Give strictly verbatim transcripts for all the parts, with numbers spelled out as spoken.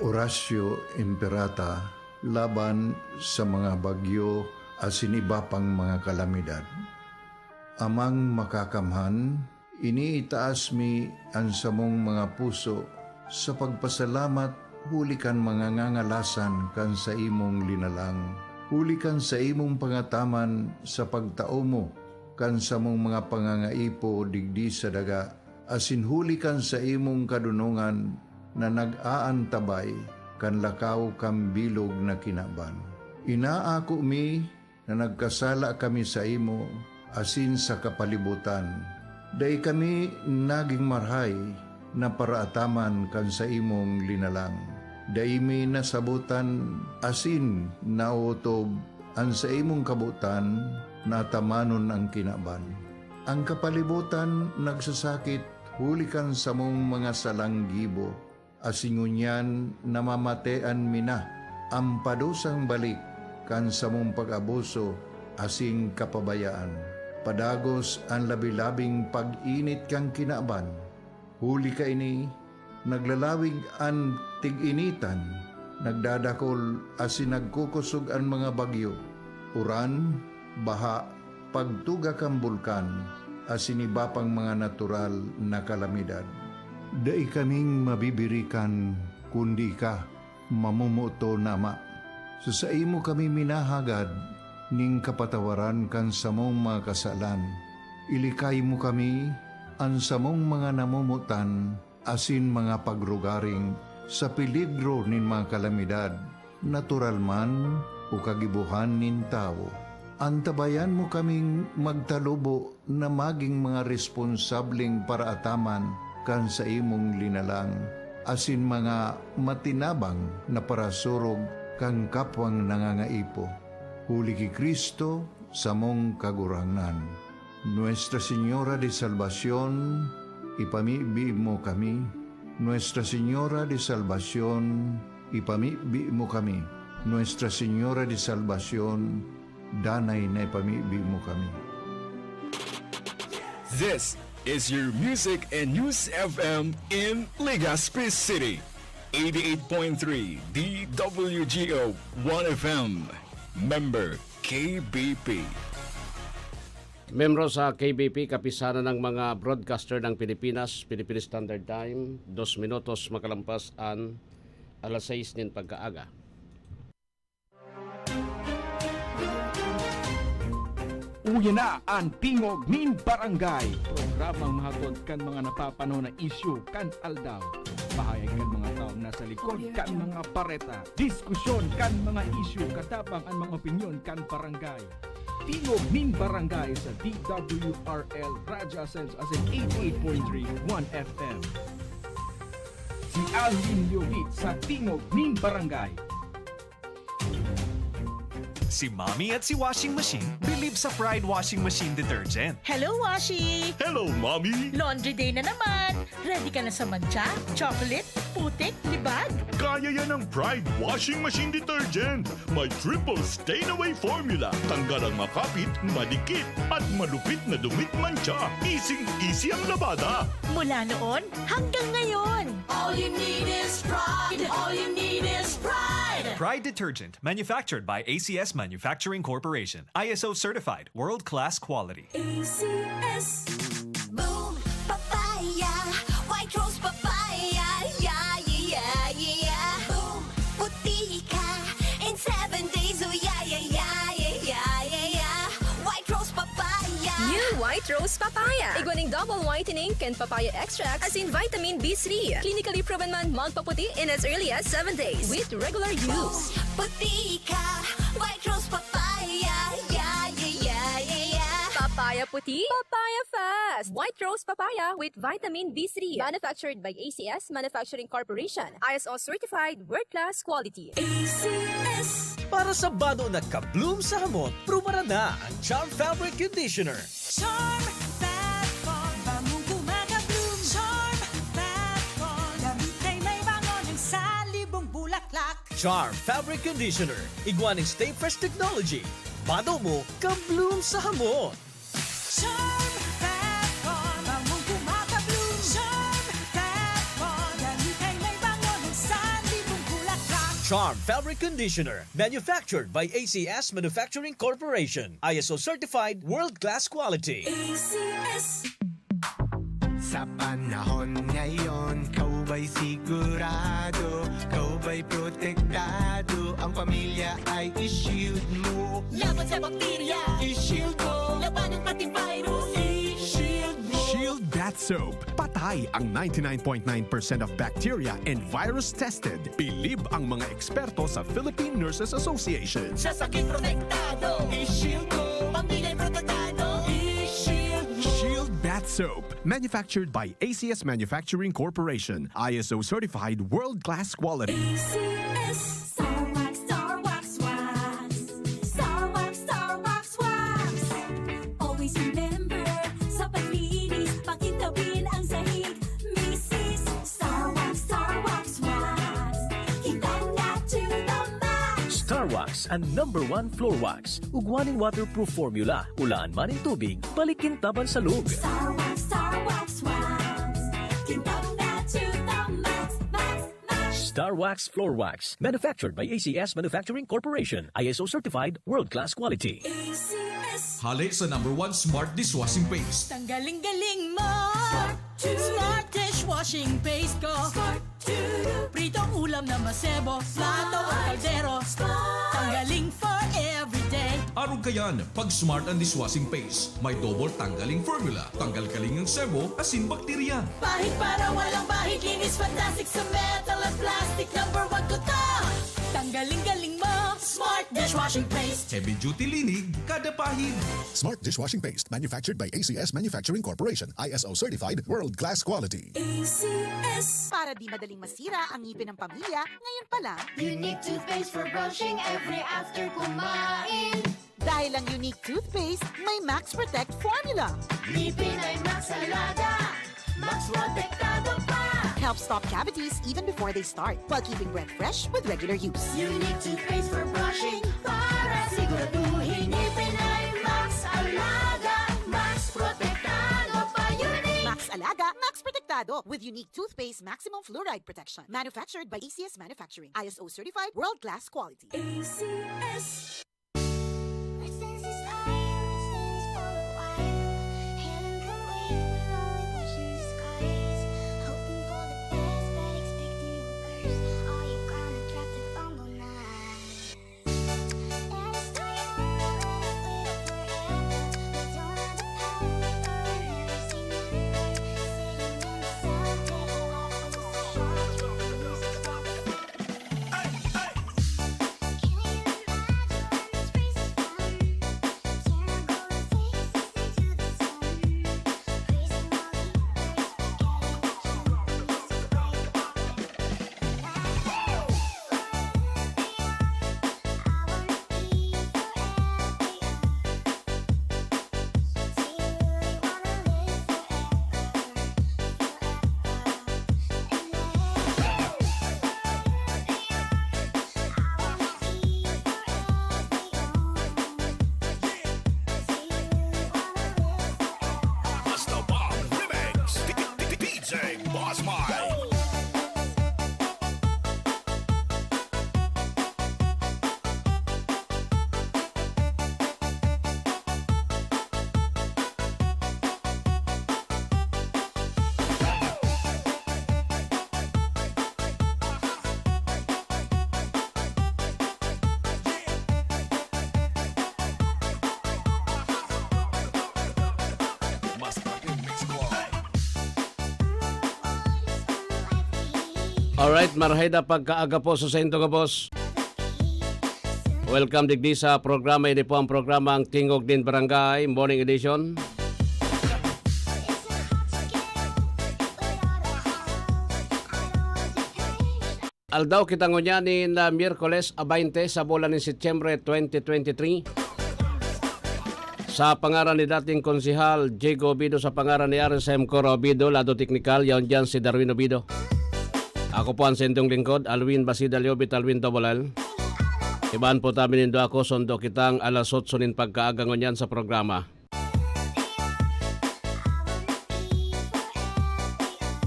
Oratio Imperata laban sa mga bagyo asin iba pang mga kalamidad. Amang Makakamhan, iniitaas mi an samong mga puso sa pagpasalamat huli kan mga ngangalasan kan saimong linalang, huli kan saimong pangataman sa pagtao mo kan samong mga pangangaipo digdi sa daga, asin huli kan saimong kadonongan na nag-aantabay kan lakaw kan bilog na kinaban. Inaako mi na nagkasala kami saimo asin sa kapalibotan. Dai kami nagin marahay na paraataman kan saimong linalang. Dai mi nasabotan asin naotob an saimong kabotan na atamanon an kinaban. An kapalibotan nagsasakit huli kan samong mga salang gibo, asin ngunyan namamatean mi na an padusang balik kan samong pag-abuso asin kapabayaan. Padagos an labi-labing pag-init kan kinaban. Huli kaini, naglalawig an tig-initan, nagdadakol asin nagkukosog an mga bagyo, uran, baha, pagtuga kan bulkan, asin iba pang mga natural na kalamidad. Dai kaming mabibirikan kundi ika, mamomoton na Ama. Sa saimo kami minahagad nin kapatawaran kan samong mga kasalan. Ilikay mo kami, an samong mga namomotan, asin mga pagrugaring sa peligro nin mga kalamidad, natural man o kagibohan nin tawo. Antabayan mo kaming magtalubo na magin mga responsableng paraataman kan saimong linalang, asin mga matinabang na parasurog kan kapwang nangangaipo. Huli ki Cristo, samong Kagurangnan. Nuestra Señora de Salvacion, ipamibi mo kami. Nuestra Señora de Salvacion, ipamibi mo kami. Nuestra Señora de Salvacion, danay na ipamibi mo kami. This is your Music and News F M in Legazpi City. Eighty-eight point three D W G O One F M. Member K B P. Membro sa K B P, Kapisanan ng mga Broadcaster ng Pilipinas, Philippine Standard Time, dos minutos makalampas an alas sais nin pagkaaga. Uya na an Tingog nin Barangay, programang mahatod kan mga napapanahon na isyu kan aldaw. Pahayag kan mga tawo nasa likod kan mga bareta. Diskusyon kan mga isyu, katabang an mga opinyon kan barangay. Tingog nin Barangay sa D W R L Radyo Asenso asin eighty-eight point three One F M. Si Alvin Leovit sa Tingog nin Barangay. Si Mommy at si Washing Machine believe sa Pride Washing Machine Detergent. Hello, Washi! Hello, Mommy! Laundry day na naman! Ready ka na sa mantsa, chocolate, putik, libag? Kaya yan ng Pride Washing Machine Detergent. May triple stain away formula. Tanggal ang makapit, madikit, at malupit na dumi at mantsa. Easy-easy ang labada. Mula noon hanggang ngayon. All you need is pride. All you need is pride. Pride detergent, manufactured by A C S Manufacturing Corporation. I S O certified, world-class quality. A C S. Boom Papaya, White Rose Papaya, yeah, yeah, yeah, yeah. Boom, puti ka in seven days, oh yeah, yeah, yeah, yeah, yeah, yeah, yeah. White Rose Papaya. New White Rose Papaya. Igwa ning double whitening kan papaya extract asin vitamin B three. Clinically proven man magpaputi in as early as seven days with regular use. Boom, puti ka, White Rose Papaya, yeah, yeah, yeah, yeah, yeah. Papaya puti, papaya fast. White Rose Papaya with vitamin B three. Manufactured by A C S Manufacturing Corporation. I S O certified, world-class quality. A C S. Para sa bado na ka-bloom sa hamot, prubaran na ang Charm Fabric Conditioner. Charm Fat Foam, bangong kumaka-bloom. Charm Fat Foam, damit ay may bango ng salibong bulaklak. Charm Fabric Conditioner, igwa ning Stay Fresh Technology. Bado mo, ka-bloom sa hamot. Charm Fat Foam, bangong kumaka-bloom. Charm Fat Foam, damit ay may bango ng salibong Charm Fabric Conditioner, manufactured by A C S Manufacturing Corporation, I S O certified, world-class quality. A C S. Sa panahon ngayon, ikaw ba'y sigurado? Ikaw ba'y protektado? Ang pamilya ay i-shield mo. Laban sa bakterya, i-shield mo. Labanan pati virus, i-shield mo. Shield Bath Soap. Patay ang ninety-nine point nine percent of bacteria and virus tested. Bilib ang mga eksperto sa Philippine Nurses Association. Sa sakit protektado, i-shield mo. Pamilya'y protektado, i-shield mo. Shield Bath Soap. Manufactured by A C S Manufacturing Corporation. I S O certified, world-class quality. A C S. Star Wax, Star Wax Wax. Star Wax, Star Wax Wax. Always remember, sa paglinis, pakintabin ang sahig. Misis, Star Wax, Star Wax Wax. Kintab na to the max. Star Wax, an number one floor wax. Ugwa nin waterproof formula. Ulaan man nin tubig, balik kintaban sa log. Star Wax, Star Wax Wax. Kintab na to the max, max, max. Star Wax Floor Wax. Manufactured by A C S Manufacturing Corporation. I S O certified, world-class quality. A C S. Hale sa number one smart dishwashing paste. Tanggaling-galing mo! Smart to. Smart dishwashing paste ko. Smart to. Pritong ulam na masebo, plato o kaldero. Smart. Tanggaling for everyday. Arog kayan, pag Smart ang dishwashing paste. May double tanggaling formula. Tanggal kaling ang sebo, asin bakterya. Pahid para walang bahid, linis fantastic sa metal at plastic. Number one ko to. Tanggaling-galing mo, Smart dishwashing paste. Heavy duty linig, kada pahid. Smart dishwashing paste, manufactured by A C S Manufacturing Corporation, I S O certified, world class quality. A C S. Para di madaling masira ang ngipin ng pamilya, ngayon pa lang. Unique toothpaste for brushing every after kumain. Dahil ang Unique Toothpaste may Max Protect Formula. Ngipin ay Max Alaga, Max Protektado pa. Helps stop cavities even before they start, while keeping breath fresh with regular use. Unique Toothpaste for brushing, para siguraduhin ngipin ay Max Alaga, Max Protektado pa. Unique. Max Alaga, Max Protektado, with Unique Toothpaste Maximum Fluoride Protection. Manufactured by A C S Manufacturing. I S O certified, world class quality. A C S. Basta Bomb Remix, D-, D-, D J Boss Mike. Alright, marhay na pagkaaga po sa saindo gabos. Welcome digdi sa programa. Ini po ang programang Tingog nin Barangay, Morning Edition. Aldaw kita ngunyan nin, ah, Miyerkules a baynte sa bulan nin Setyembre twenty twenty-three. Sa pangaran ni dating Konsehal Diego Obido, sa pangaran ni R S M Cora Obido, lado teknikal, yaon diyan si Darwin Obido. Ako po ang saindong lingkod, Alwin Basida Leobit, Alwin Double L. Ibahan po ta mi nindo ako, sundo kitang alas otso nin pagkaaga ngunyan sa programa.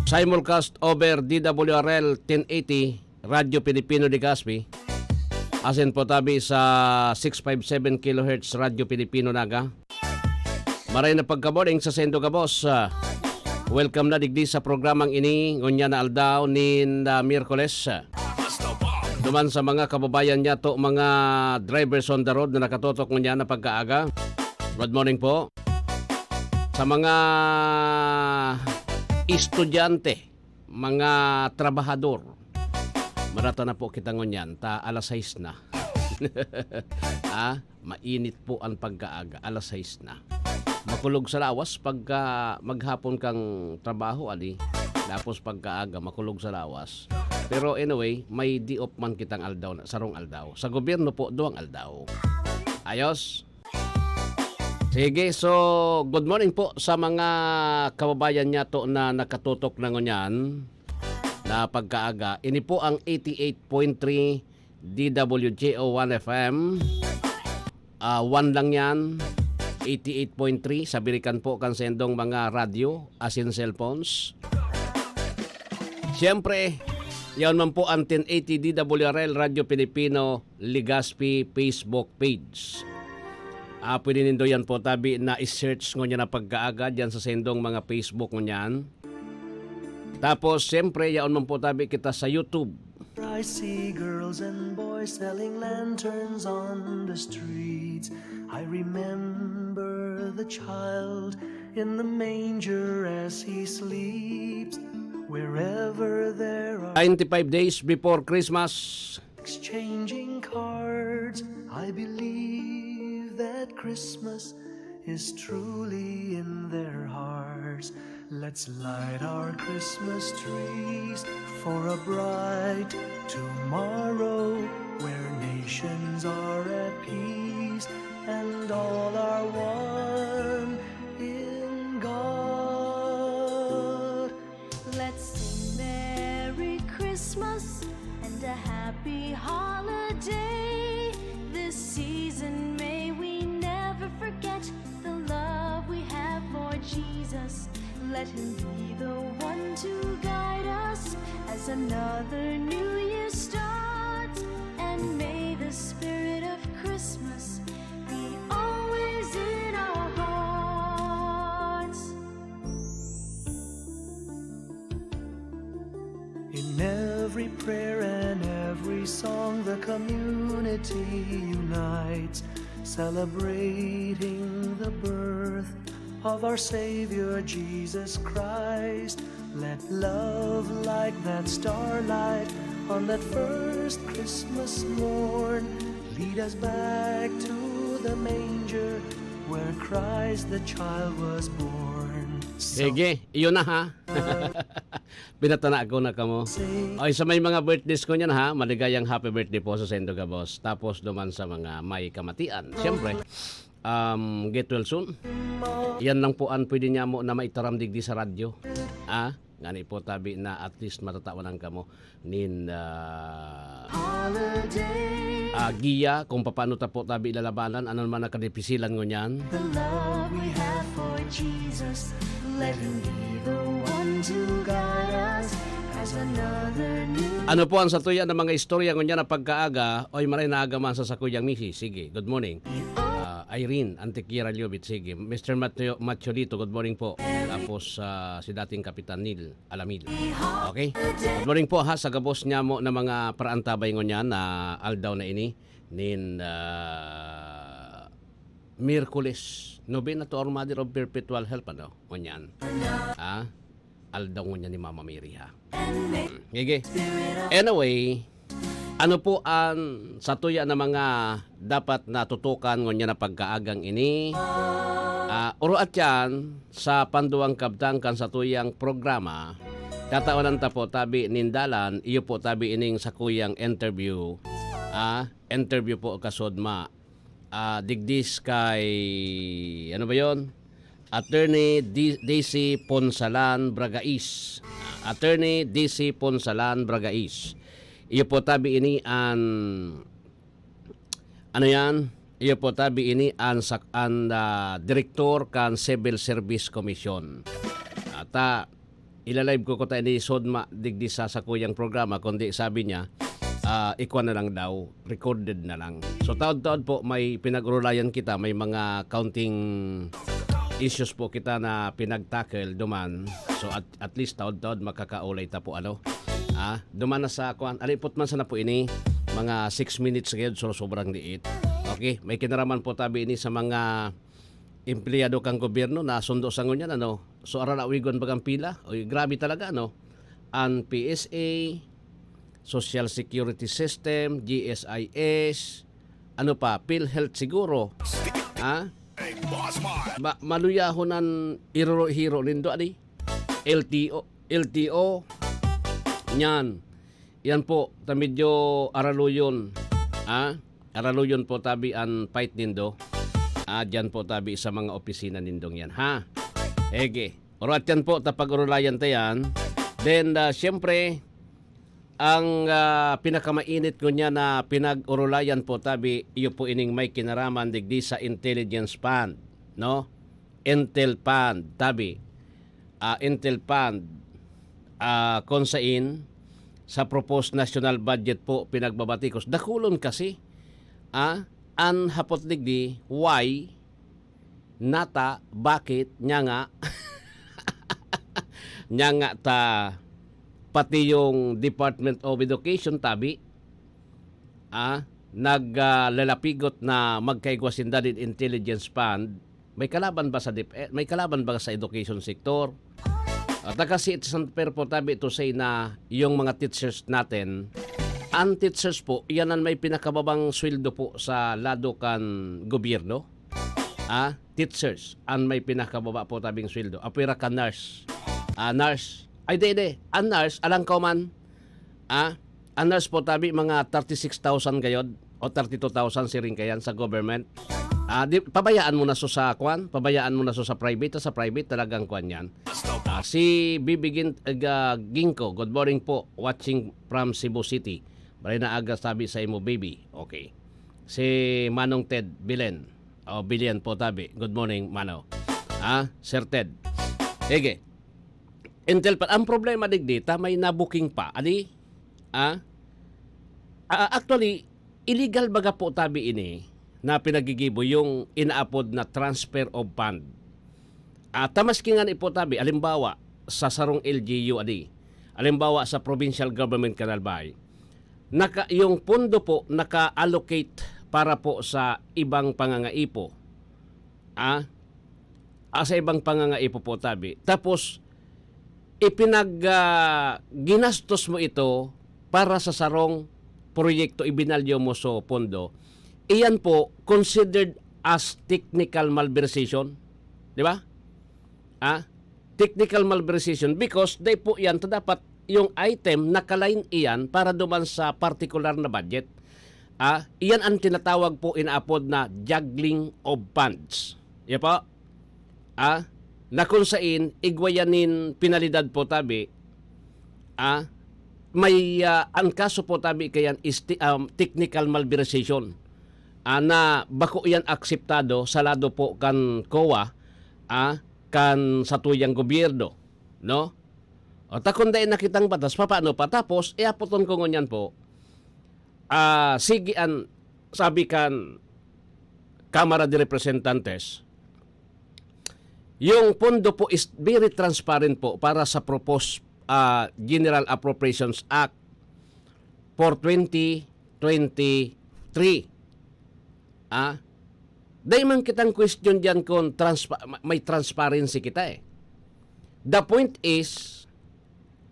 Simulcast over D W R L ten eighty, Radyo Pilipino Legazpi. Asin po tabi sa six five seven kilohertz Radyo Pilipino Naga. Maray na pagka-morning sa sendo gabos. Ah, welcome na digdi sa programang ini, ngunyan na aldaw nin, ah, Miyerkules. Duman sa mga kababayan niyato, mga drivers on the road na nakatotok ngunyan na pagkaaga. Good morning po. Sa mga estudyante, mga trabahador, marata na po kita ngunyan, ta alas sais na. Ah, mainit po an pagkaaga, alas sais na. Makulog sa lawas pagka maghapon kang trabaho, ali. Tapos pagkaaga, makulog sa lawas. Pero anyway, may day off man kitang aldaw na, sarong aldaw. Sa gobyerno po, duwang aldaw. Ayos? Sige, so good morning po sa mga kababayan niyato na nakatutok na ngunyan na pagkaaga. Ini po ang eighty-eight point three D W J O one F M. Ah, one lang yan. Eighty-eight point three, sa birikan po kan sendong mga radyo, asin cellphones. Siyempre, yaon man po ang ten eighty D W R L Radyo Pilipino Legazpi Facebook page. Ah, pwede nindo yan po tabi na i-search ngunyan na pagkaaga dyan sa sendong mga Facebook ngunyan. Tapos, siyempre, yaon man po tabi kita sa YouTube. I see girls and boys selling lanterns on the streets. I remember the child in the manger as he sleeps. Wherever there are Ninety-five days before Christmas. Exchanging cards, I believe that Christmas is truly in their hearts. Let's light our Christmas trees for a bright tomorrow where nations are at peace and all are one in God. Let's sing Merry Christmas and a Happy Holiday. This season may we never forget the love we have for Jesus. Let him be the one to guide us as another new year starts. And may the spirit of Christmas be always in our hearts. In every prayer and every song, the community unites, celebrating the birth of our Savior Jesus Christ. Let love like that starlight on that first Christmas morn lead us back to the manger where Christ the child was born. So Sige, iyon na ha. Pinatana ko na kamo. Ay, sa may mga birthdays ko niyan ha, maligayang happy birthday po sa Sendo Gabos. Tapos duman sa mga may kamatian, siyempre, um, get well soon. Yan lang po ang pwede niya mo na maitaram digdi sa radyo. Ah, ngani po tabi na at least matatawan ang kamo nin, ah, ah, giya kung papaano ta po tabi lalabanan, ano man ang kadipisilan ngunyan. The love we have for Jesus, let him be the one to guide us as another new Ano po ang satuya ng mga istorya ngunyan na pagkaaga? Oy, maray na aga man sa sakuyang misis. Sige, good morning. Ah, Irene Antiquera Liobit, sige. Mister Mateo, Macholito, good morning po. Tapos, ah, si dating Kapitan Neil Alamil. Okay? Good morning po ha, sa gabos niya mo na mga paraantabay ngunyan na aldaw na ini, nin, ah, Miyerkules, Novena to Our Mother of Perpetual Help, ano? Ngunyan. Ah, aldaw ngunyan ni Mama Mary ha. Hmm, sige. Anyway, ano po ang satuya na mga dapat natutukan ngunyan na pagkaagang ini? Ah, oro at yan, sa panduwang kabtang kan satuyang programa, tatawanan ta po tabi nin dalan, iyo po tabi ining sakuyang interview. Ah, interview po kasod ma, ah, digdis kay, ano ba yon? Attorney D-, D C Ponsalan Bragais. Attorney D C Ponsalan Bragais. Iyo po tabi ini an, ano yan? Iyo po tabi ini an sak-, an, ah, direktor kan Civil Service Commission. At, ah, Ilalive ko kuta ini sodma digdi sa sakuyang programa, kundi sabi niya, ah, ikwa na lang daw, recorded na lang. So, taod-taod po, may pinag-urulayan kita, may mga counting issues po kita na pinag-tackle duman. So, at, at least, taod-taod, makakaulay ta po, ano? Ah, duman na sa, kwan, alipot man sana po ini, mga six minutes ngayon, so sobrang liit. Okay, may kinaraman po tabi ini sa mga empleyado kan gobyerno na sundo sa ngunyan, ano? So, aralawigon bagang pila. Uy, grabe talaga, ano? Ang P S A, Social Security System, G S I S, ano pa, PhilHealth siguro. Ha? Ba, maluyahon ang iroro-hiro nindo, ani? L T O, L T O. Yan. Yan po, ta medyo araluyon. Ha? Araluyon po tabi an fight nindo. Ah, diyan po tabi sa mga opisina nindong yan, ha? Ege. Orat yan po, ta pag-urulayan ta yan. Then, ah, siyempre, ang, ah, pinakamainit ngunyan na pinag-urulayan po tabi, iyo po ining may kinaraman digdi sa intelligence fund, no? Intel fund, tabi. Ah, Intel fund, ah, kung sain sa proposed national budget po pinagbabatikos. Dakulon kasi, ah, an hapot digdi, why, nata, bakit, nya nga, nya nga ta, pati yung Department of Education, tabi, ah, nag, ah, lalapigot na magkaigwa sinda nin intelligence fund. May kalaban ba sa dep-, eh, may kalaban ba sa education sector? At kasi it's unfair po tabi to say na yung mga teachers natin, ang teachers po, yan ang may pinakababang sweldo po sa lado kan gobyerno. Ah, teachers, ang may pinakababa po tabing sweldo. Apwera ka nurse. Ah, nurse. Ay, di, di. Ang nurse, alang ko man. Ah, ang nurse po tabi, mga thirty-six thousand gayod o thirty-two thousand siring kayan sa government. Ah, di, pabayaan mo na so sa kwan, pabayaan mo na so sa private, sa private talagang kwan yan. Ah, si Bibi Gin-, ah, Ginkgo, good morning po, watching from Cebu City. Maray na aga sabi sa imo, baby. Okay. Si Manong Ted Bilen. O, Bilian po tabi. Good morning, Mano. Ah, Sir Ted. Ege. Intel pa, ang problema digdi, ta may nabuking pa. Ali? Ah? Ah, actually, illegal baga po tabi ini na pinagigibo yung inaapod na transfer of fund. Ah, ta maski nga ni po tabi, alimbawa, sa sarong L G U adi, alimbawa, sa provincial government kan Albay, naka-, yung pondo po naka-allocate para po sa ibang pangangaipo. Ah? Ah, sa ibang pangangaipo po tabi. Tapos, ipinag-, ah, ginastos mo ito para sa sarong proyekto, ibinalyo mo sa pondo. Iyan po considered as technical malversation. Di ba? Ah? Technical malversation because dai po iyan ta dapat yung item naka-line iyan para duman sa partikular na budget. Ah, iyan ang tinatawag po inaapod na juggling of funds. Iya po? Ah, na kung sain, igwa yan nin penalidad po tabi, ah, may, ah, ang kaso po tabi kayan is ti-, um, technical malversation. Ah, na bako yan akseptado sa lado po kan COA, ah, kan satuyang gobyerno, no? O, ta kung dai nakitang batas, papaano pa? Tapos, iapoton ko ngunyan po, ah, sige an, sabi kan Kamara de Representantes, yung pondo po is very transparent po para sa proposed, ah, General Appropriations Act for twenty twenty-three. Ah, dai man kitang question diyan kung transpa-, ma-, may transparency kita eh. The point is,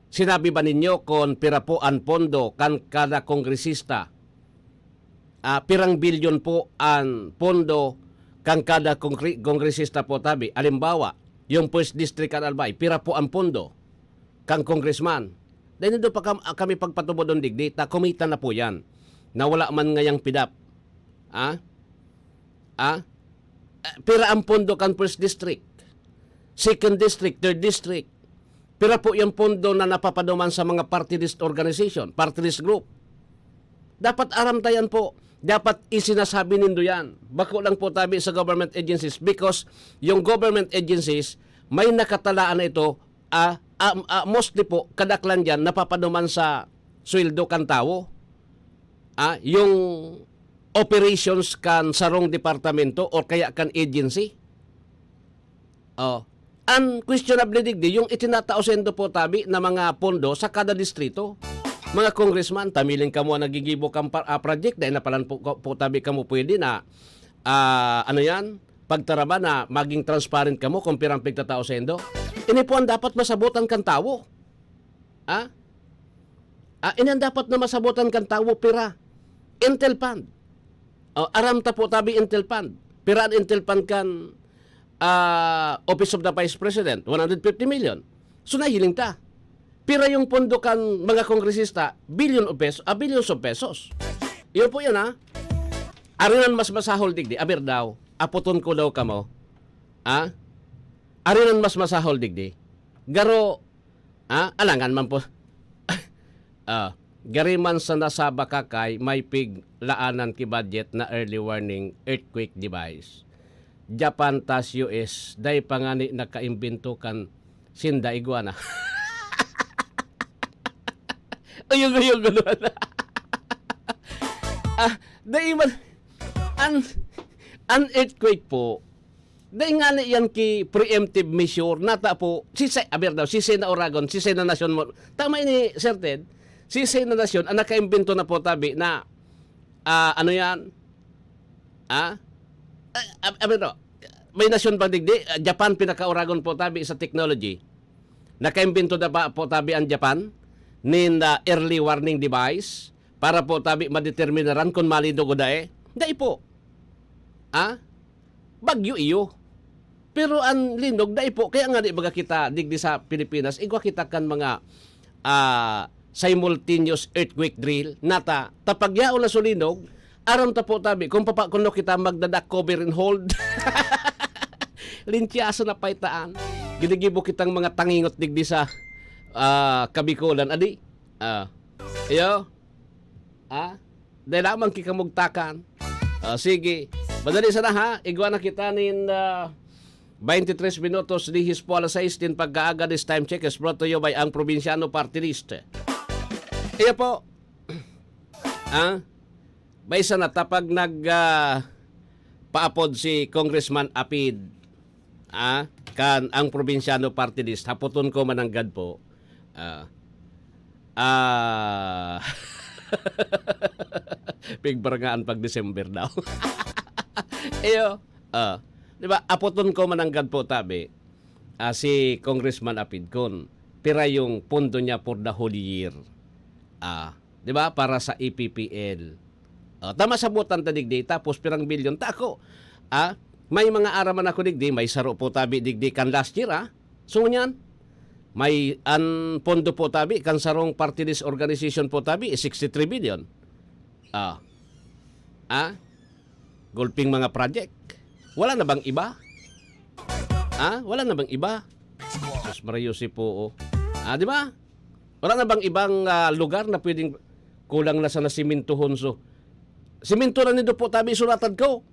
sinabi ba ninyo kung pira po an pondo kan kada kongresista? Ah, pirang bilyon po an pondo kan kada kongre-, kongresista po tabi? Alimbawa, yung first district kan Albay, pira po an pondo kan congressman? Dai nindo pa kam-, kami pagpatubodon digdi, ta kumita na po yan. Na wala man ngayang pidap. Ah? Ah? Eh, pira ang pondo kan first district, second district, third district? Pira po yung pondo na napapaduman sa mga party list organization, party list group? Dapat aram ta yan po. Dapat isinasabi nindo yan. Bako lang po tabi sa government agencies because yung government agencies may nakatalaan na ito, ah, ah, ah, mostly po, kadaklan diyan napapaduman sa sweldo kan tawo. Ah, yung operations kan sarong departamento or kaya kan agency. Oh. An questionable digdi, yung itinatao saindo po tabi na mga pondo sa kada distrito. Mga congressman, tamiling kamo ang nagigibo kan pa-, ah, project, dahil na palan po, po tabi kamo pwede na, ah, ano yan, pagtaraba na maging transparent kamo kung pirang pigtatao saindo. Ini po ang dapat masabotan kan tawo. Ah? Ah, ini ang dapat na masabotan kan tawo, pira. Intel Fund. Oh, aram ta po tabi Intel Fund. Pira an Intel Fund kan, ah, Office of the Vice President? One hundred fifty million. So, nahiling ta. Pira yung pondo kan mga kongresista? Billion of pesos, ah, billions of pesos. Yun po yan, ha? Arinan mas masahol digdi. Aber daw, apoton ko daw kamo. Ha? Arinan mas masahol digdi. Garo, ha? Alangan man po. Ah, gari man sana sa Bacacay, may piglaanan ki budget na early warning earthquake device. Japan tas U S, dai pa ngani nakaimbento kan sinda igwa na. Uyog-uyog ko naman. Ah, dai man, an, an earthquake po, dai ngani yan ki preemptive measure, nata po, sisay, aber daw, sisay na oragon, sisay na nasyon mo. Tama ini, Sir Ted, sisay na nasyon, ang nakaimbento na po tabi na, ah, ano yan? Ah? Ah, ab-, aber daw, may nasyon pa digdi, ah, Japan, pinakaoragon po tabi sa technology. Nakaimbento na ba po tabi ang Japan nin, ah, early warning device para po tabi madeterminaran kung malinog o dai? Dai po. Ah? Bagyo iyo. Pero ang linog, dai po. Kaya nga di baga kita, digdi sa Pilipinas, igwa kita kan mga, ah, simultaneous earthquake drill. Nata, ta pag yaon na sulinog, aram ta po tabi, kung papa-, kuno kita magdadak cover and hold. Lintyaso na paitaan. Ginigibo kitang mga tangingot digdi sa, ah, Kabikolan. Adi, ah, iyo, ah, dai lamang kikamugtakan. Ah, sige. Madali sana ha. Igwa na kita nin, ah, twenty-three minutos, dihis po alas sais din pagkaaga. This time check is brought to you by Ang Probinsyano Party List. Iyo po. Ah? May isa na tapag nag, ah, paapod si Congressman Apid. Ah? Kan Ang Probinsyano Party List. Hapoton ko mananggad po. Ah. Ah. Pigbarangaan pag December daw. Iyo. Ah. Di ba? Apoton ko mananggad po tabi. Ah, si Congressman Apid kun pira yung pondo niya for the whole year. Ah, di ba? Para sa E P P L. Ah, tama, sabotan ta digdi, tapos pirang bilyon ta ako. Ah, may mga araman ako digdi, may saro po tabi digdi kan last year, ah. So, ngunyan, may an pondo po tabi, kan sarong party list organization po tabi, is sixty-three billion. Ah. Ah? Gulping mga project. Wala na bang iba? Ah? Wala na bang iba? Sus, Maria Jose po, oh. Ah, di ba? Wala na bang ibang, ah, lugar na pwedeng kulang na sana simintuhon? So, siminto na nindo po, tabi, suratad ko.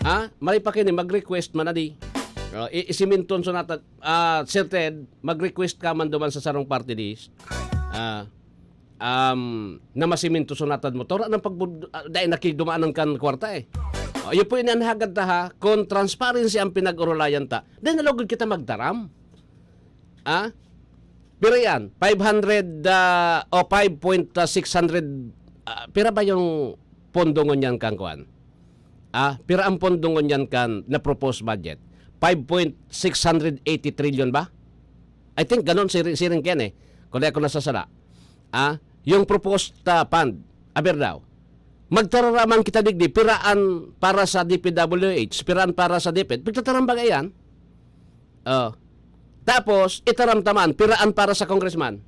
Ha? Maray pa kini, mag-request man, adi. Oh, i-, isiminton so nata-, ah, Sir Ted, mag-request ka man duman sa sarong party list. Ah, um, na masiminto so natad mo. Tora ng pagbud-, ah, dahil nakigdumaan ng kan kwarta eh. Oh, yun po, inanhagad ta ha, kung transparency ang pinag-urulayan ta, then nalugod kita magdaram. Ah? Pira yan? Five hundred, ah, o five point six hundred, ah, pira ba yung pondo ngunyan kang kuan? Ah, pira ang pondo ngunyan kan na proposed budget? Five point six hundred eighty trillion ba? I think ganon, siring, siring ken eh. Kung di ako nasasala. Ah, yung proposed, ah, fund, aber daw. Magtararaman kita digdi, piraan para sa D P W H, piraan para sa DepEd. Pagtataram ba yan? Oh. Tapos, itaram ta man, piraan para sa congressman.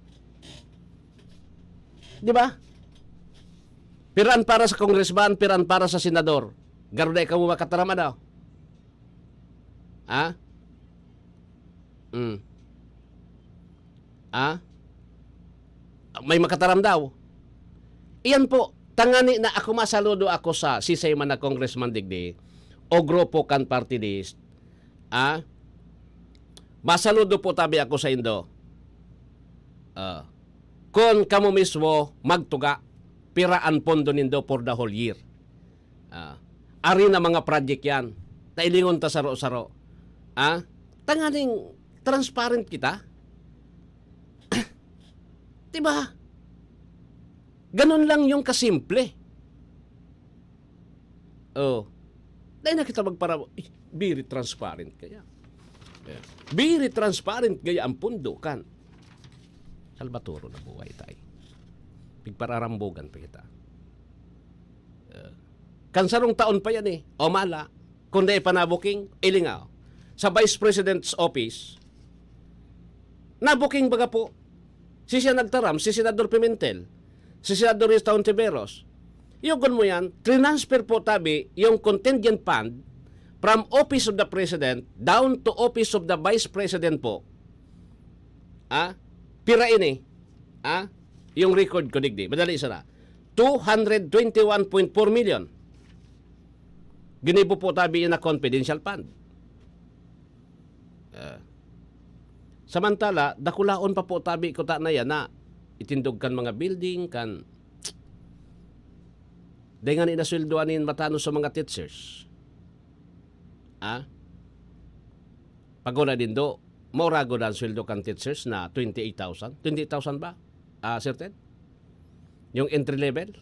Di ba? Piraan para sa congressman, piraan para sa senador. Garo na ikaw makataram, ano? Ha? Mm. Ha? May makataram daw. Iyan po, tangani na ako, masaludo ako sa sisay man na congressman digdi o grupo kan party list. Ah? Masaludo po tabi ako saindo. Ah, kun kamo mismo magtuga, pira an pondo nindo for the whole year? Ah, ari na mga project yan. Tailingon ta saro-saro. Ah, tanganing transparent kita. Diba? Ganun lang yung kasimple. Oh. Dahil na kita magpara-, eh, very transparent kaya. Yeah. Very transparent kaya ang pondo kan Salvatore na buhay tayo. Pigpararambugan pa kita. Uh, kan sarong taon pa yan eh. O mala, kung di pa nabuking, ilingaw. Sa Vice President's Office, nabuking baga po. Si siya nagtaram, si Senador Pimentel, si Senador Rista Hontiveros. Yugon mo yan, transfer po tabi yung contingent fund from Office of the President down to Office of the Vice President po. Ah? Pira ini? Ah? Yung record ko, digdi. Madali sana. Two hundred twenty-one point four million. Ginibo po tabi na confidential fund. Ah. Samantala, dakulaon pa po tabi kuta na yan na itindog kan mga building, kan dai nga ni nasweldoan nin matanos sa mga teachers. Ah? Paguna nindo, maurago na ang sweldo kan teachers na twenty-eight thousand. Twenty-eight thousand ba? Ah, Sir Ted? Yung entry level?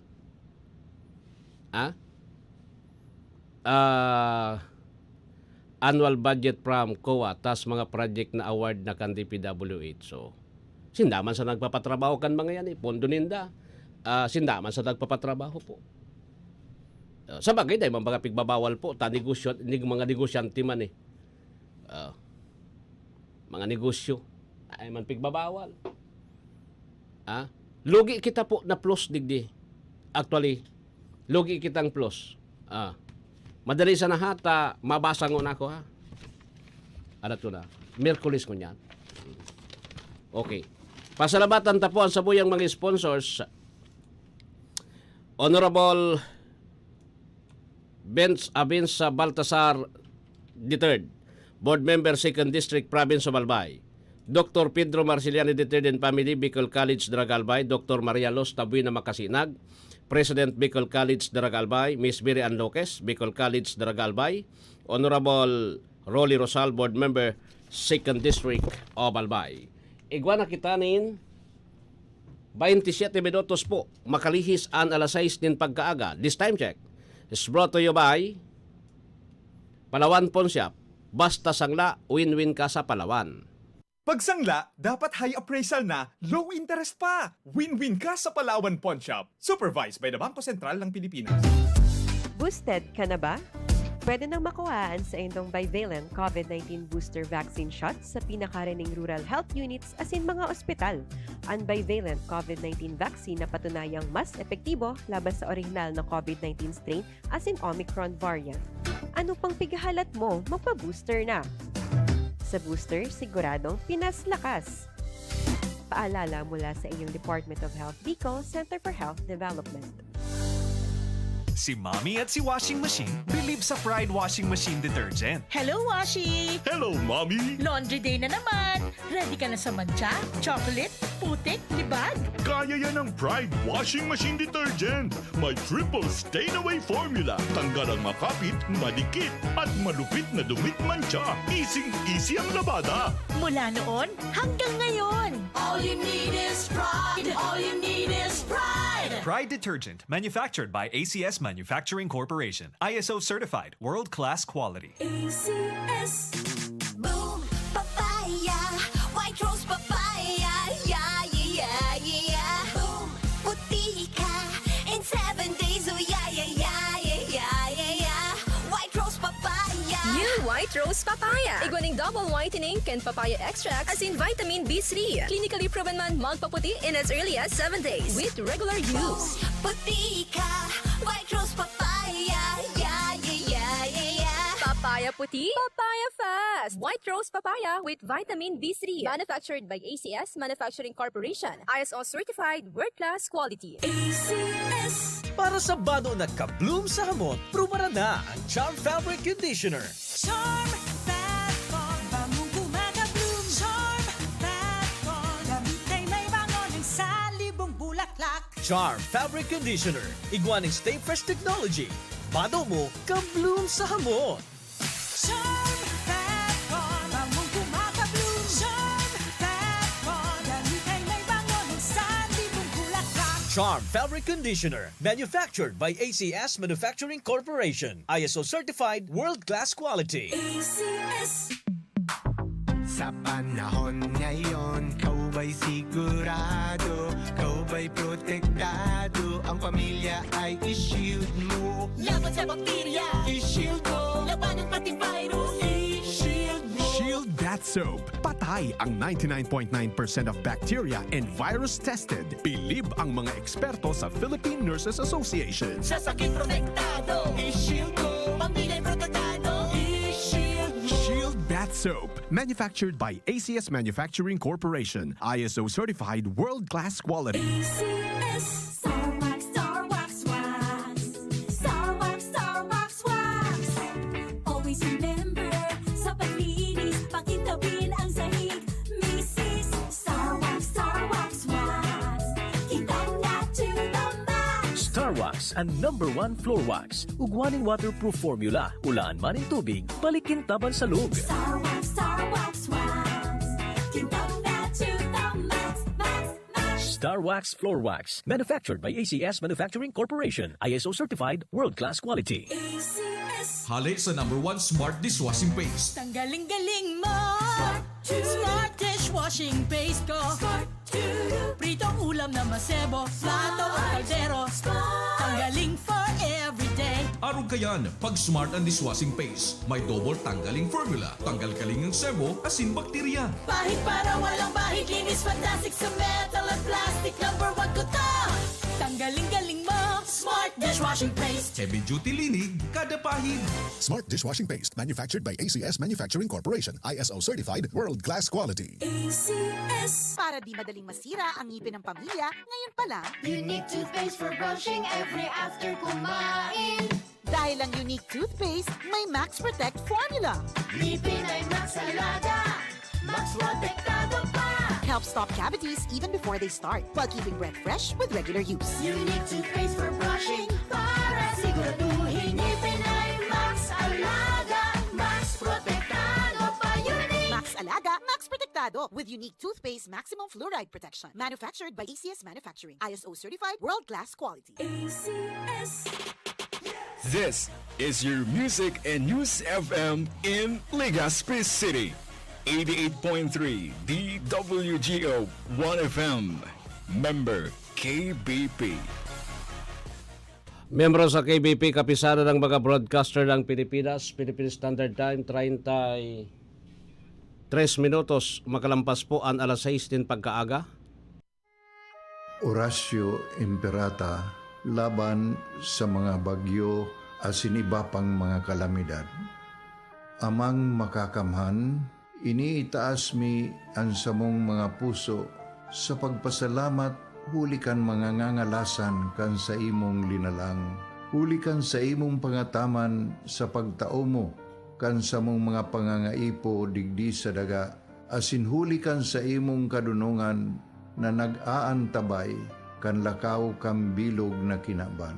Ah? Ah, annual budget from COA, tas mga project na award na kan D P W H. So, sinda man sa nagpapatrabaho kan mga yan eh, pondo ninda. Ah, sinda man sa nagpapatrabaho po. Ah, sa bagay, dahil mga pigbabawal po, ta negosyo, nig-, mga negosyante man eh. Ah, mga negosyo, ay man pigbabawal. Ah, lugi kita po na plus digdi. Actually, lugi kitang plus. Ah, madali sana ha, ta mabasa ngon ako ha. Adat ko na. Miyerkules ngunyan. Okay. Pasalamatan ta po ang sabuyang mga sponsors. Honorable Benz Abenza Baltasar the third, Board Member, Second District, Province of Albay. Doctor Pedro Marciliani the third and family, Bicol College, Daraga, Albay. Doctor Maria Luz Tabuena Macasinag, President, Bicol College, Daraga, Albay. Miss Mary Ann Loques, Bicol College, Daraga, Albay. Honorable Rolly Rosal, Board Member, Second District of Albay. Igwa na kita nin baynte siyete minutos po, makalihis an alas sais nin pagkaaga. This time check is brought to you by Palawan Pawn Shop. Basta sangla, win-win ka sa Palawan. Pag sangla, dapat high appraisal na, low interest pa. Win-win ka sa Palawan Pawn Shop. Supervised by the Bangko Sentral ng Pilipinas. Boosted ka na ba? Pwede nang makuha an saindong bivalent COVID nineteen booster vaccine shot sa pinakarining rural health units asin mga ospital. An bivalent COVID nineteen vaccine na patunayang mas epektibo laban sa orihinal na COVID nineteen strain asin Omicron variant. Ano pang pighahalat mo? Magpa-booster na! Sa booster, siguradong Pinas lakas! Paalala mula sa inyong Department of Health Bicol, Center for Health Development. Si Mommy at si Washing Machine believe sa Pride Washing Machine Detergent. Hello, Washi! Hello, Mommy! Laundry day na naman! Ready ka na sa mantsa, chocolate, putik, libag? Kaya yan ng Pride Washing Machine Detergent. May triple stain away formula. Tanggal ang makapit, madikit, at malupit na dumit mantsa. Easy-easy ang labada. Mula noon hanggang ngayon. All you need is pride. All you need is pride. Pride Detergent, manufactured by A C S Manufacturing Corporation. I S O certified, world-class quality. A C S. Boom, papaya, white rose papaya, yeah, yeah, yeah, yeah. Boom, puti ka in seven days, oh yeah, yeah, yeah, yeah, yeah, yeah, yeah. White rose papaya. New White Rose Papaya. Igwa ning double whitening kan papaya extract asin vitamin B three. Clinically proven man magpaputi in as early as seven days with regular use. Puti ka, white rose papaya, yeah, yeah, yeah, yeah, yeah. Papaya puti, papaya fast. White Rose Papaya with vitamin B three. Manufactured by A C S Manufacturing Corporation. I S O certified, world-class quality. A C S. Para sa bano na ka-bloom sa hamot, prubaran na ang Charm Fabric Conditioner. Charm Fab Bomb, bamong gumagablo. Charm Fabric Conditioner, igwa nin Stay Fresh Technology. Bado mo, ka-bloom sa hamot. Charm Fat Con, bangong kumakabloom. Charm Fat Con, dali kay may bango ng sanlibong bulaklak. Charm Fabric Conditioner, manufactured by A C S Manufacturing Corporation, I S O certified, world-class quality. A C S. Sa panahon ngayon, kaw ba'y sigurado? Kaw ba'y protektado? Ang pamilya ay i-shield mo. Laban sa bakterya, I-shield mo. Labanan pati virus, i-shield mo. Shield Bath Soap. Patay ang ninety-nine point nine percent of bacteria and virus tested. Bilib ang mga eksperto sa Philippine Nurses Association. Sa sakit protektado, I-shield mo. Pamilya protektado, i-shield mo. Shield Bath Soap. Manufactured by A C S Manufacturing Corporation. I S O certified world-class quality. A C S. Star Wax, Star Wax Wax. Star Wax, Star Wax Wax. Always remember, sa paglinis, pakintabin ang sahig. Misis, Star Wax, Star Wax Wax. Kintab na to the max. Star Wax, ang number one floor wax. Ugwa nin waterproof formula. Ulaan man nin tubig, balik kintaban sa log. Star Wax, Star Wax Wax. Kintab na to the max, max, max. Star Wax Floor Wax. Manufactured by A C S Manufacturing Corporation. I S O certified, world-class quality. A C S. Hale sa number one smart dishwashing paste. Tanggaling galing mo. Smart dishwashing paste ko. Pritong ulam na masebo, plato o kaldero. Tanggaling for everyday. Arog kayan, pag smart ang dishwashing paste. May double tanggaling formula. Tanggal kaling ang sebo, asin bakterya. Pahid para walang bahid, linis fantastic sa metal at plastic. Number one ko to. Tanggaling galing mo. Smart dishwashing paste. Heavy duty linig, kada pahid. Smart dishwashing paste, manufactured by A C S Manufacturing Corporation, I S O certified, world-class quality. A C S. Para di madaling masira ang ngipin ng pamilya, ngayon pa lang. Unique toothpaste for brushing every after kumain. Dahil ang Unique Toothpaste may Max Protect Formula. Ngipin ay Max Alaga. Max Protektado pa. Helps stop cavities even before they start, while keeping breath fresh with regular use. Unique toothpaste for brushing para siguraduhin ngipin ay Max Alaga. Max Protektado pa, Unique. Max Alaga, Max Protektado with Unique Toothpaste Maximum Fluoride Protection. Manufactured by A C S Manufacturing. I S O certified, world-class quality. A C S. This is your music and news F M in Legazpi City. Eighty-eight point three D W G O One F M. Member K B P. Miyembro sa K B P, Kapisanan ng mga Broadcaster ng Pilipinas, Philippine Standard Time, treinta y tres minutos, makalampas po an alas sais nin pagkaaga. Oratio Imperata laban sa mga bagyo asin iba pang mga kalamidad. Amang Makakamhan, iniitaas mi an samong mga puso sa pagpasalamat huli kan mga ngangalasan kan saimong linalang, huli kan saimong pangataman sa pagtao mo kan samong mga pangangaipo digdi sa daga, asin huli kan saimong kadonongan na nag-aantabay kan lakaw kan bilog na kinaban.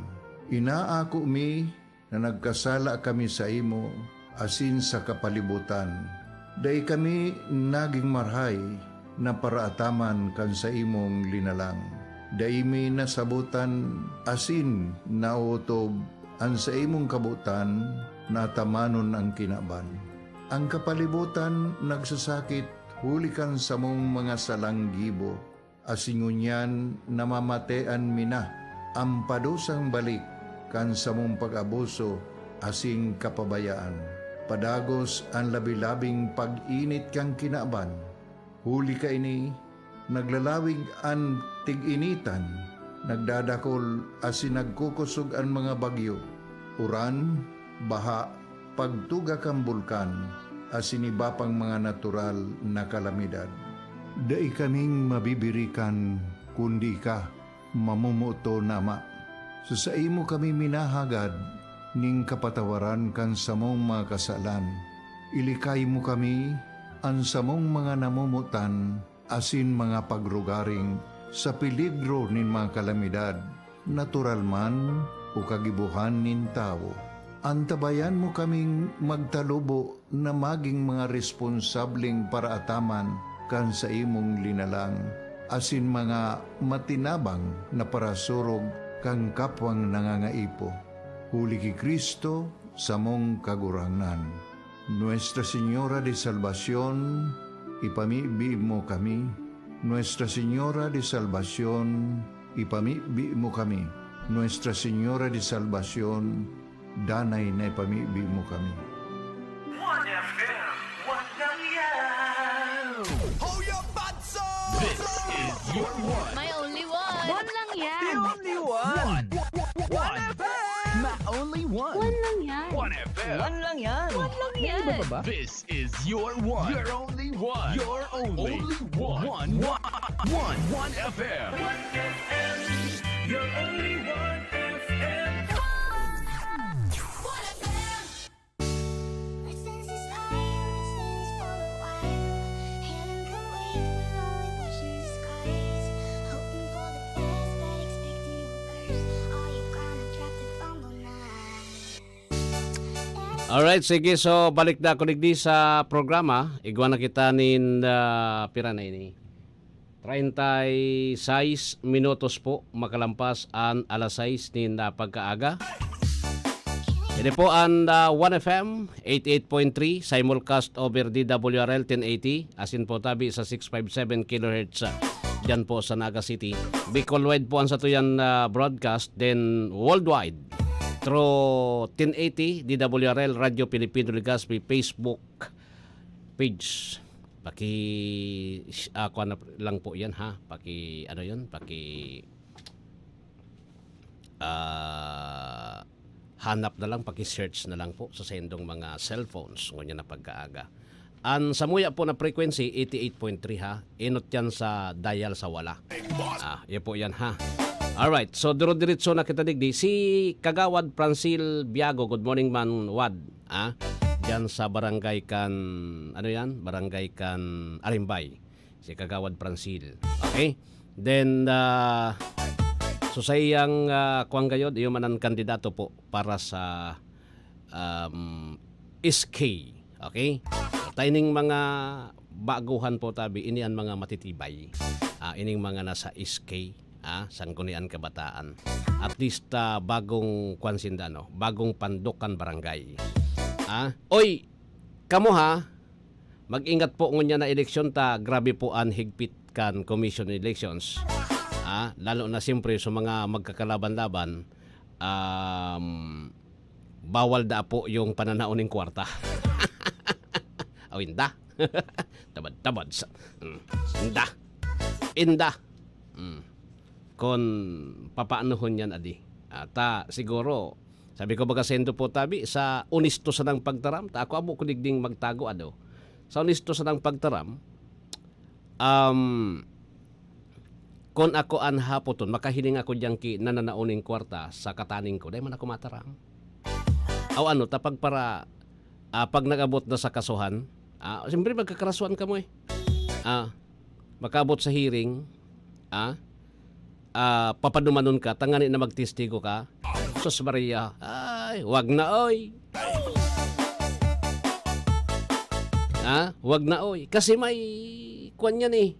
Inaako mi na nagkasala kami saimo asin sa kapalibotan. Dai kami nagin marahay na paraataman kan saimong linalang. Dai mi nasabotan asin naotob an saimong kabotan na atamanon an kinaban. An kapalibotan nagsasakit huli kan samong mga salang gibo, asin ngunyan namamatean mi na an padusang balik kan samong pag-abuso asin kapabayaan. Padagos an labi-labing pag-init kan kinaban. Huli kaini, naglalawig an tig-initan, nagdadakol asin nagkukosog an mga bagyo, uran, baha, pagtuga kan bulkan, asin iba pang mga natural na kalamidad. Dai kaming mabibirikan, kundi ika, mamomoton na Ama. Sa saimo kami minahagad nin kapatawaran kan samong mga kasalan. Ilikay mo kami, an samong mga namomotan, asin mga pagrugaring sa peligro nin mga kalamidad, natural man o kagibohan nin tawo. Antabayan mo kaming magtalubo na magin mga responsableng paraataman kan saimong linalang, asin mga matinabang na parasurog kan kapwang nangangaipo. Huli ki Cristo, samong Kagurangnan. Nuestra Señora de Salvacion, ipamibi mo kami. Nuestra Señora de Salvacion, ipamibi mo kami. Nuestra Señora de Salvacion, danay na ipamibi mo kami. One F M, one lang yan. Hold your butts up! This is your one. My only one. One lang yan. The only one. One. One F M. My only one. One lang yan. One F M. One lang yan. One lang yan. May iba pa ba? This is your one. Your only one. Your only. Only one. One. One. One F M. One F M. Your only one F M. One F M. Alright, sige. So, balik na ako digdi sa programa. Igwa na kita nin, ah, pira na ini? Treinta y seis minutos po makalampas an alas sais nin, ah, pagkaaga. Ini po an, ah, one F M, eighty-eight point three, simulcast over D W R L ten eighty, asin po tabi sa six five seven kilohertz, ah, diyan po sa Naga City. Bicol wide po an satuyan, ah, broadcast, then worldwide through ten eighty D W R L Radyo Pilipino Legazpi Facebook page. Paki, ah, kuwan na lang po yan, ha? Paki, ano yun? Paki, ah, hanap na lang, paki-search na lang po sa saindong mga cellphones ngunyan na pagkaaga. An samuya po na frequency, eighty-eight point three, ha? Inot yan sa dial sa wala. Ah, yun po yan, ha? Alright, so duro-diretso na kita digdi. Si Kagawad Francil Biago, good morning man, Wad. Ah, diyan sa barangay kan, ano yan? Barangay kan Arimbay. Si Kagawad Francil. Okay? Then, ah, so saiyang, ah, kuwan gayod, iyo man ang kandidato po para sa, um, S K. Okay? Taining mga baguhan po tabi, ini an mga matitibay. Ah, ining mga nasa S K, ah, Sanggunian Kabataan. At least, ah, bagong kwan sinda, no? Bagong pandok kan barangay. Ah, oy, kamo ha, mag-ingat po ngunyan na eleksyon ta, grabe po an higpit kan Commission on Elections. Ah, lalo na siyempre sa mga magkakalaban-laban, um, bawal da po yung pananao ning kwarta. Aw, inda. Tabad-tabad sa, mm, inda. Inda. Mm. Kon papaanohon yan, adi. Ata, siguro, sabi ko, baga sendo po tabi, sa onesto sanang pagtaram, ta ako abo ko digding magtago, ado. Sa onesto sanang pagtaram, um, kon ako an hapoton, makahiling ako diyang ki nananaon ning kwarta sa kataning ko, dai man ako mataram. Aw ano, ta pag para, ah, pag nag-abot na sa kasuhan, ah, siyempre magkakarasuhan kamo eh. Ah, makaabot sa hearing, ah, ah, papadumanon ka, tangani na magtestigo ka. Sus Maria, ay, wag na oy. Ah, wag na oy. Kasi may kwan yan eh.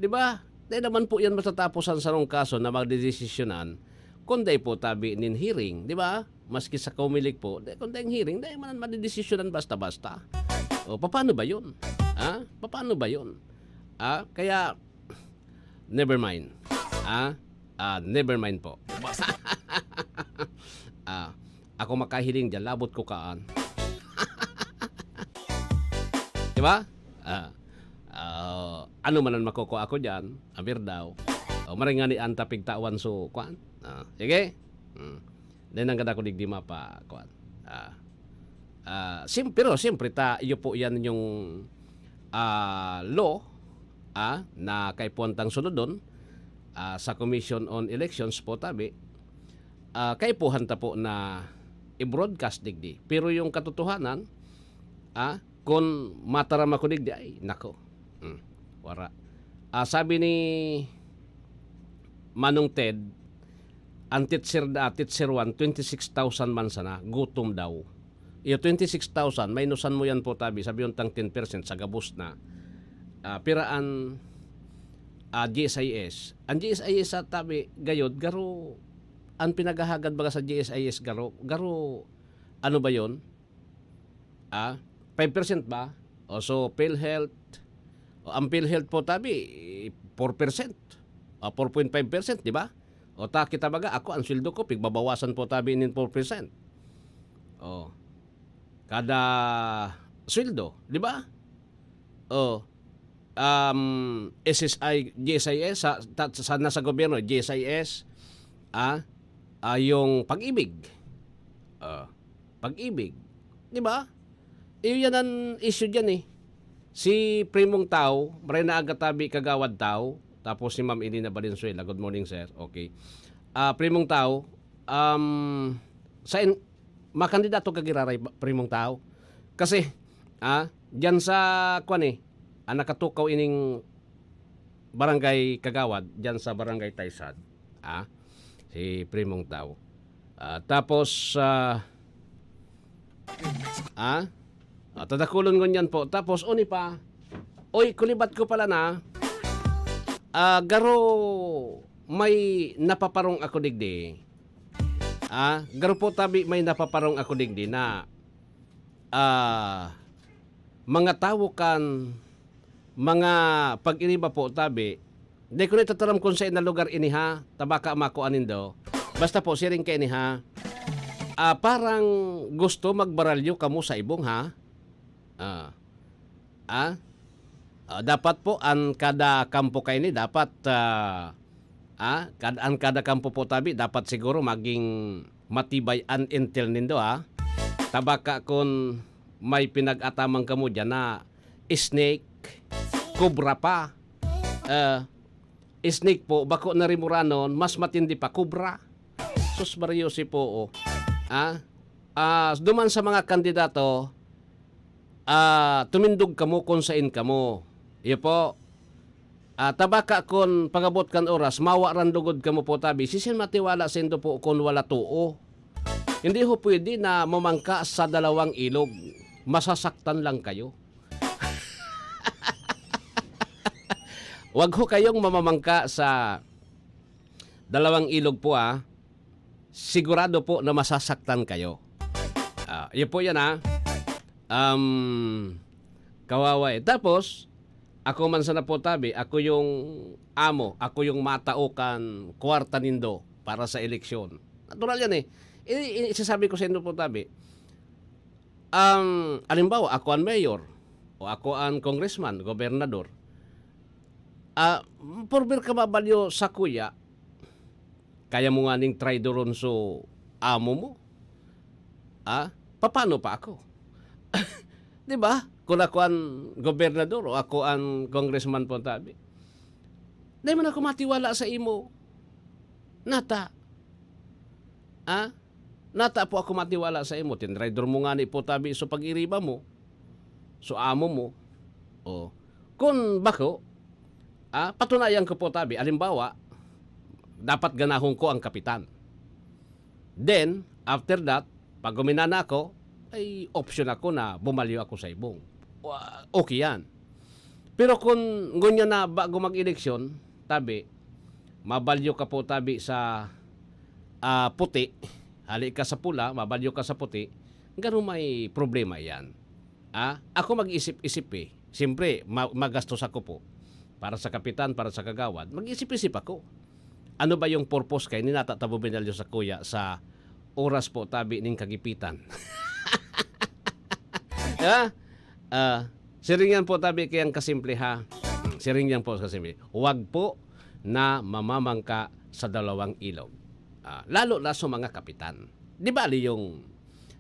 Di ba? Dai naman po yan matatapos ang sarong kaso na magdedesisyonan kung dai po tabi nin hearing, di ba? Maski sa Comelec po, dai, kung dai hearing, dai man madedesisyonan basta-basta. O, paano ba yun? Ha? Paano ba yun? Ah, kaya, never mind. Ah, ah, never mind po. Ah, ako makahiling dyan, labot ko kaan. Di ba? Ah, ah, ano man ang makukuha ko dyan, aber daw. O, maring nga ni Anta pigtawan so, kwan? Ah, sige. Hmm. Then, ang ganda ko digdi mapa, kwan? Ah, ah, sim-, pero siyempre, ta, iyo po yan yung, ah, law, ah, na kaipuhan tang sunodon, ah, sa Commission on Elections po, tabi, ah, kaipuhan ta po na i-broadcast digdi. Pero yung katotohanan, ah, kung mataram ako digdi, ay, nako. Hmm, wara. Ah, sabi ni, Manong Ted, ang teacher da, teacher one, twenty-six thousand man sana, gutom daw. Iyo, twenty-six thousand, minusan mo yan po, tabi, sabi yung tang ten percent sa gabos na. Ah, pira an, ah, G S I S. Ang G S I S sa tabi, gayod, garo, ang pinaghahagad baga sa G S I S, garo, garo, ano ba yon? Ah, five percent ba? O, so, PhilHealth. O, ang PhilHealth po, tabi, four percent. O, four point five percent, di ba? O, ta, kita baga, ako, ang sweldo ko, pigbabawasan po, tabi, nin four percent. O, kada sweldo, di ba? O, um, S S I, G S I S, sa, ta, sa, nasa gobyerno, G S I S, ah, ah, yung pag-ibig. Ah, pag-ibig. Di ba? Iyo yan ang issue dyan eh. Si Primong Tao, maray na aga tabi, Kagawad Tao, tapos si Ma'am Elena Valenzuela. Good morning, sir. Okay. Ah, Primong Tao, um, sa in, makandidato ka giraray, Primong Tao? Kasi, ah, dyan sa, kwan eh, ah, nakatukaw ining barangay Kagawad, dyan sa barangay Taysad. Ah, si Primong Tao. Ah, tapos, ah, ah, ah, tadakulon ngunyan po. Tapos, uni pa, oy, kulibat ko pala na, ah, garo may napaparong ako digdi. Ah, garo po tabi may napaparong ako digdi na, ah, mga tawo kan mga pag-iriba po tabi, di ko na itataram kung sa na lugar ini ha, tabaka makua nindo. Basta po, siring ka ini ha. Ah, parang gusto magbaralyo kamo sa ibong ha? Ah. Ah? Ah, dapat po an kada kampo kaini dapat, ah, ah, kad-, an kada kampo po tabi dapat siguro maging matibay an intel nindo, ah. Tabaka kun may pinag-ataman kamo diyan na snake, cobra pa. Ah, snake po, bako na rimuranon, mas matindi pa, cobra. Sus, Mario, si po, oh. Ah? Ah, duman sa mga kandidato, ah, tumindog kamo kun sain kamo. Iyo po. Ah, tabaka kun pag-abot kan oras, mawa ran lugod kamo po, tabi. Sisin matiwala saindo po kun wala too? Hindi ho pwede na mamangka sa dalawang ilog. Masasaktan lang kayo. Wag ho kayong mamamangka sa dalawang ilog po, ah. Sigurado po na masasaktan kayo. Ah, yun po yan, ah. Um, kawawa eh. Tapos, ako man sana po, tabi, ako yung amo, ako yung matao kan kwarta nindo para sa eleksyon. Natural yan eh. I-, i-, isasabi ko sa inyo po, tabi, um, halimbawa, ako ang mayor, o ako ang congressman, gobernador, ah, pormer ka mabalyo sa kuya, kaya mo nga ning traidoron so amo mo? Ah, paano pa ako? Di ba? Kung ako ang gobernador o ako ang congressman po, tabi. Di man ako matiwala sa imo. Nata. Ah? Nata po ako matiwala sa imo. Tinraidor mo nga ni po, tabi, so pag-iriba mo. So amo mo. Oh. Kun bako, ah, patunayan ko po, tabi. Alimbawa, dapat ganahon ko ang kapitan. Then, after that, pag guminana ako, ay option ako na bumalyo ako sa ibong. Wa-, okay yan. Pero kung ngunyan na bago mag-eleksyon, tabi, mabalyo ka po, tabi, sa, ah, puti, hali ka sa pula, mabalyo ka sa puti, ganun may problema yan. Ah, ako mag-isip-isip eh. Siyempre, ma-, magastos ako po. Para sa kapitan, para sa kagawad, mag-isip-isip ako. Ano ba yung purpose kay ninata ta buminalyo sa kuya sa oras po, tabi, ning kagipitan? Ha? Ah, siring yan po, tabi, kayang kasimple, ha? Siring yan po kasimple. Wag po na mamamangka sa dalawang ilog. Ah, lalo na sa mga kapitan. Di bali yung,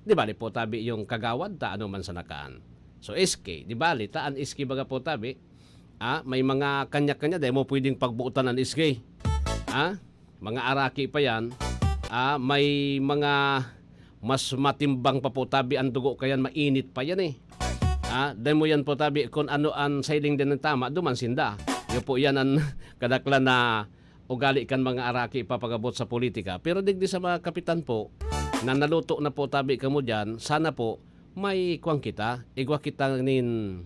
di bali po, tabi, yung kagawad ta, ano man sa nakaan. So, S K, di bali, ta, an S K baga po, tabi, ah, may mga kanya-kanya, dahil mo pwedeng pagbuotan ng S K. Ah, mga araki pa yan. Ah, may mga mas matimbang pa po, tabi, ang dugo kayan, mainit pa yan eh. Ah, dahil mo yan po, tabi, kung ano ang sailing din ng tama, duman sinda. Yun po yan ang kadaklan na ugali kan mga araki ipapagabot sa politika. Pero digdi sa mga kapitan po, na naluto na po tabi kamo diyan, sana po may kuwan kita, igwa kita nin,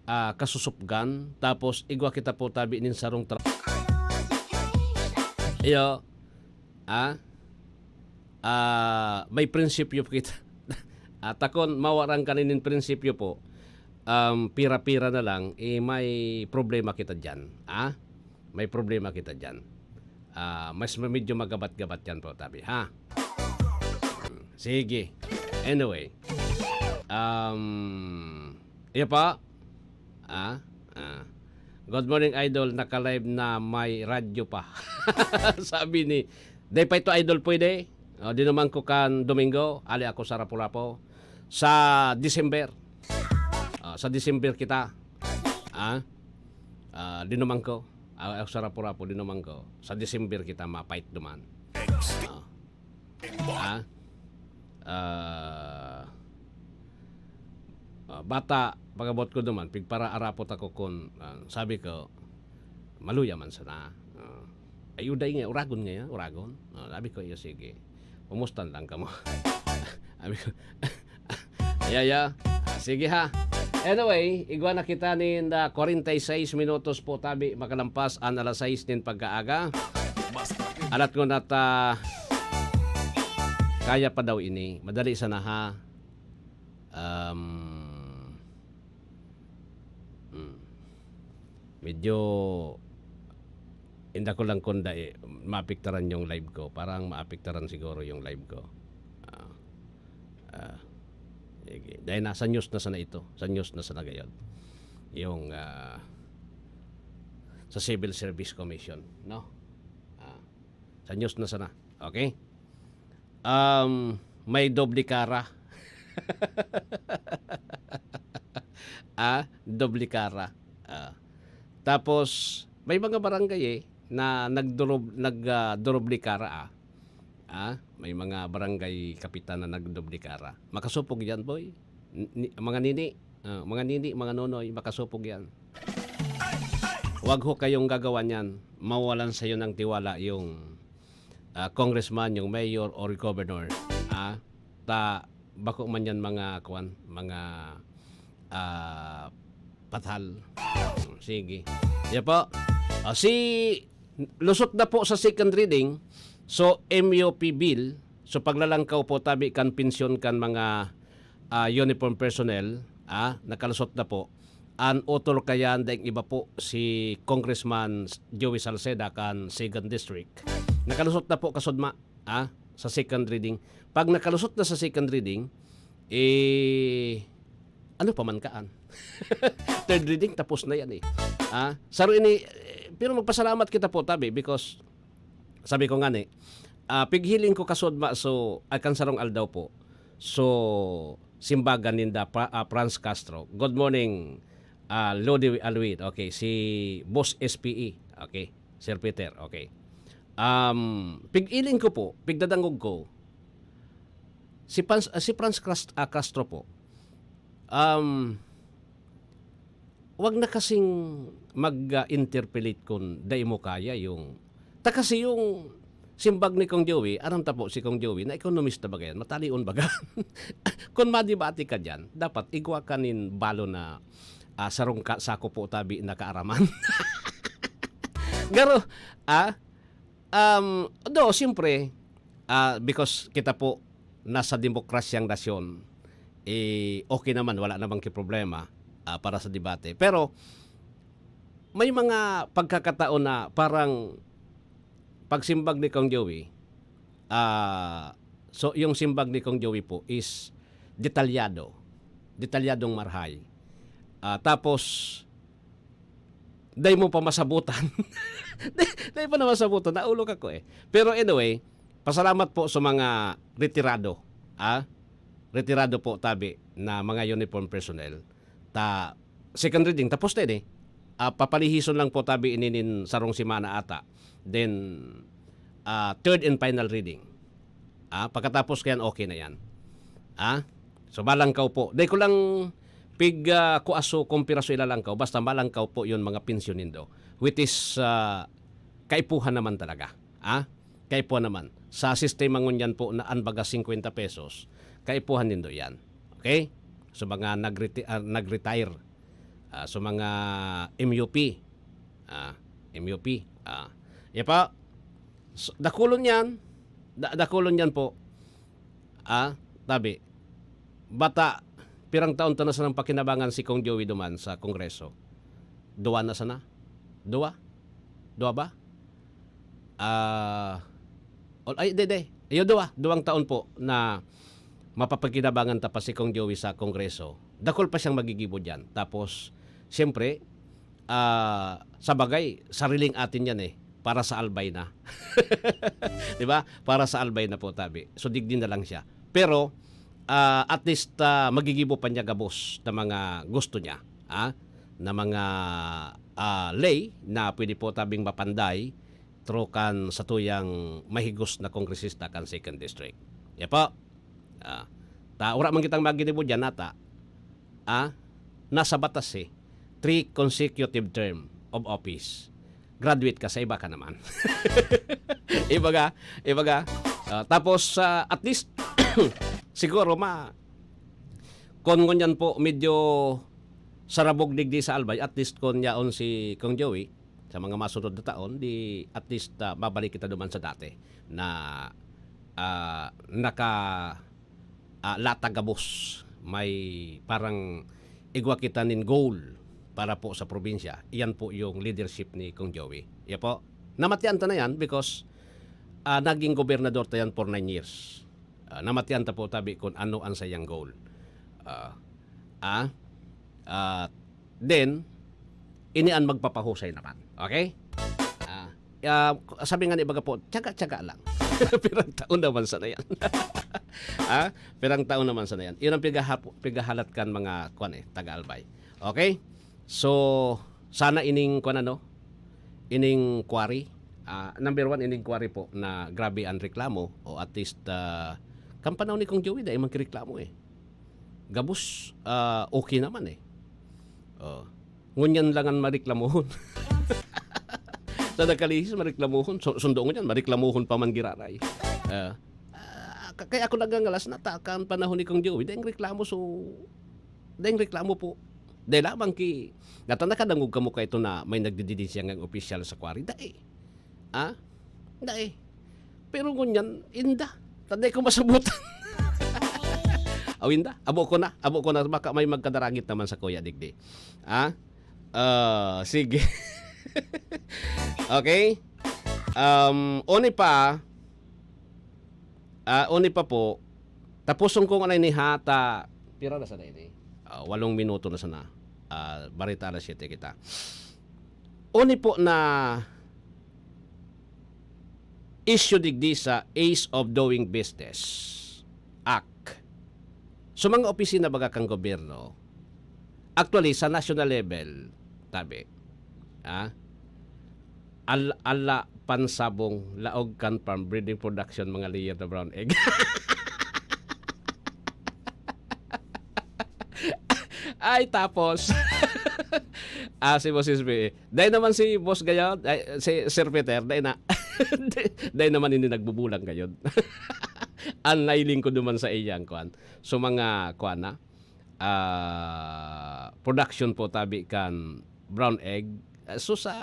ah, kasusupgan, tapos igwa kita po tabi nin sarong tra- Iyo, ah, ah, may prinsipyo po kita. At akon mawaran ka nin prinsipyo po, um, pira-pira na lang, eh, may problema kita diyan, ah? May problema kita diyan. Ah, mas ma-, medyo magabat-gabat yan po, tabi, ha? Sige. Anyway. Um, iyo po. Ah, ah. "Good morning, Idol. Naka-live na may radyo pa." Sabi ni, "Day pa ito, Idol, pwede?" O, dinuman ko kan Domingo, ali ako sa Rapu-Rapu. Sa December. Ah, sa December kita. Ah, ah, dinuman ko. Ah, ako sa Rapu-Rapu, dinuman ko. Sa December kita mapait duman. Ah. Ah. Ah, ah, bata, pagabot ko duman, pigparaarapot ako kun, ah, sabi ko, "Maluya man sana." Ah. "Ay, uday nga, uragon nga yan, uragon." Ah, sabi ko, "Iyo, sige. Pumustan lang kamo." Sabi ko, "Ay, ay, ah. Ah, sige ha." Anyway, igwa na kita nin, ah, kwarenta y seis minutos po, tabi, makalampas an alas sais nin pagkaaga. Alat ko na ta, kaya pa daw ini. Madali sana ha. Um, hmm. Medyo, inda ko lang kung dai, maapektaran yung live ko. Parang maapektaran siguro yung live ko. Ah, ah, sige. Dahil nasa news na sana ito. Sa news na sana gayon. Yung, ah, sa Civil Service Commission, no? Ah, sa news na sana. Okay? Um, may doble kara. Ah, doble kara. Ah. Tapos, may mga barangay, eh, na nagdurob-, nag, ah, doble kara, ah. Ah, may mga barangay kapitan na nagdoble kara. Makasupog yan, boy. N-, ni-, mga nini, ah, mga nini, mga nonoy, makasupog yan. Wag ho kayong gagawa niyan. Mawalan sa'yo ng tiwala yung, ah, congressman, yung mayor or governor. Ah, ta, bako man yan mga, kwan, mga, ah, pathal. Sige. Yan po. Ah, si, lusot na po sa second reading. So, M U P bill. So, paglalangkaw po tabi kan pensyon kan mga, ah, uniform personnel, ah, nakalusot na po. An author kayan daing iba po, si Congressman Joey Salceda kan Second District. Nakalusot na po kasudma, ah, sa second reading. Pag nakalusot na sa second reading, eh, ano pa man kaan? Third reading, tapos na yan eh. Ah, saro ini, eh, pero magpasalamat kita po, tabi, because sabi ko nga ni, ah, pighiling ko kasudma, so, ay kan sarong aldaw po. So, simbagan ninda pa, ah, Franz Castro. Good morning, ah, Lodi Alwin. Okay, si Boss S P E. Okay, Sir Peter. Okay. Um, pig-iling ko po, pigdadangog ko, si Franz, ah, si Franz Cras-, ah, Castro po, um, wag na kasing mag, ah, interpolate kung dai mo kaya yung, ta kasi yung simbag ni Kong Joey, aram ta po si Kong Joey na ekonomista baga yan, matalion baga. Kung madibati ka diyan, dapat igwa ka nin balo na, ah, sarong ka, sako po tabi na kaaraman. Garo, ah, um, do, siyempre, ah, because kita po nasa demokrasyang nasyon, eh, okay naman, wala namang ki problema, ah, para sa debate. Pero may mga pagkakataon na parang pagsimbag ni Kong Joey, ah, so, yung simbag ni Kong Joey po is detalyado. Detalyadong marhay. Ah, tapos, dai mo pa masabutan. Dai, dai pa na masabutan. Naulog ako eh. Pero anyway, pasalamat po sa mga retirado. Ah? Retirado po, tabi, na mga uniform personnel. Ta, second reading, tapos na ini. Ah, papalihison lang po, tabi, ini nin sarong semana ata. Then, ah, third and final reading. Ah, pagkatapos kayan, okay na yan. Ah? So, malangkaw po. Dai ko lang pig, ah, kuaso kung piraso ilalangkaw. Basta malangkaw po yun, mga pensyon nindo. Which is, ah, kaipuhan naman talaga. Ah? Kaipuhan naman. Sa sistema ngunyan po na an baga singkwenta pesos, kaipuhan nindo yan. Okay? So mga nagreti- ah, nag-retire, ah, so mga M U P, ah, M U P, ah, ya pa, so, dakulon yan, da- dakulon yan po, ah, tabi, bata, pirang taon ta na sanang pakinabangan si Kong Joey duman sa Kongreso? Duwa na sana? Duwa? Duwa ba? Ah, ol- ay, di, di. Iyo, duwa. Duwang taon po na mapapagkinabangan ta pa si Kong Joey sa Kongreso. Dakul pa siyang magigibo diyan. Tapos, siyempre, ah, sa bagay, sariling atin yan eh. Para sa Albay na. Di ba? Para sa Albay na po, tabi. So, digdi na lang siya. Pero, ah, at least, ah, magigibo pa niya gabos na mga gusto niya. Ah? Na mga, ah, lay na pwede po tabing mapanday through kan satuyang mahigos na kongresista kan second district. Ya po. Ah, ta, wala man kitang maginibo dyan, nata. Ah, nasa batas eh. Three consecutive term of office. Graduate ka, sa iba ka naman. Iba ka, iba ka. Ah, tapos, ah, at least, siguro ma, kung ngunyan po, medyo sarabog digdi sa Albay, at least kung yaon si Kong Joey, sa mga masunod na taon, di at least, ah, mabalik kita duman sa dati na, ah, naka, ah, latag gabos. May parang igwa kita nin goal para po sa probinsya. Iyan po yung leadership ni Kong Joey. Iya po. Namatian ta na yan because, ah, naging gobernador ta yan for nine years. Ah, namatian ta po tabi kung ano ang sayang goal. Ah, ah, ah, then, ini an magpapahusay naman. Okay? Ah, ah, sabi nga ni baga po, tiyaga-tiyaga lang. Pirang taon naman sana yan. Ah, pirang taon naman sana yan. Yun ang pigahap- pigahalat kan mga kwan eh, taga-Albay. Okay? So, sana ining kwan ano, ining quarry, ah, number one, ining quarry po na grabe ang reklamo, o at least, ah, kan panahon ni Kong Joey, dai man kireklamo eh. Gabos, ah, okay naman eh. Oh. Ngunyan lang ang mareklamohon. Sa nakalihis, mareklamohon. Su- sundo ngunyan, mareklamohon pa man giraray. Ah, ah, ka- kaya ako nagangalas na ta, kan panahon ni Kong Joey, daing reklamo, so, daing reklamo po. Dahil lamang ki, nata nakadangog kamo ka ito na may nagdididin siya ngang opisyal sa quarry. Dai. Ah? Dai. Pero ngunyan, inda. Taday ko masabutan. Aw, inda. Abo ko na. Abo ko na. Baka may magkadaragit naman sa kuya digdi. Ah? Ah, sige. Okay? Um, oni pa, ah, oni pa po, tapuson ko nga na ini hata, pira na sana ini? Ah, walong minuto na sana. Ah, barita alas siyete kita. Oni po na issue digdi sa Ease of Doing Business Act. So, mga opisina baga kang gobyerno, actually, sa national level, tabi, ah, al- ala pansabong laog kan farm breeding production, mga layer na brown egg. Ay, tapos, ah, si Boss S B, dai naman si Boss Gayod, ay, si Sir Peter, dai na. Dai, dai naman ini nagbubulang gayod. Ang nailing ko duman sa iyang kwan. So, mga kwan na, ah, production po tabi kan brown egg. Ah, so, sa,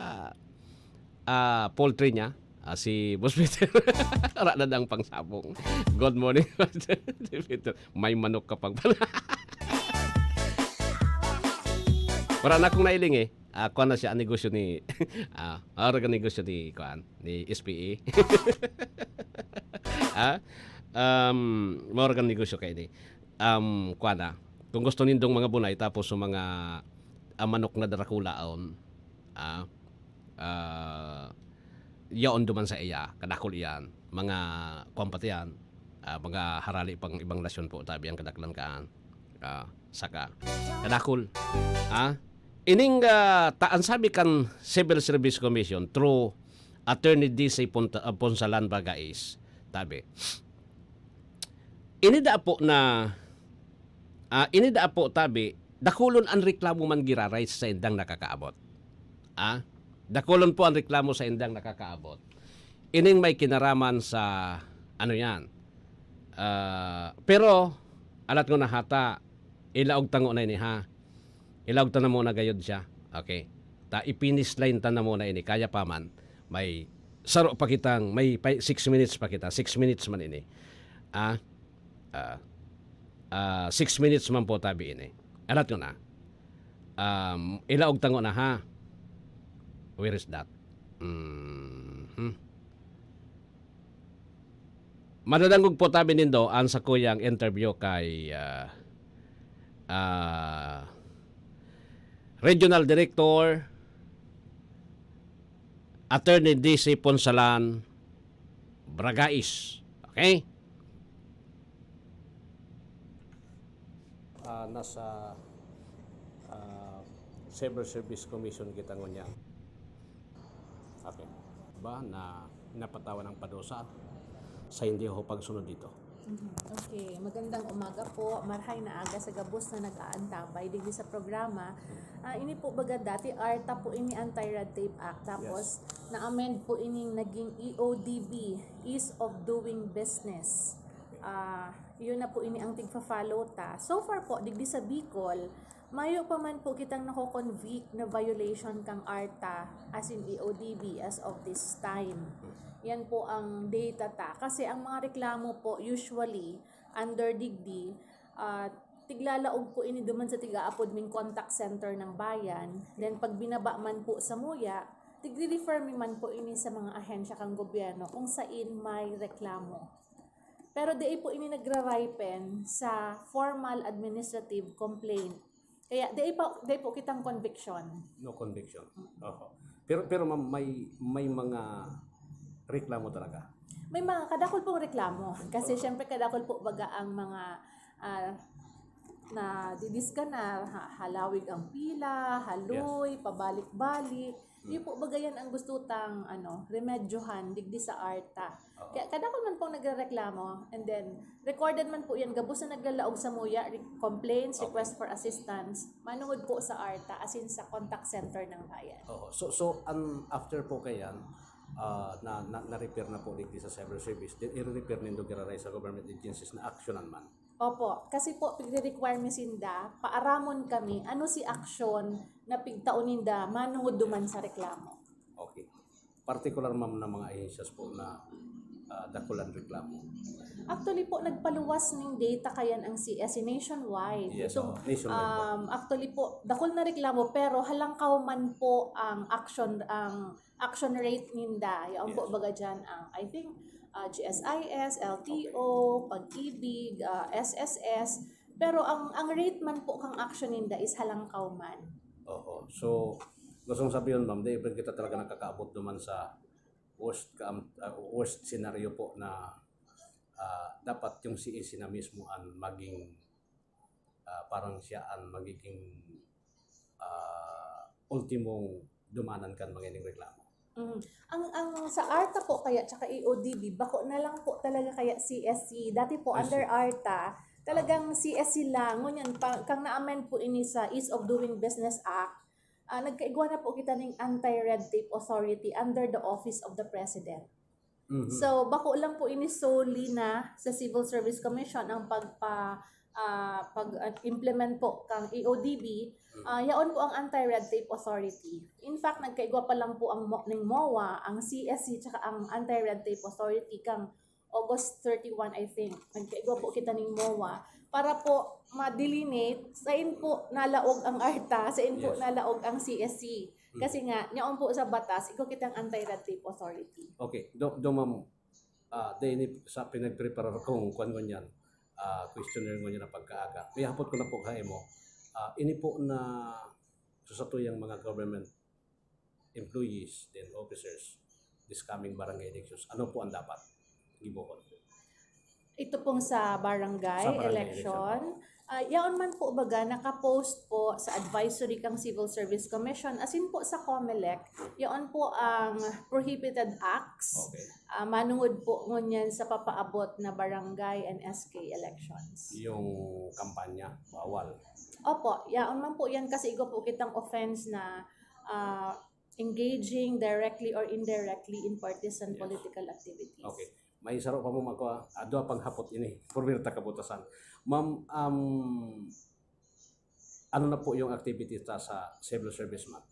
ah, poultry niya, ah, si Boss Peter. Wala na dang pangsabong. Good morning, Boss Peter. May manok ka pang pala. Wala na akong nailing eh. Ah, kuwan na siya, ang negosyo ni, ah, ah, ang negosyo ni, kuwan, ni S P E. Ah, um, maurag ang negosyo kayo ni. Um, kuwan na. Kung gusto nindong mga bunay, tapos yung mga, ah, manok na Dracula on, ah, ah, yaon duman sa iya, kadakol iyan. Mga, kuwan pati yan, ah, mga harali pang ibang nasyon po, tabi ang kadaklan kaan. Ah, saka, kadakol. Ah, ining, ah, ta-, ang sabi kan Civil Service Commission through Attorney D C Punta-, ah, Punsalan baga is, tabi, ini da po na, ah, ini da po tabi, dakulon ang reklamo man giraray sa indang nakakaabot. Ah, Dakulon po ang reklamo sa indang nakakaabot. Ining may kinaraman sa, ano yan. Ah, pero, alat ko na hata, ilaog tango na ini, ha? Ilaog ta na muna gayod siya. Okay. Ta, i-finish line ta na muna ini. Kaya pa man, may saro pa kitang, may pa, six minutes pa kita. Six minutes man ini. Ah, ah, ah, six minutes man po tabi ini. Alat ko na. Um, ilaog tango na, ha? Where is that? Mhm. Madadangog po tabi nindo ang sakuyang interview kay, ah, ah, Regional Director Attorney D C Ponsalan Bragais. Okay? Ah, nasa, ah, Civil Service Commission kita ngunyan. Okay. Ba na napatawan ang padusa sa hindi ho pagsunod dito? Mhm. Okay. Magandang umaga po. Marhay na aga sa gabos na nag-aantabay digdi sa programa. Ah, ini po baga dati, ARTA po ini, Anti-Red Tape Act. Tapos, Yes. na-amend po ining naging E O D B, Ease of Doing Business. Ah, yun na po ini ang tigfa-follow ta. So far po, digdi sa Bicol, mayo pa man po kitang nako-convict na violation kang ARTA, as in E O D B, as of this time. Yan po ang data ta. Kasi ang mga reklamo po, usually, under digdi, ah, tiglalaog po ini duman sa tigaapod ming contact center ng bayan. Then, pag binaba man po sa muya, tigre-refer mi man po ini sa mga ahensya kang gobyerno kung sain may reklamo. Pero dai po ini nagra-ripen sa formal administrative complaint. Kaya dai pa, dai po kitang conviction. No conviction. Mm. Oho. Pero, pero ma'am, may, may mga reklamo talaga? May mga kadakol pong reklamo. Kasi Oo. syempre kadakol po baga ang mga, ah, na didisganar, ha-, halawig ang pila, haloy, Yes. pabalik-balik. Yun po, baga yan ang gusto tang, ano, remedyohan digdi sa ARTA. Oo. Kaya kadakol man pong nagrereklamo, and then, recorded man po yan, gabos na naglalaog sa muya, re-, complaints, Okay. request for assistance, manungod po sa ARTA, as in sa contact center ng bayan. Oo. So, so, an-, after po kayan, ah, na, na, na-repair na po digdi sa civil service, then i-repair nindo giraray sa government agencies na aksyonan man. Opo, kasi po, pigre-require mi sinda, paaramon kami, ano si aksyon na pigtao ninda manungod duman sa reklamo. Okay. Partikular, ma'am, na mga ahensyas po na, ah, dakulan reklamo? Actually po, nagpaluwas ning data kayan ang C S C nationwide. Yes, Itong, oo, nationwide po. um, actually po, dakul na reklamo, pero halangkaw man po ang action, ang action rate ninda. Yaon po, Yes. baga dyan ang, I think, ah, G S I S, L T O, Okay. Pag-ibig, ah, S S S. Pero ang, ang rate man po kang action ninda is halangkaw man. Oo. So, gustong sabihin, ma'am, di ba kita talaga nakakaabot naman sa worst kaam-, ah, worst scenario po na, ah, dapat yung C S C na mismo ang maging, ah, parang siya ang magiging, ah, ultimong dumanan kan mga ining reklamo? Mm. Ang, ang sa ARTA po kaya tsaka E O D B, bako na lang po talaga kaya C S C. Dati po, I see. under ARTA, talagang Ah. C S C lang. Ngunyan, pa, kang na-amend po ini sa Ease of Doing Business Act, ah, nagkaigwa na po kita ning Anti-Red Tape Authority under the Office of the President. Mhm. So, bako lang po ini solely na sa Civil Service Commission ang pagpa-, ah, pag, ah, implement po kang E O D B, Mm. ah, yaon po ang Anti-Red Tape Authority. In fact, nagkaigwa pa lang po ang mo-, ning MOA, ang C S C, tsaka ang Anti-Red Tape Authority kang August thirty-one, I think. Nagkaigwa po kita ning MOA para po ma-delineate sain po nalaog ang ARTA, sain po Yes. nalaog ang C S C. Mm. Kasi nga, yaon po sa batas, igwa kitang Anti-Red Tape Authority. Okay. Do, do, ma'am, ah, dahil ni-, sa pinagpreparar kong kwan ngunyan, ah, questionnaire ngunyan na pagkaaga, ihapot ko na po kaimo, ah, ini po na sa satuyang mga government employees, then officers, this coming barangay elections, ano po ang dapat gibohon? Ito pong sa barangay Sa barangay election, election po. ah, yaon man po baga nakapost po sa advisory kang Civil Service Commission, as in po sa COMELEC, yaon po ang prohibited acts, Okay. ah, manungod po ngunyan sa papaabot na barangay and S K elections. Yung kampanya, bawal. Opo, yaon man po yan kasi igwa po kitang offense na, ah, engaging directly or indirectly in partisan political activities. Okay. May saro pa mo magkuha, adwa pang hapot ini, Pumirta Kabutasan. Ma'am, um, ano na po yung activity ta sa Civil Service Month?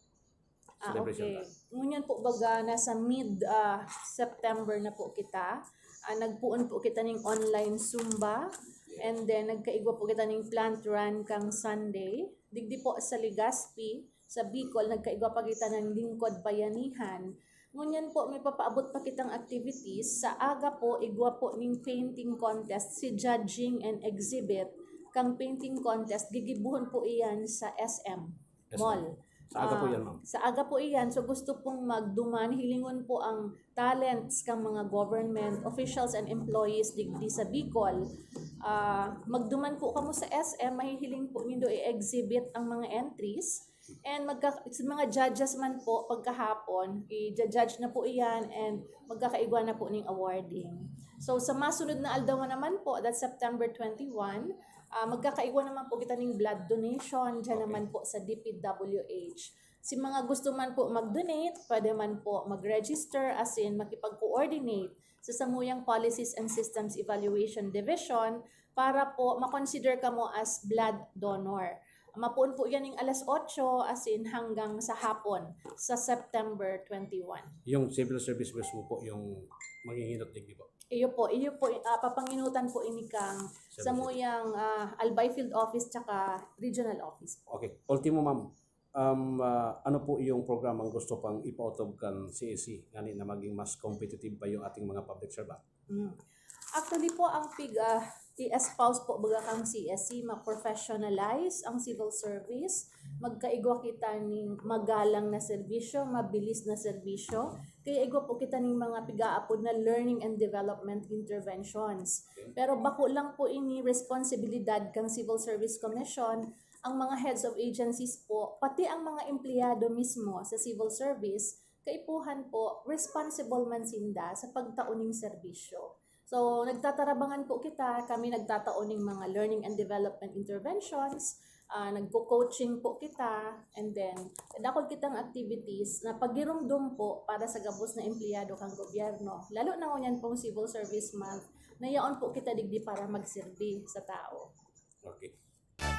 Ah, okay. Ngunyan po baga nasa mid uh, September na po kita. Uh, nagpuon po kita ning online Zumba. And then nagkaigwa po kita ning plant run kang Sunday. Digdi po sa Legazpi, sa Bicol, nagkaigwa pa kita ng Lingkod Bayanihan. Ngunyan po, may papaabot pa kitang activities. Sa aga po, igwa po ning painting contest, si judging and exhibit kang painting contest, gigibuhon po iyan sa S M Mall. Sa aga po yan, ma'am. Sa aga po iyan, so gusto pong magduman, hilingon po ang talents kang mga government officials and employees digdi sa Bicol. Uh, magduman po kamo sa S M, mahihiling po nindo i-exhibit ang mga entries. And magka, mga judges man po, pagkahapon, i-judge na po iyan and magkakaigwa na po ning awarding. So, sa masunod na aldaw naman po, that's September twenty-one, uh, magkakaigwa naman po kita ning blood donation dyan okay. naman po sa D P W H. Si mga gusto man po mag-donate, pwede man po mag-register, as in makipag-coordinate sa samuyang Policies and Systems Evaluation Division para po makonsider kamo as blood donor. Mapuon po yan ng alas otso as in hanggang sa hapon sa September twenty-one. Yung civil service mismo po yung manghihinot din, di ba? Iyo po, iyo po, uh, papanginutan po ini kang samuyang uh, Albay Field Office tsaka Regional Office. Okay. Ultimo, ma'am, um, uh, ano po yung programang gusto pang ipautob kan C S C ngani na maging mas competitive pa yung ating mga public servant? Mm. Actually po, ang pig uh, i-espouse po baga kang C S C, ma-professionalize ang civil service, magkaigwa kita ning magalang na serbisyo, mabilis na serbisyo, kaya igwa po kita ning mga pigaapod na learning and development interventions. Pero bako lang po ini responsibilidad kang Civil Service Commission, ang mga heads of agencies po, pati ang mga empleyado mismo sa civil service, kaipuhan po, responsible man sinda sa pagtao ning serbisyo. So, nagtatarabangan po kita, kami nagtatao ning mga learning and development interventions, uh, nagko-coaching po kita, and then dakul kitang activities na pagirumdom po para sa gabos na empleyado kang gobyerno. Lalo na ngunyan pong Civil Service Month, na yaon po kita digdi para magserbi sa tao. Okay.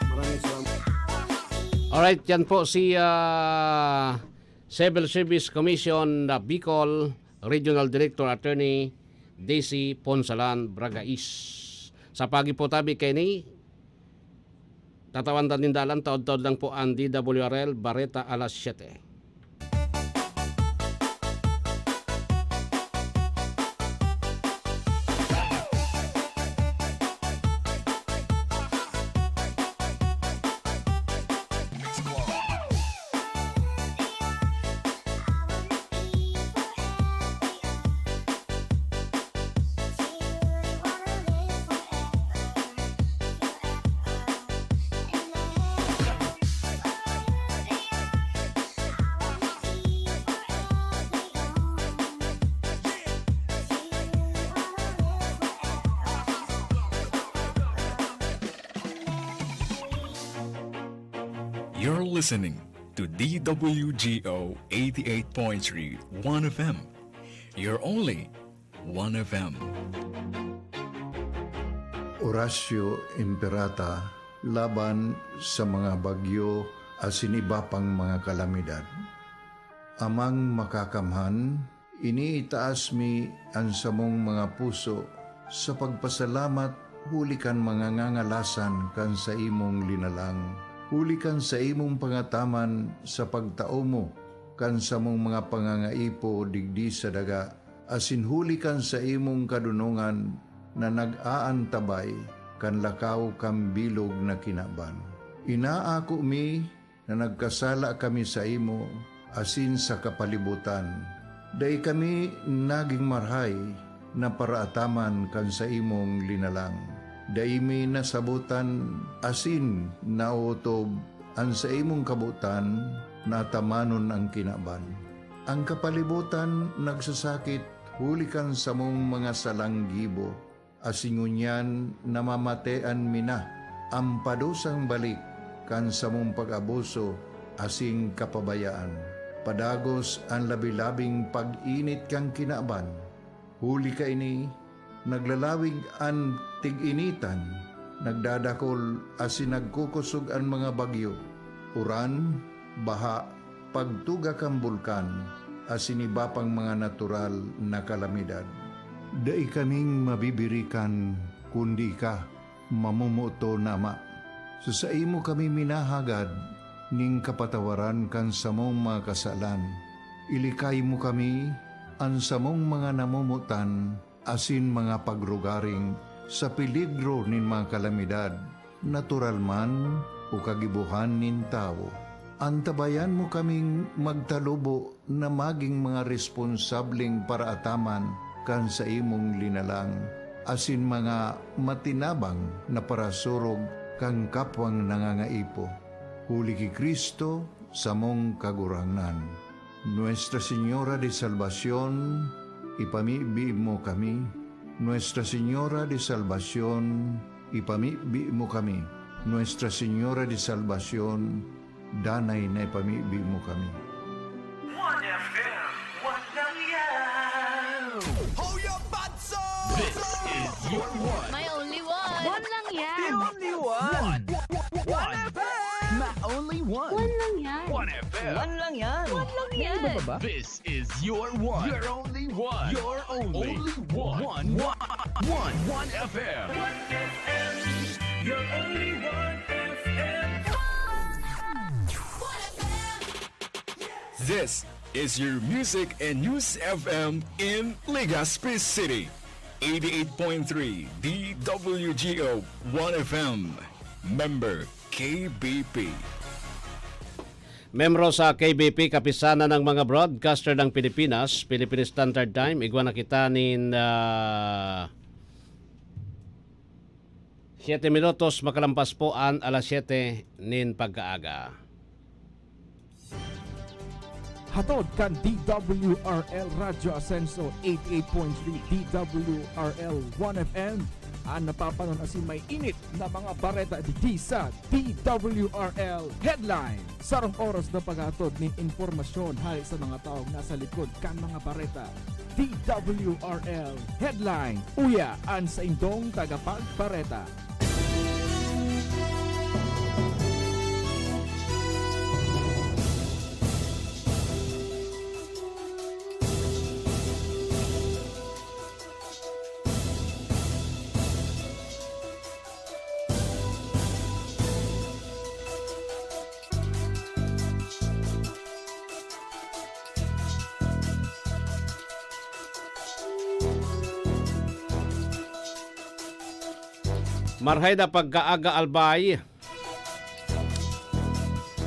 Maraming salamat. Alright, yan po si uh, Civil Service Commission na Bicol Regional Director Attorney D C Ponsalan Bragais. Sa pagi po tabi kay ni tatawan ta nin dalan, taod-taod lang po ang D W R L Bareta alas siyete. You're listening to D W G O eighty-eight point three One F M, your only One F M. Horacio Imperata laban sa mga bagyo asin iba pang mga kalamidad. Amang Makakamhan, iniitaas mi an samong mga puso sa pagpasalamat huli kan mga ngangalasan kan saimong linalang, huli kan saimong pangataman sa pagtao mo kan samong mga pangangaipo digdi sa daga, asin huli kan saimong kadunongan na nag-aantabay kan lakaw kan bilog na kinaban. Inaako mi na nagkasala kami saimo asin sa kapalibotan. Dai kami nagin marahay na paraataman kan saimong linalang. Dai mi nasabotan asin naotob an saimong kabotan na atamanon an kinaban. An kapalibotan nagsasakit huli kan samong mga salang gibo, asin ngunyan namamatean mi na an padusang balik kan samong pag-abuso asin kapabayaan. padagos an labi-labing pag-init kan kinaban. Huli kaini, naglalawig an tig-initan, nagdadakol asin nagkukosog an mga bagyo, uran, baha, pagtuga kan bulkan, asin iba pang mga natural na kalamidad. Dai kaming mabibirikan, kundi ika, mamomoton na Ama. Sa saimo kami minahagad nin kapatawaran kan samong mga kasalan. Ilikay mo kami, an samong mga namomotan, asin mga pagrugaring sa peligro nin mga kalamidad, natural man o kagibohan nin tawo. Antabayan mo kaming magtalubo na magin mga responsableng paraataman kan saimong linalang, asin mga matinabang na parasurog kan kapwang nangangaipo. Huli ki Cristo, samong Kagurangnan. Nuestra Señora de Salvacion, ipamibi mo kami. Nuestra Señora de Salvacion, ipamibi mo kami. Nuestra Señora de Salvacion, danay na ipamibi mo kami. One F M, one lang yan. Hold your butts up! This is your one. My only one. One lang yan. The only one. One. One F M. My only one. One lang yan. One F M. One lang yan. One lang yan. May iba pa ba? This is your one. Your only one. Your only. Only one. One. One. One F M. One F M. Your only one F M. This is your music and news F M in Legazpi City. Eighty-eight point three D W G O One F M. Member K B P. Membro sa K B P, Kapisanan ng mga Broadcaster ng Pilipinas, Philippine Standard Time, igwa na kita nin, ah, siyete minutos makalampas po an alas siyete nin pagkaaga. Hatod kan D W R L Radyo Asenso eighty-eight point three D W R L One F M, an napapanon asin may init na mga bareta digdi sa D W R L Headline. Sarong oras na paghatod nin impormasyon hale sa mga tawong nasa likod kan mga bareta. D W R L Headline. Uya an saindong tagapagbareta. Marhay na pagkaaga, Albay.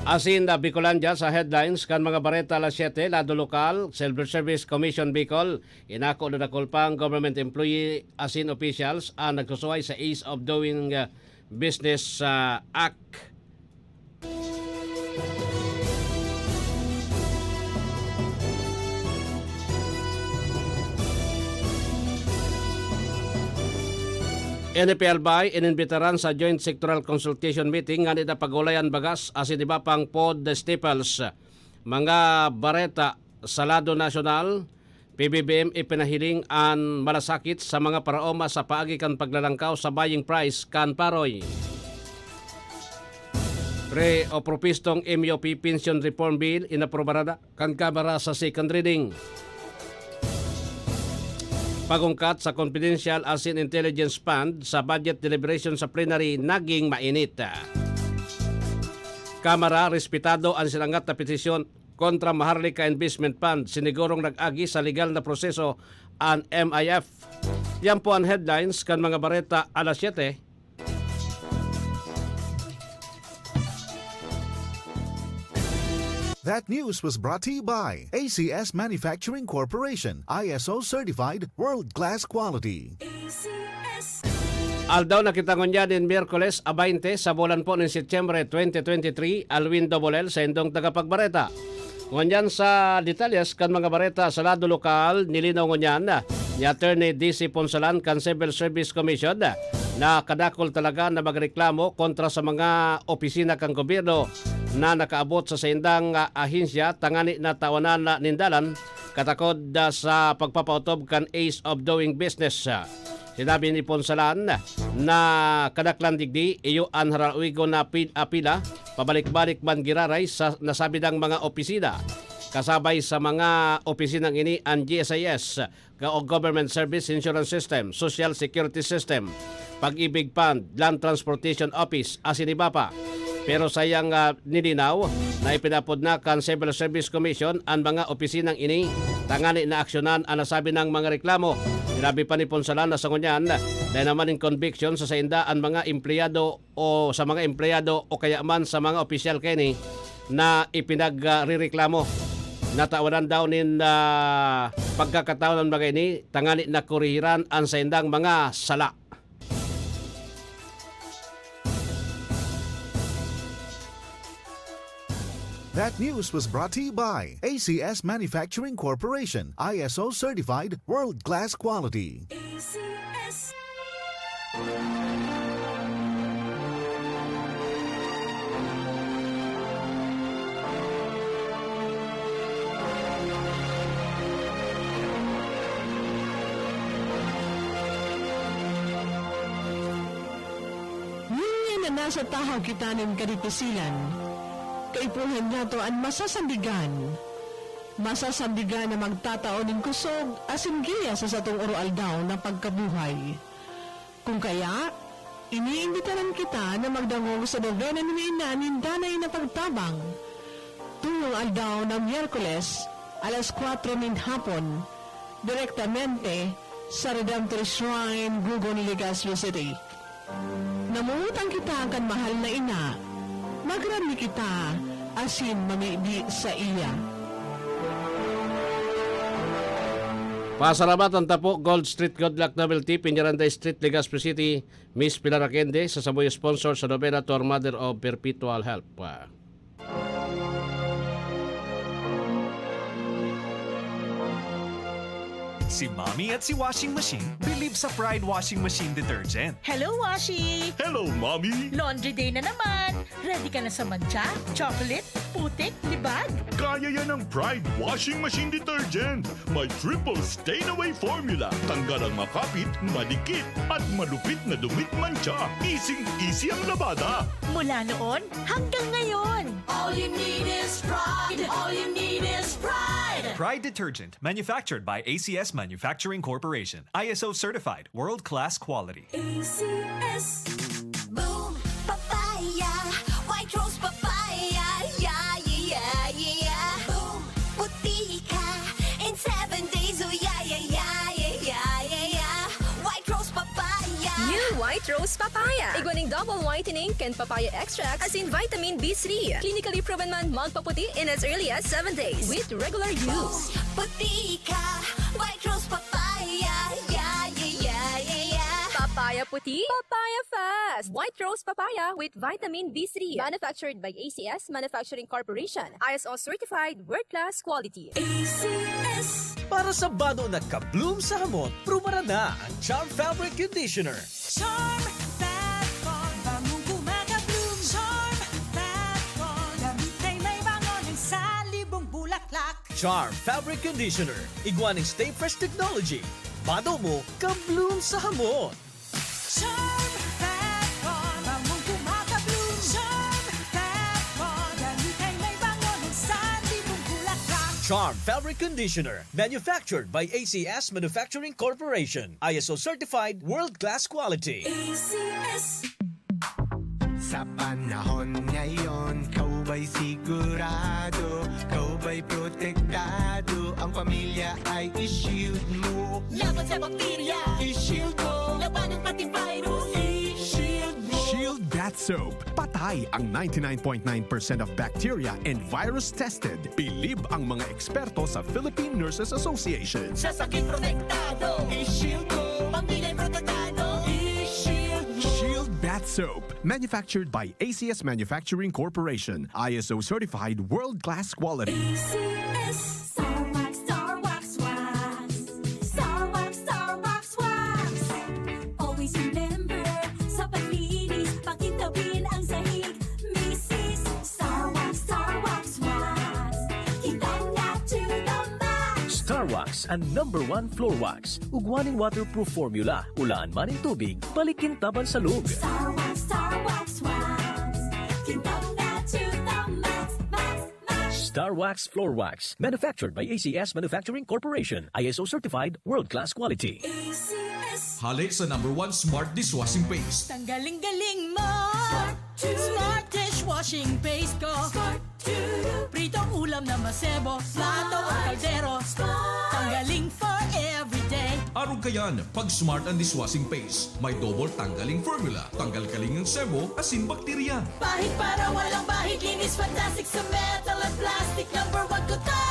Asin na Bicolandia sa headlines kan mga bareta alas siyete, lado lokal, Civil Service Commission Bicol, inako na dakul pang government employee asin officials an nagsusuhay sa Ease of Doing, uh, Business, uh, Act. N F L bay, inimbitaran sa Joint Sectoral Consultation Meeting ngani na pag-ulayan bagas asin iba pang food staples. Mga bareta sa lado nasyonal, P B B M ipinahiling an malasakit sa mga paraoma sa paagi kan paglalangkaw sa buying price kan paroy. Pre o propistong M U P Pension Reform Bill, inaprubaran na kan Kamara sa second reading. Pag-ungkat sa confidential asin intelligence fund sa budget deliberation sa plenary naging mainit. Kamara, respetado an sinangat na petisyon kontra Maharlika Investment Fund, sinigurong nag-agi sa legal na proseso an M I F. Yan po an headlines kan mga bareta alas siyete. That news was brought to you by A C S Manufacturing Corporation, I S O certified, world-class quality. Aldaw na kita ngunyan nin Miyerkules a baynte sa bulan po nin Setyembre twenty twenty-three, Alwin Dobolel, saindong tagapagbareta. Ngunyan sa detalyes kan mga bareta sa lado lokal, nilinaw ngunyan ni Attorney D C Ponsalan kan Civil Service Commission na kadakul talaga na magreklamo kontra sa mga opisina kan gobyerno na nakaabot sa saindang, ah, ahensya tangani na tawanan na nin dalan katakod, ah, sa pagpapautob kan ease of doing business. Sinabi ni Ponsalan na kadaklan digdi, iyo an harawigon na pin-, apila, pabalik-balik man giraray sa nasabidang mga opisina. Kasabay sa mga opisinang ini an G S I S, Ga-, o Government Service Insurance System, Social Security System, Pag-ibig Fund, Land Transportation Office, asin iba pa. Pero saiyang, ah, nilinaw na ipinapod na kan Civil Service Commission an mga opisinang ini tangani na aksyonan an nasabi nang mga reklamo. Sinabi pa ni Ponsalan na sa ngunyan, dai naman nin conviction sa sainda an mga empleyado o sa mga empleyado o kaya man sa mga opisyal kaini na ipinagrereklamo. Natawanan daw nin, ah, pagkakataon an mga ini tangani na korehiran an saindang mga sala. That news was brought to you by A C S Manufacturing Corporation, I S O certified, world-class quality. A C S. Ngunyan na nasa tahaw kita nin kadikosilan, kaipuhan niyato an masasandigan. Masasandigan na magtatao nin kusog asin giya sa satong oroaldaw na pagkabuhay. Kung kaya, iniimbitaran kita na magdangog sa nobena ni Ina nin Danay na Pagtabang, tuyong aldaw na Miyerkules, alas kwatro nin hapon, direktamente sa Redemptor Shrine, Gugon, Legazpi City. Namumutang kita kan mahal na ina. Magrami kita asin mamibi saiya. Pasalamatan ta po, Gold Street Good Luck Novelty, Peñaranda Street, Legazpi City, Miss Pilar Aquende, sa samuyo sponsor sa nobena to our Mother of Perpetual Help. Si Mommy at si Washing Machine bilib sa Pride Washing Machine Detergent. Hello, Washi! Hello, Mommy! Laundry day na naman! Ready ka na sa mantsa, chocolate, putik, libag? Kaya yan ng Pride Washing Machine Detergent. May triple stain away formula. Tanggal ang makapit, madikit, at malupit na dumi, mantsa. Easing-easy ang labada. Mula noon hanggang ngayon. All you need is Pride. All you need is Pride. Pride Detergent, manufactured by A C S Manufacturing Corporation. I S O certified, world-class quality. A C S. Boom Papaya, White Rose Papaya, yeah, yeah, yeah, yeah. Boom, puti ka in seven days, oh, yeah, yeah, yeah, yeah, yeah, yeah, yeah. White Rose Papaya. New White Rose Papaya. Igwa ning double whitening kan papaya extract asin vitamin B three. Clinically proven man magpaputi in as early as seven days with regular use. Boom, puti ka, White Rose Papaya, yeah, yeah, yeah, yeah, yeah. Papaya puti, papaya fast. White Rose Papaya with vitamin B three. Manufactured by A C S Manufacturing Corporation. I S O certified, world-class quality. A C S. Para sa bado na ka-bloom sa hamot, prubaran na ang Charm Fabric Conditioner. Charm Fab Foam, bangong kumaka-bloom. Charm Fab Foam, damit ay may bango ng salibong bulaklak. Charm Fabric Conditioner, igwa ning Stay Fresh Technology. Bado mo, ka-bloom sa hamot. Charm Fab Foam, bangong kumaka-bloom. Charm Fab Foam, damit ay may bango ng salibong bulaklak. Charm Fabric Conditioner, manufactured by A C S Manufacturing Corporation. I S O certified, world-class quality. A C S. Sa panahon ngayon, kaw ba'y sigurado? Kaw ba'y protektado? Ang pamilya ay i-shield mo. Laban sa bakterya, i-shield mo. Labanan pati virus, i-shield mo. Shield Bath Soap. Patay ang ninety-nine point nine percent of bacteria and virus tested. Bilib ang mga eksperto sa Philippine Nurses Association. Sa sakit protektado, i-shield mo. Pamilya protektado, i-shield mo. Shield Bath Soap, manufactured by A C S Manufacturing Corporation, I S O certified, world-class quality. A C S. Star Wax, Star Wax Wax. Star Wax, Star Wax Wax. Always remember, sa paglinis, pakintabin ang sahig. Misis, Star Wax, An number one floor wax. Ugwa nin waterproof formula. Ulaan man nin tubig, balik kintaban sa log. Star Wax, Star Wax, Wax. Kintab na to the max, max, max. Star Wax Floor Wax. Manufactured by A C S Manufacturing Corporation. I S O certified, world-class quality. A C S. Hale sa number one smart dishwashing paste. Tanggaling-galing mo. Smart to. Smart dishwashing paste ko. Smart to. Pritong ulam na masebo, plato o kaldero. Smart. Tanggaling for everyday. Arog kayan, pag Smart ang dishwashing paste, may double tanggaling formula. Tanggal kaling ang sebo, asin bakterya. Pahid para walang bahid, linis fantastic sa metal at plastic. Number one ko to.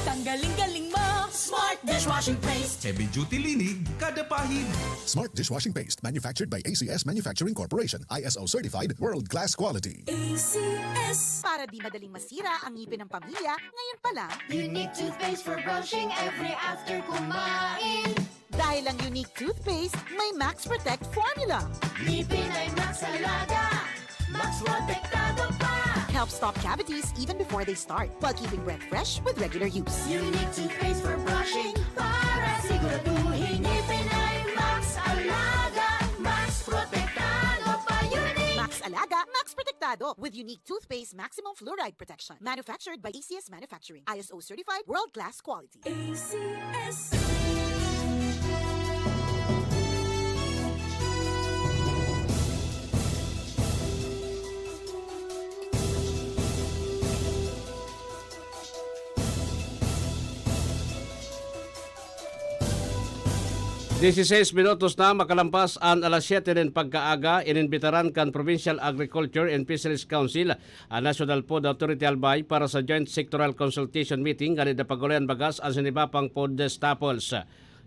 Tanggaling-galing mo. Smart dishwashing paste. Heavy duty linig, kada pahid. Smart dishwashing paste, manufactured by A C S Manufacturing Corporation, I S O certified, world-class quality. A C S. Para di madaling masira ang ngipin ng pamilya, ngayon pa lang. Unique toothpaste for brushing every after kumain. Dahil ang Unique toothpaste, may Max Protect formula. Ngipin ay Max Alaga, Max Protektado pa. Helps stop cavities even before they start, while keeping breath fresh with regular use. Unique toothpaste for brushing para siguraduhin ngipin ay Max Alaga, Max Protektado pa. Unique. Max Alaga, Max Protektado with Unique toothpaste maximum fluoride protection. Manufactured by A C S Manufacturing. I S O certified, world-class quality. A C S. Dieciséis minutos na makalampas an alas siyete nin pagkaaga, inimbitaran kan Provincial Agriculture and Fisheries Council an National Food Authority Albay para sa Joint Sectoral Consultation Meeting ngani na pag-ulayan bagas an siniba pang food staples,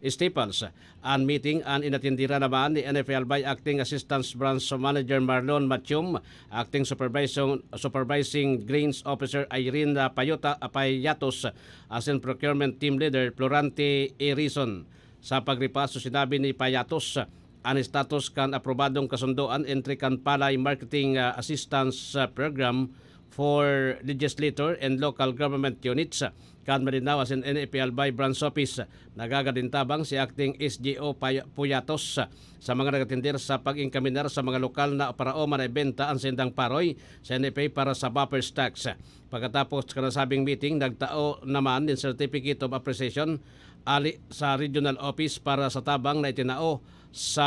staples. An meeting an inatendiran naman ni N F A Albay Acting Assistant Branch Manager Marlon Matium, Acting Supervisor, Supervising Grains Officer Irene Payota, Payatos, asin Procurement Team Leader Florante Erison. Sa pagripaso, sinabi ni Payatos, an status kan aprobadong kasundoan entre kan Palay Marketing, ah, Assistance, ah, Program for Legislator and Local Government Units, ah, kan Malinao asin N F A Albay Branch Office. Nagagadintabang si Acting S G O Pay-, Puyatos, ah, sa mga nagatinder sa pag-inkaminar sa mga lokal na paraoma na ibenta an saindang paroy sa N F A para sa buffer stocks. Pagkatapos kan nasabing meeting, nagtao naman nin Certificate of Appreciation ali sa Regional Office para sa tabang na itinao sa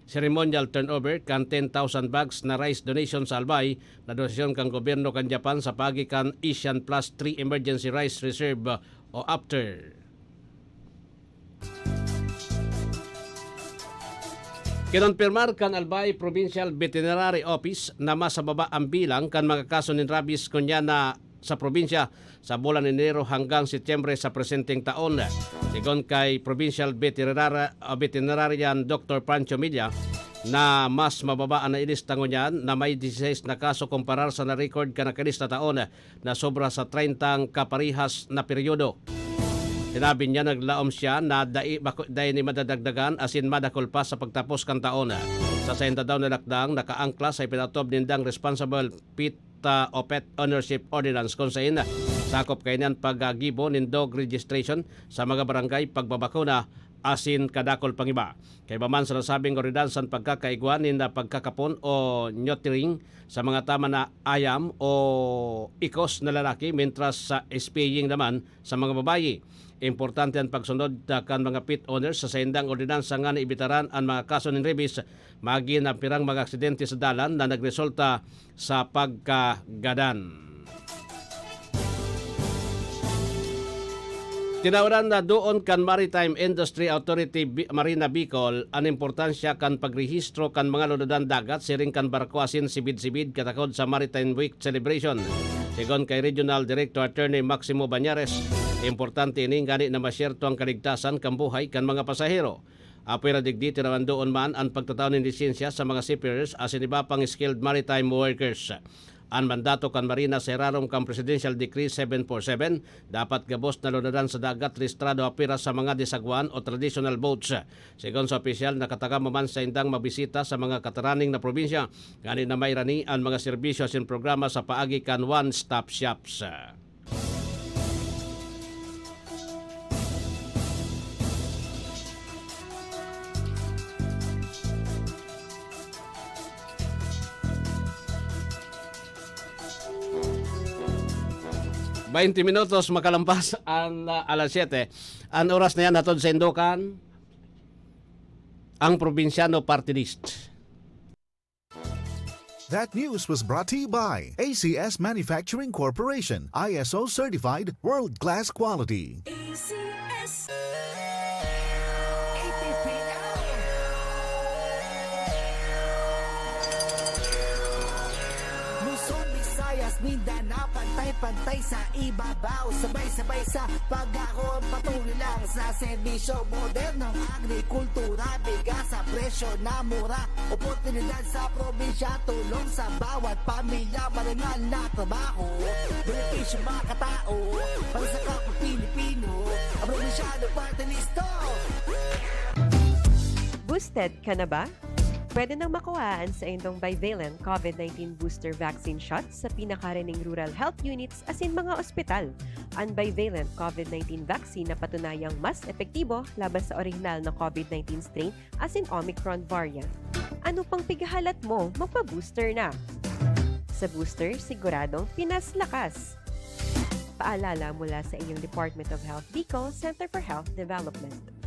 ceremonial turnover kan ten thousand bags na rice donation sa Albay na donasyon kan gobyerno kan Japan sa paagi kan ASEAN Plus three Emergency Rice Reserve o APTER. Kinonpirmar kan Albay Provincial Veterinary Office na mas mababa ang bilang kan mga kaso nin rabies ngunyan na sa probinsya sa bulan Enero hanggang Setyembre sa presenteng taon. Sigon kay Provincial Veterinar-, ah, Veterinarian Doctor Pancho Milla, na mas mababa an nailista ngunyan na may dieciséis na kaso kumparar sa na-record kan nakalista taon na sobra sa treyntang kaparehas na peryodo. Sinabi niya naglaom siya na dai, bako-, dai ni madadagdagan asin madakul pa sa pagtapos kan taon. Sa sainda daw na lakdang nakaangkla sa ipinatob nindang Responsible Pet, ah, o Pet Ownership Ordinance, kung sain sakop kaini an paggibo nin dog registration sa mga barangay, pagbabakuna asin kadakul pang iba. Kaiba man sa nasabing ordinansa an pagkakaigwa nin pagkakapon o neutering sa mga tama na ayam o ikos na lalaki, mentras sa spaying naman sa mga babayi. Importante an pagsunod, ah, kan mga pet owners sa saindang ordinansa ngani ibitaran an mga kaso nin rabies, magin ang pirang mga aksidente sa dalan na nagresulta sa pagkagadan. Tinawan na doon kan Maritime Industry Authority Bi-, Marina Bicol an importansya kan pagrehistro kan mga lunudan dagat siring kan barko asin sibid-sibid katakod sa Maritime Week celebration. Sigon kay Regional Director Attorney Maximo Bañares, importante ini ngani na masyerto ang kaligtasan kan buhay kan mga pasahero. Apwera digdi, tinawan doon man an pagtatao nin lisensya sa mga seafarers asin iba pang skilled maritime workers. An mandato kan Marina sa irarom kan Presidential Decree seven four seven, dapat gabos na lunadan sa dagat rehistrado apwera sa mga desagwan o traditional boats. Sigon sa opisyal, nakatagama man saindang mabisita sa mga kataraning na probinsya, ngani na mairani an mga serbisyo asin programa sa paagi kan one-stop shops. Baynte minutos makalampas an, ah, alas siyete. An oras na yan, hatod sa Indokan, ang Probinsyano Party List. That news was brought to you by A C S Manufacturing Corporation, I S O certified, world-class quality. A C S. A T P L. Luzon, Visayas, Mindanao, pantay-pantay sa ibabaw. Sabay-sabay sa pag-ako, patuloy lang sa serbisyo. Modernong agrikultura, bigas sa presyo na mura. Oportunidad sa probinsya, tulong sa bawat pamilya, marangal na trabaho, benepisyo mga katao, para sa kapwa Pilipino, ang Probinsyano Party List to! Boosted ka na ba? Pwede nang makuha an saindong bivalent COVID nineteen booster vaccine shot sa pinakarining rural health units asin mga ospital. An bivalent COVID nineteen vaccine napatunayang mas epektibo laban sa orihinal na COVID nineteen strain asin Omicron variant. Ano pang pighahalat mo? Magpa-booster na! Sa booster, siguradong Pinas lakas! Paalala mula sa inyong Department of Health Bicol, Center for Health Development.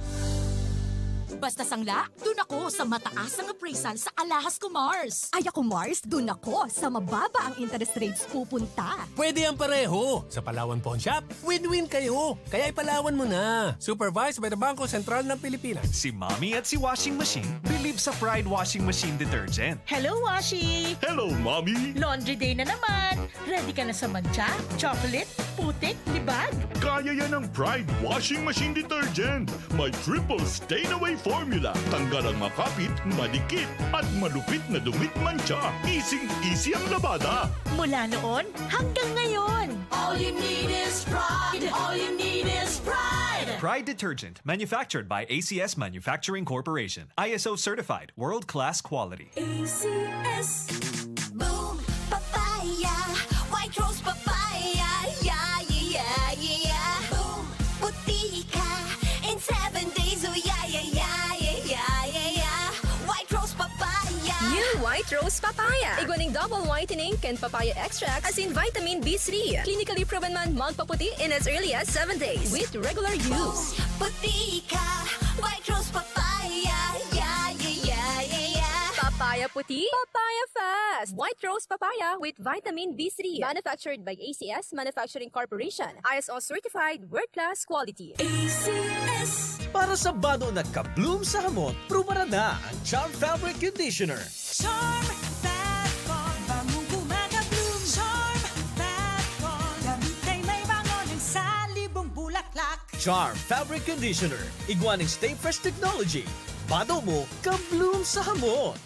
Basta sangla, dun ako sa mataas ang appraisal sa Alahas ko, Mars. Ay ako, Mars, dun ako sa mababa ang interest rates pupunta. Pwede ang pareho. Sa Palawan Pawn Shop, win-win kayo. Kaya ipalawan mo na. Supervised by the Bangko Sentral ng Pilipinas. Si Mommy at si Washing Machine believe sa Pride Washing Machine Detergent. Hello, Washi! Hello, Mommy! Laundry day na naman! Ready ka na sa mantsa, chocolate, putik, libag? Kaya yan ng Pride Washing Machine Detergent. May triple stain away formula. Tanggal ang makapit, madikit, at malupit na dumi at mantsa. Easing-easy ang labada. Mula noon hanggang ngayon! All you need is pride. All you need is pride. Pride Detergent, manufactured by A C S Manufacturing Corporation. I S O certified, world-class quality. A C S. Boom Papaya, White Rose Papaya, yeah, yeah, yeah, yeah. Boom Puti ka in seven days, oh yeah, yeah, yeah, yeah, yeah, yeah, yeah. White Rose Papaya. New White Rose Papaya. Igwa ning double whitening kan papaya extract asin vitamin B three. Clinically proven man magpaputi in as early as seven days with regular use. Puti ka, White Rose Papaya, yeah, yeah, yeah, yeah, yeah. Papaya puti, papaya fast. White Rose Papaya with vitamin B three. Manufactured by A C S Manufacturing Corporation. I S O certified, world-class quality. A C S. Para sa bado na ka-bloom sa hamot, prubaran na ang Charm Fabric Conditioner. Charm Fat Con, bangong kumaga-bloom. Charm Fat Con, gamit ay may bango ng salibong bulaklak. Charm Fabric Conditioner, igwa ning Stay Fresh Technology. Bado mo, ka-bloom sa hamot.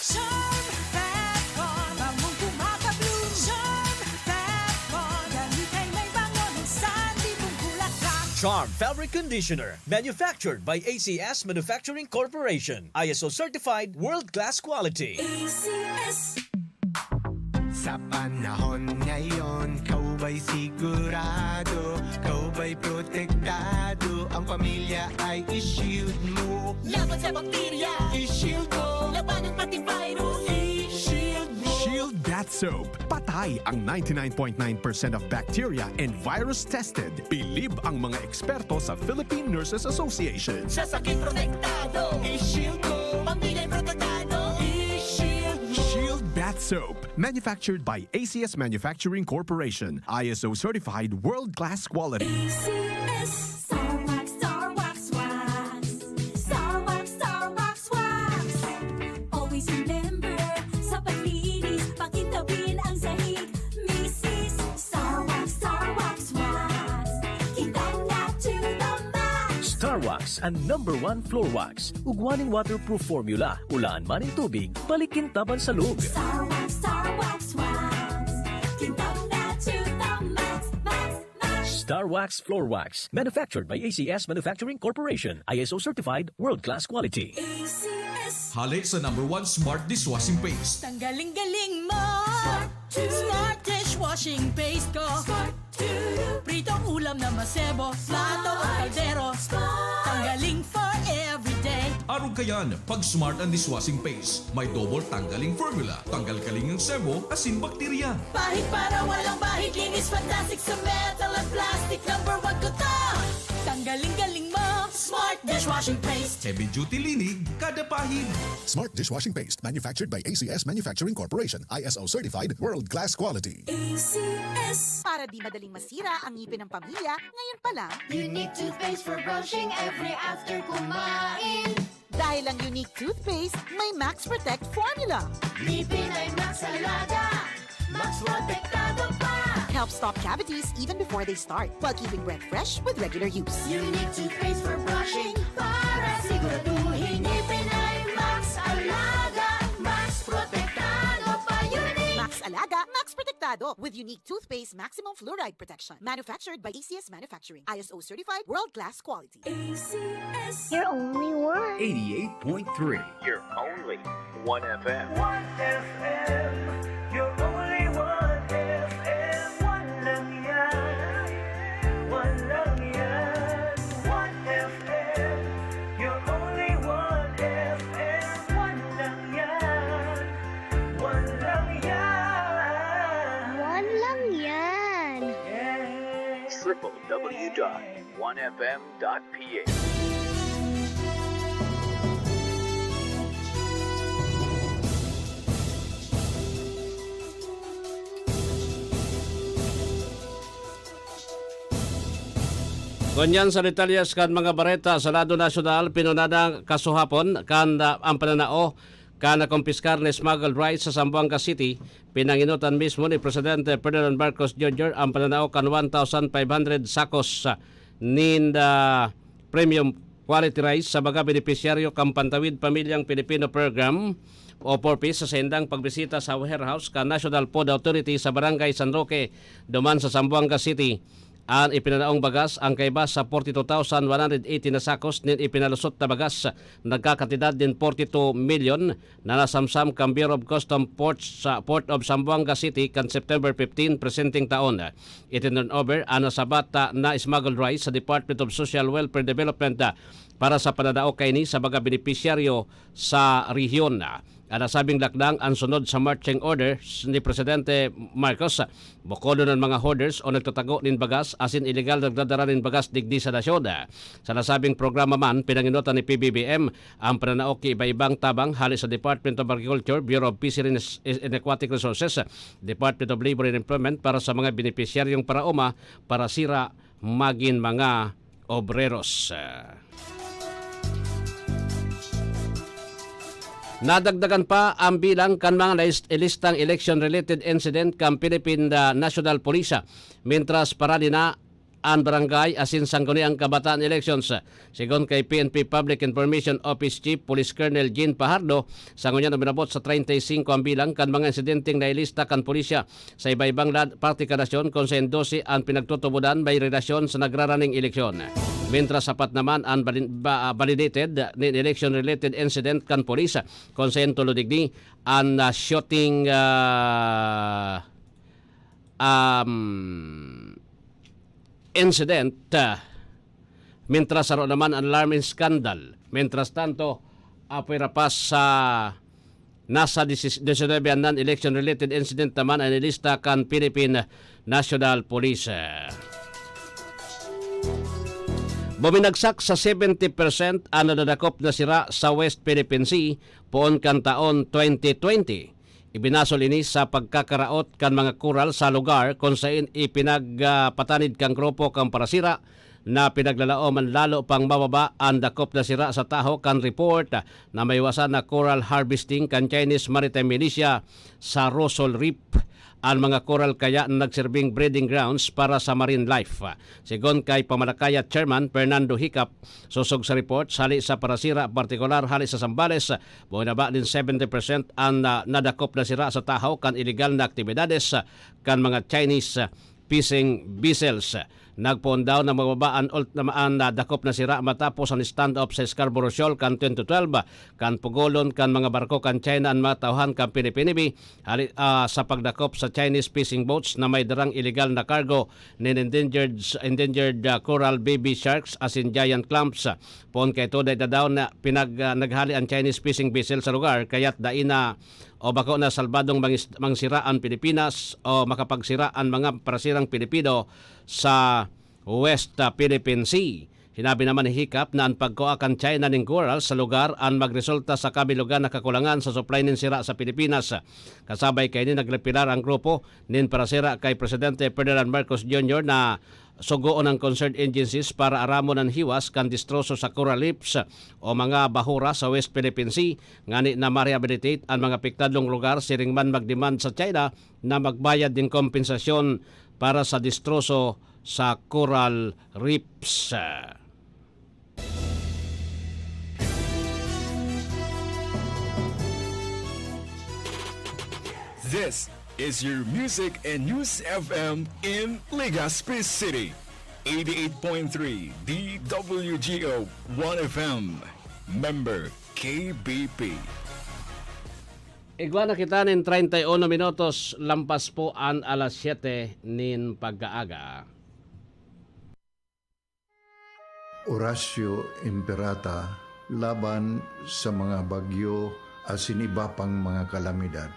Charm Fat Con, bangong kumaga-bloom. Charm Fat Con, gamit ay may bango ng salibong bulaklak. Charm Fabric Conditioner, manufactured by A C S Manufacturing Corporation. I S O certified, world-class quality. A C S. Sa panahon ngayon, ikaw ba'y sigurado? Ikaw ba'y protektado? Ang pamilya ay i-shield mo. Laban sa bakterya, I-shield mo. Labanan pati virus, i-shield mo. Shield Bath Soap. Patay ang ninety-nine point nine percent of bacteria and virus tested. Bilib ang mga eksperto sa Philippine Nurses Association. Sa sakit protektado, i-shield mo. Pamilya protektado, i-shield mo. Shield Bath Soap. Manufactured by A C S Manufacturing Corporation. I S O certified world-class quality. A C S. Star Wax, Star Wax, Wax. Star Wax, Star Wax, Wax. Always remember, sa paglinis, pakintabin ang sahig. Misis, Star Wax, Star Wax, Wax. Kintab na to the max. Star Wax, ang number one floor wax. Ugwa ning waterproof formula, ulaan man nin tubig, balik kintab an salog. Star Wax, Star Wax, Wax. Kintab na to the max, max, max. Star Wax Floor Wax, manufactured by A C S Manufacturing Corporation, I S O certified, world-class quality. A C S. Hale sa number one smart dishwashing paste. Tanggaling galing mo! Smart dishwashing paste ko! Pritong ulam na masebo, plato o kaldero. Tanggaling for everyday. Arog kayan, pag Smart ang dishwashing paste, may double tanggaling formula, tanggal kaling ang sebo asin bakterya. Pahid para walang bahid, linis fantastic sa metal at plastic. Number one ko to. Tanggaling galing mo, Smart dishwashing paste. Heavy duty linig, kada pahid. Smart dishwashing paste, manufactured by A C S Manufacturing Corporation, I S O certified, world class quality. A C S. Para di madaling masira ang ngipin ng pamilya, ngayon pa lang. Unique toothpaste for brushing every after kumain. Dahil ang Unique toothpaste, may Max Protect formula. Ngipin ay Max Alaga, Max Protektado pa. Help stop cavities even before they start, while keeping breath fresh with regular use. Unique toothpaste for brushing para siguraduhin ngipin ay Max Alaga, Max Protektado pa. Unique. Max Alaga, Max Protektado with Unique toothpaste maximum fluoride protection. Manufactured by A C S Manufacturing. I S O certified, world class quality. A C S. You're only one. Eighty-eight point three. You're only one F M. One F M. You're only one F M. One lang yan. One lang yan. One F M. You're only one F M. One lang yan. One lang yan. One lang yan. Yes. Triple W dot one F M dot P H. Ngunyan sa detalyes kan mga bareta sa lado nasyonal, pinunada kasuhapon kan, ah, ang pananao kan nakumpiskar na smuggled rice sa Zamboanga City. Pinangenotan mismo ni Presidente Ferdinand Marcos Junior ang pananao kan one thousand five hundred sakos, ah, nin, ah, premium quality rice sa mga benepisyaryo kan Pantawid Pamilyang Pilipino Program o four Ps sa saindang pagbisita sa warehouse kan National Food Authority sa Barangay San Roque, duman sa Zamboanga City. An ipinanaong bagas, ang kaiba sa forty-two thousand one hundred eighty na sakos nin ipinalusot na bagas, nagkakantidad nin forty-two million na nasamsam kan Bureau of Customs Ports sa Port of Zamboanga City kan September fifteen presenteng taon. Itinurn over an nasabat na smuggled rice sa Department of Social Welfare Development, ah, para sa pananao kaini sa mga benepisyaryo sa rehiyon. An nasabing lakdang an sunod sa marching orders ni Presidente Marcos. Bukodon an mga hoarders o nagtatago nin bagas asin ilegal nagdadara nin bagas digdi sa nasyon. Sa nasabing programa man, pinangenotan ni P B B M ang pananao ki iba-ibang tabang hale sa Department of Agriculture, Bureau of Fisheries and Aquatic Resources, Department of Labor and Employment para sa mga benepisyaryong paraoma, parasira magin mga obreros. Nadagdagan pa ang bilang kan mga nais-, ilistang election-related incident kan Philippine, ah, National Police, ah, mintras parali na an barangay asin sangguniang kabataan elections. Sigon kay P N P Public Information Office Chief Police Colonel Jean Pajardo, sa ngunyan uminabot sa treinta y cinco ang bilang kan mga insidenteng nailista kan pulisya sa iba-ibang lad-, parte kan nasyon, kun saen dose an pinagtutubodan may relasyon sa nagraraning eleksyon. Mientras, apat naman an bali-, ba-, validated nin election-related incident kan pulis, kun saen tulo digdi an, ah, shooting, ah, um, incident, ah, mientras saro naman an alarm scandal. Mientras tanto, apwera pa sa nasa disis-, diecinuebe an non-election-related incident naman an nilista kan Philippine National Police. Buminagsak sa seventy percent an nadadakop na sira sa West Philippine Sea poon kan taon twenty twenty. Ibinasol ini sa pagkakaraot kan mga koral sa lugar kun saen ipinagpatanid kan grupo kan parasira na pinaglalaom an lalo pang mababa an dakop na sira sa tahaw kan report na may wasan na coral harvesting kan Chinese Maritime Militia sa Rosol Reef. An mga coral kaya nagsirbing breeding grounds para sa marine life. Sigon kay Pamalakaya Chairman Fernando Hicap, sosog sa report, hali sa parasira partikular hali sa Zambales, buminaba nin seventy percent an, ah, nadakop na sira sa tahaw kan ilegal na aktibidades kan mga Chinese fishing vessels. Nagpoon daw na magbaba an ult-, na, an, ah, dakop na sira matapos an standoff sa Scarborough Shoal kan twenty twelve, kan pugolon kan mga barko kan China an mga tauhan kan Philippine Navy, hali, ah, sa pagdakop sa Chinese fishing boats na may darang iligal na cargo nin endangered, endangered, ah, coral baby sharks asin giant clams. Poon kaito, dai daw na pinag-, ah, naghali an Chinese fishing vessel sa lugar, kaya't dai na o bako na salbadong mangis-, mangsira an Pilipinas o makapagsira an mga parasirang Pilipino sa West, ah, Philippine Sea. Sinabi naman ni Hiccup na an pagkua kan China nin coral sa lugar an magresulta sa kabilogan na kakulangan sa supply nin sira sa Pilipinas. Kasabay kaini, nagrepilar ang grupo nin parasira kay Presidente Ferdinand Marcos Junior na sugoon ang concerned agencies para aramon an hiwas kan distroso sa coral reefs o mga bahura sa West Philippine Sea, ngani na ma-rehabilitate an mga apektadong lugar, siring man magdemand sa China na magbayad nin kompensasyon para sa distroso sa coral reefs. This is your Music and News F M in Legazpi City. Eighty-eight point three D W G O One F M. Member K B P. Igwa na kita nin treinta y uno minutos lampas po an alas siyete nin pagkaaga. Horacio Imperata laban sa mga bagyo asin iba pang mga kalamidad.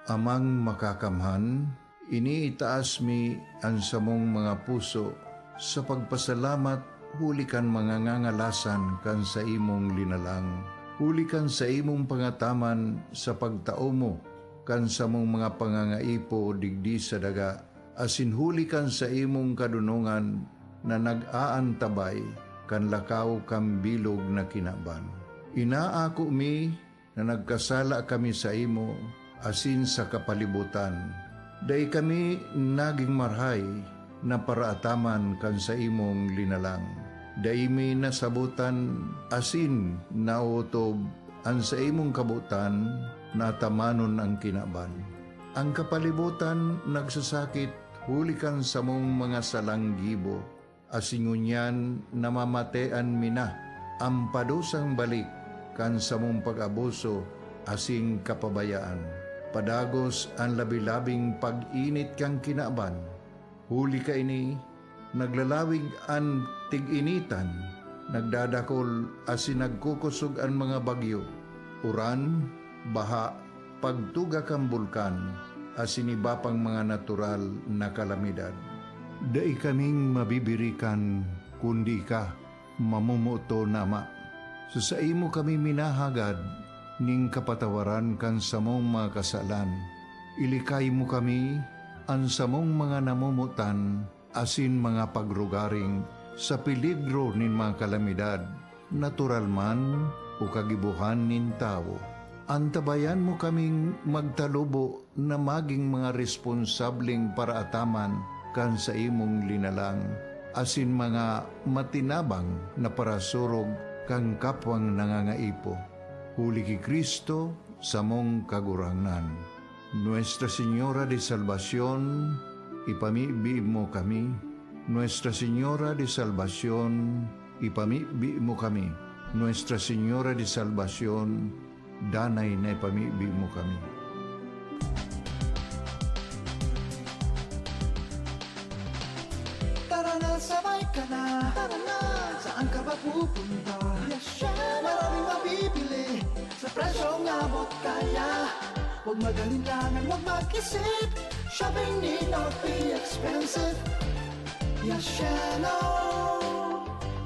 Amang Makakamhan, iniitaas mi an samong mga puso sa pagpasalamat huli kan mga ngangalasan kan saimong linalang, huli kan saimong pangataman sa pagtao mo kan samong mga pangangaipo digdi sa daga, asin huli kan saimong kadonongan na nag-aantabay kan lakaw kan bilog na kinaban. Inaako mi na nagkasala kami saimo asin sa kapalibotan. Dai kami nagin marahay na paraataman kan saimong linalang. Dai mi nasabotan asin naotob an saimong kabotan na atamanon an kinaban. An kapalibotan nagsasakit huli kan samong mga salang gibo, asin ngunyan namamatean mi na an padusang balik kan samong pag-abuso asin kapabayaan. Padagos an labi-labing pag-init kan kinaban. Huli kaini, naglalawig an tig-initan, nagdadakol asin nagkukosog an mga bagyo, uran, baha, pagtuga kan bulkan, asin iba pang mga natural na kalamidad. Dai kaming mabibirikan kundi ika, mamomoton na Ama. Sa saimo kami minahagad nin kapatawaran kan samong mga kasalan. Ilikay mo kami, an samong mga namomotan, asin mga pagrugaring sa peligro nin mga kalamidad, natural man o kagibohan nin tawo. Antabayan mo kaming magtalubo na magin mga responsableng paraataman kan saimong linalang asin mga matinabang na parasurog kan kapwang nangangaipo. Huli ki Cristo, samong Kagurangnan. Nuestra Señora de Salvacion, ipamibi mo kami. Nuestra Señora de Salvacion, ipamibi mo kami. Nuestra Señora de Salvacion, danay na ipamibi mo kami. Tara na, sabay ka na. Tara na. Saan ka ba pupunta? Maraming mabibili sa presyong abot kaya. Huwag mag-alinlangan, huwag mag-isip. Shopping need not be expensive. Yasheno,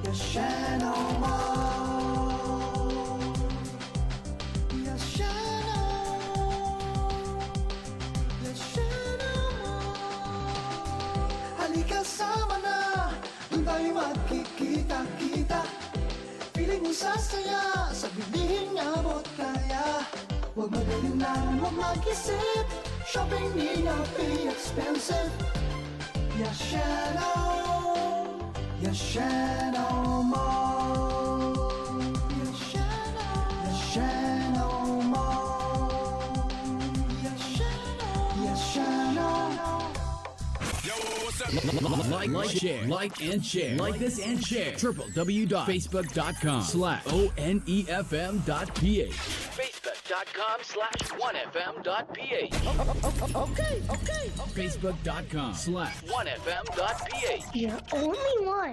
Yasheno Mall. Yasheno, Yasheno Mall. Halika, sama na, doon tayo magkikita-kita. Feeling mo sasaya sa bilhin abot kaya. Huwag mag-alinlangan, huwag mag-isip. Shopping need not be expensive. Yasheno, Yasheno Mall. Yasheno, Yasheno Mall. Yasheno, Yasheno. Yo, what's up? Like, like, share, like, and share. Like this and share. W W W dot facebook dot com slash O N E F M dot P H. Facebook dot com slash one F M dot P H. Okay, okay, okay. Facebook dot com slash one F M dot P H. You're only one.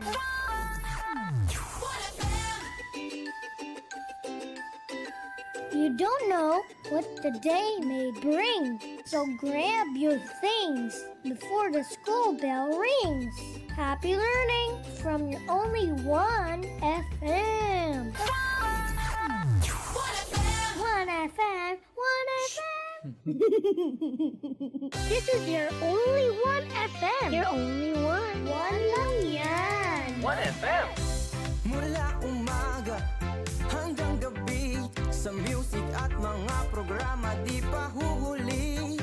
You don't know what the day may bring. So grab your things before the school bell rings. Happy learning from your only one F M. One F M, one F M. This is your only one F M. Your only one. One lang yan. One F M. Mula umaga hanggang gabi, sa music at mga programa di pa huhuli.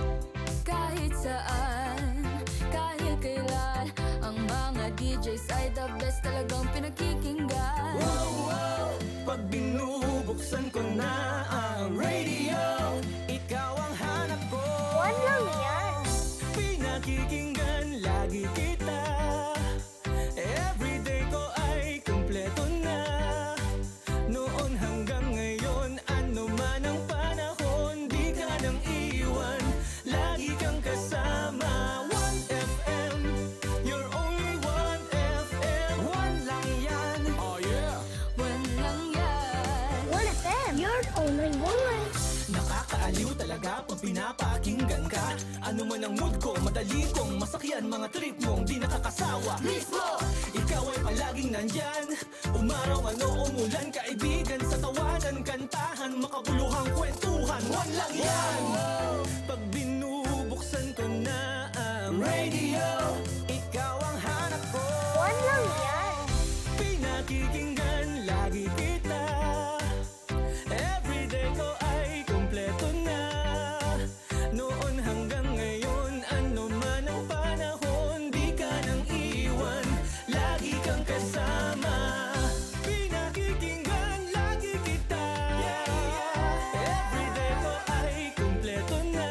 Kahit saan, kahit kailan, ang mga D Js ay the best, talagang pinakikinggan. Wow, wow. Pag binubuksan ko na ang radio, ikaw ang hanap ko. One lang yan. Pinakikinggan lagi kita. Everyday ko ay kumpleto na. Noon hanggang ngayon, ano man ang panahon, di ka nang iwan. Lagi kang kasama. One F M, you're only one F M. One lang yan. Oh, yeah. One lang yan. One F M, you're only one. Nakakaaliw talaga pag pinapakinggan ka. Ano man ang mood ko, madali kong masakyan. Mga trip mong di nakakasawa. Mismo! Ikaw ay palaging nandyan. Umaraw man o umulan, kaibigan sa tawanan, kantahan, makabuluhang kwentuhan. One lang yan. Pag binubuksan ko na ang radio, ikaw ang hanap ko. One lang yan. Pinakikinggan lagi kita. Everyday ko ay kumpleto na. Noon hanggang ngayon, ano man ang panahon, di ka nang iwan, lagi kang kasama. Pinakikinggan lagi kita. Yeah, yeah. Everyday ko ay kumpleto na.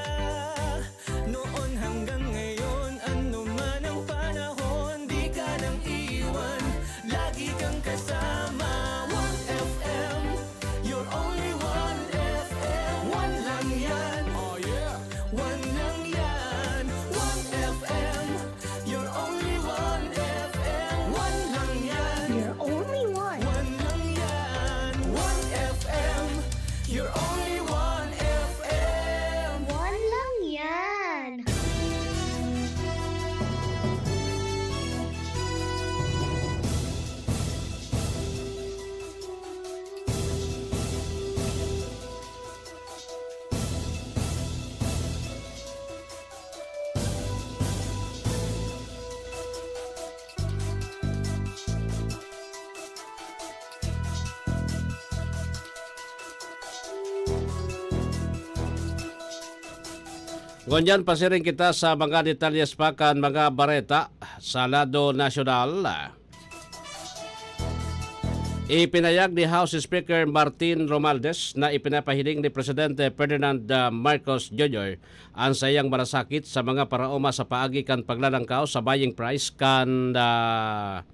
Noon hanggang ngayon, ano man ang panahon, di ka nang iwan, lagi kang kasama. One F M, you're only one F M. One lang yan. Oh, yeah. One lang yan. One F M, you're only one F M. One lang yan. You're only one. One lang yan. One F M, you're only one F M. One lang yan. Ngunyan, pasiring kita sa mga detalyes pa kan mga bareta sa lado nasyonal. Ipinayag ni House Speaker Martin Romualdez na ipinapahiling ni Presidente Ferdinand, ah, Marcos Junior an saiyang malasakit sa mga paraoma sa paagi kan paglalangkaw sa buying price kan, ah,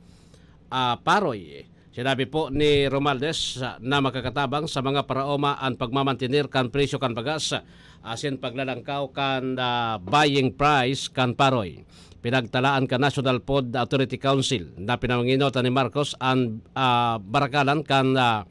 ah, paroy. Sinabi po ni Romualdez, ah, na makakatabang sa mga paraoma an pagmamantener kan presyo kan bagas, ah, asin paglalangkaw kan, ah, buying price kan paroy. Pinagtalaan kan National Food Authority Council na pinanginginotan ni Marcos an, ah, barakalan kan, ah,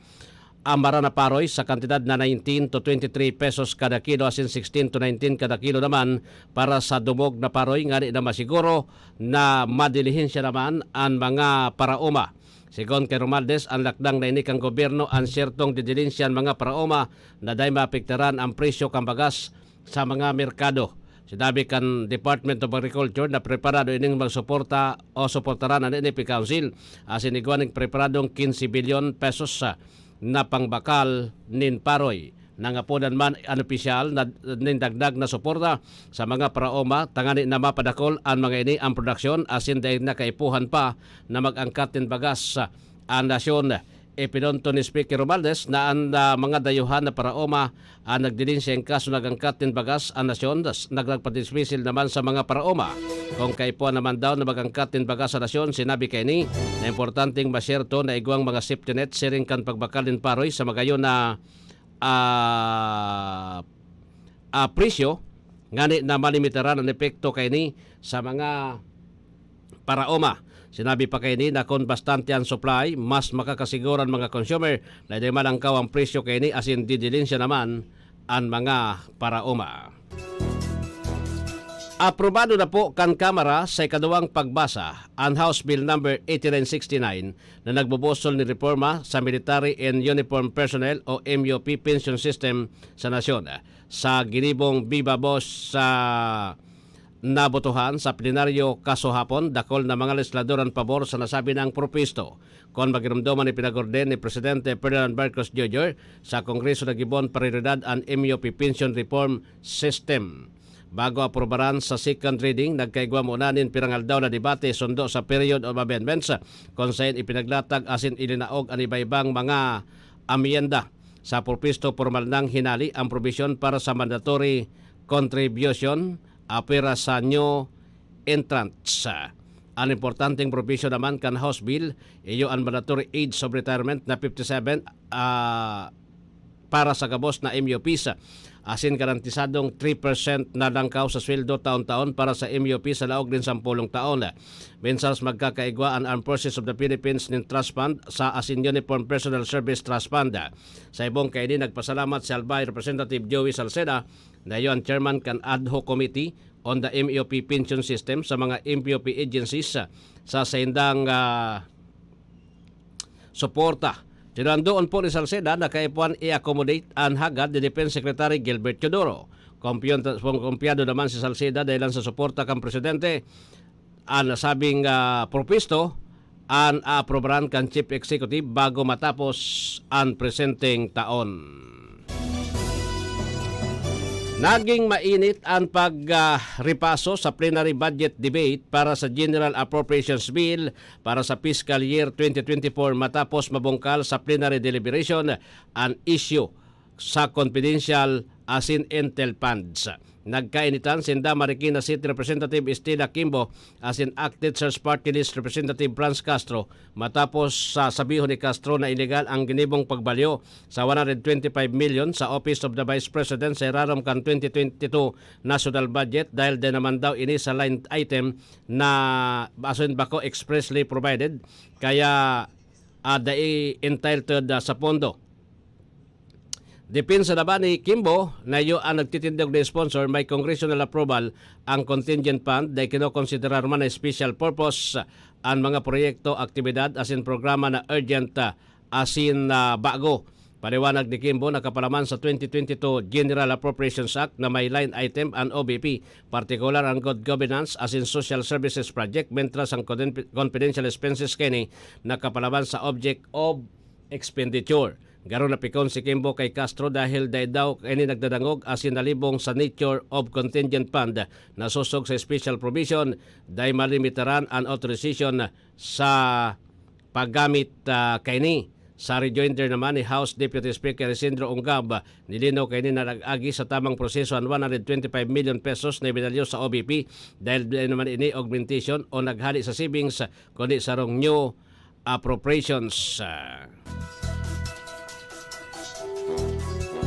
amara na paroy sa kantidad na nineteen to twenty-three pesos kada kilo asin sixteen to nineteen kada kilo naman para sa dumog na paroy, ngani na masiguro na madilihensya naman an mga paraoma. Segun kay Romualdez, an lakdang na ini kan gobyerno an siyertong didilihensya an mga paraoma na dai maapektaran an presyo kan bagas sa mga merkado. Sinabi kan Department of Agriculture na preparado ining magsuporta o suportaran an N F A Council, asin igwa nin preparadong quince bilyon pesos, ah, na pangbakal nin paroy. Nangapodan man an opisyal na, nin dagdag na suporta sa mga paraoma tangani na mapadakol an mga ini an produksyon asin dai na kaipuhan pa na mag-angkat nin bagas, ah, an nasyon. Ipinunto ni Speaker Romualdez na an, ah, mga dayuhan na paraoma an nagdilinsya nin kaso nag-angkat nin bagas an nasyon, das-, nag-, nagpadismisil naman sa mga paraoma. Kung kaipuhan naman daw na mag-angkat nin bagas sa nasyon, sinabi kaini na importanteng masyerto na igwang mga safety net siring kan pagbakal nin paroy sa magayon na, ah, ah, presyo, ngani na malimitaran an epekto kaini sa mga paraoma. Sinabi pa kaini na kun bastante an supply, mas makakasiguro an mga consumer na di malangkaw an presyo kaini asin didilinsya naman an mga paraoma. Aprobado na po kan Kamara sa ikaduwang pagbasa an House Bill number eighty-nine sixty-nine na nagbubusol nin reporma sa Military and Uniform Personnel o M U P pension system sa nasyon. Sa ginibong Viva Voz sa nabotohan sa plenaryo kasuhapon, dakul na mga legislador an pabor sa nasabi nang propuesto. Kun magiromdoman, ipinag-orden ni Presidente Ferdinand Marcos Junior sa Kongreso na gibohon prioridad an M U P pension reform system. Bago aprobaran sa second reading, nagkaigwa muna nin pirang aldaw na debate sundo sa period of amendments, kun saen ipinaglatag asin ilinaog an iba-ibang mga amyenda. Sa propuesto, pormal nang hinali ang probisyon para sa mandatory contribution, apwera sa new entrants. An importanteng provision naman kan House Bill, iyo an mandatory age of retirement na fifty-seven, ah, para sa gabos na M U Ps, asin garantisadong three percent na langkaw sa sweldo taon-taon para sa M U P sa laog nin sampolong taon. Mientras, magkakaigwa an Armed Forces of the Philippines nin Trust Fund sa asin Uniform Personnel Service Trust Fund. Sa ibong kaini, nagpasalamat si Albay Representative Joey Salceda na iyo an chairman kan Ad Hoc Committee on the M U P Pension System sa mga M U P agencies sa saindang, ah, suporta. Tinuandoon po ni Salceda na kaipuhan i-accommodate an hagad ni Defense Secretary Gilbert Teodoro. Kumpiyon-, kumpiyado naman si Salceda dahilan sa suporta kan presidente. An nasabing, ah, propuesto an aaprobaran kan Chief Executive bago matapos an presenteng taon. Naging mainit an pag, ah, repaso sa plenary budget debate para sa General Appropriations Bill para sa fiscal year twenty twenty-four matapos mabungkal sa plenary deliberation an isyu sa confidential asin intel funds. Nagkainitan sinda Marikina City Representative Stella Kimbo asin ACT Teachers Party List Representative Franz Castro matapos sa sabihon ni Castro na iligal ang ginibong pagbalyo sa one hundred twenty-five million sa Office of the Vice President sa irarom kan twenty twenty-two national budget dahil din naman daw ini sa line item na asin bako expressly provided, kaya, ah, dai entitled, ah, sa pondo. Depensa naman ni Kimbo na iyo an nagtitindog na sponsor, may congressional approval ang contingent fund, dai kinokonsiderar man na special purpose an mga proyekto, aktibidad asin programa na urgent, ah, asin, ah, bago. Paliwanag ni Kimbo, nakapalaman sa twenty twenty-two General Appropriations Act na may line item an O B P, partikular ang good governance asin social services project, mentras ang confiden-, confidential expenses kaini nakapalaman sa object of expenditure. Garo napikon si Kimbo kay Castro dahil dai daw ini nagdadangog asin nalibong sa nature of contingent fund na sosog sa special provision, dai malimitaran an authorization sa paggamit, ah, kaini. Sa rejoinder naman ni House Deputy Speaker Isidro Ongab, nilinaw kaini na nag-agi sa tamang proseso an one hundred twenty-five million pesos na ibinalyo sa O B P dahil dai naman ini augmentation o naghali sa savings, kundi sarong new appropriations.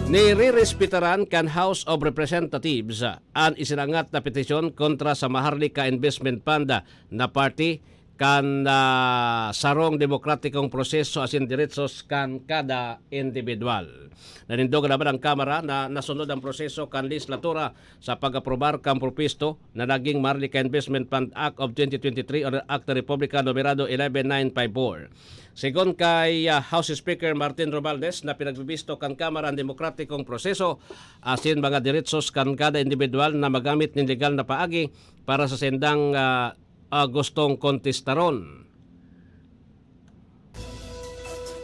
Nirerespetaran kan House of Representatives an isinangat na petisyon kontra sa Maharlika Investment Fund na parte kan, ah, sarong demokratikong proseso asin deretsos kan kada indibidwal. Nanindogan naman ang Kamara na nasunod ang proseso kan lehislatura sa pag-aprobar kan propuesto na naging Maharlika Investment Fund Act of twenty twenty-three or Acta Republica numerado eleven nine five four. Segun kay, ah, House Speaker Martin Romualdez na pinagbibisto kan Kamara an demokratikong proseso asin mga deretsos kan kada indibidwal na magamit nin legal na paagi para sa sindang, ah, ah, gustong kontestaron.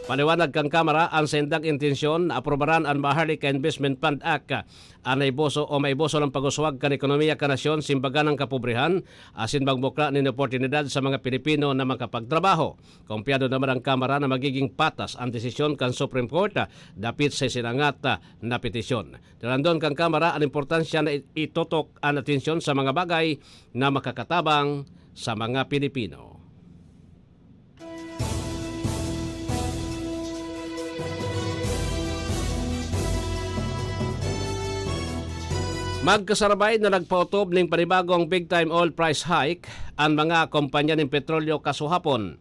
Paliwanag kan Kamara, an saindang intensyon na aprobaran an Maharlika Investment Fund Act, an naiboso o maiboso lang pag-uswag kan ekonomiya kan nasyon, simbagan ang kapobrehan, asin magbukla nin oportunidad sa mga Pilipino na makapagtrabaho. Kumpiyado naman ang Kamara na magiging patas an desisyon kan Supreme Court, ah, dapit sa isinangat, ah, na petisyon. Tinandon kan Kamara an importansya na i-, itutok an atensyon sa mga bagay na makakatabang sa mga Pilipino. Magkasabay na nagpaotob nin panibagong big time oil price hike an mga kompanya nin petrolyo kasuhapon.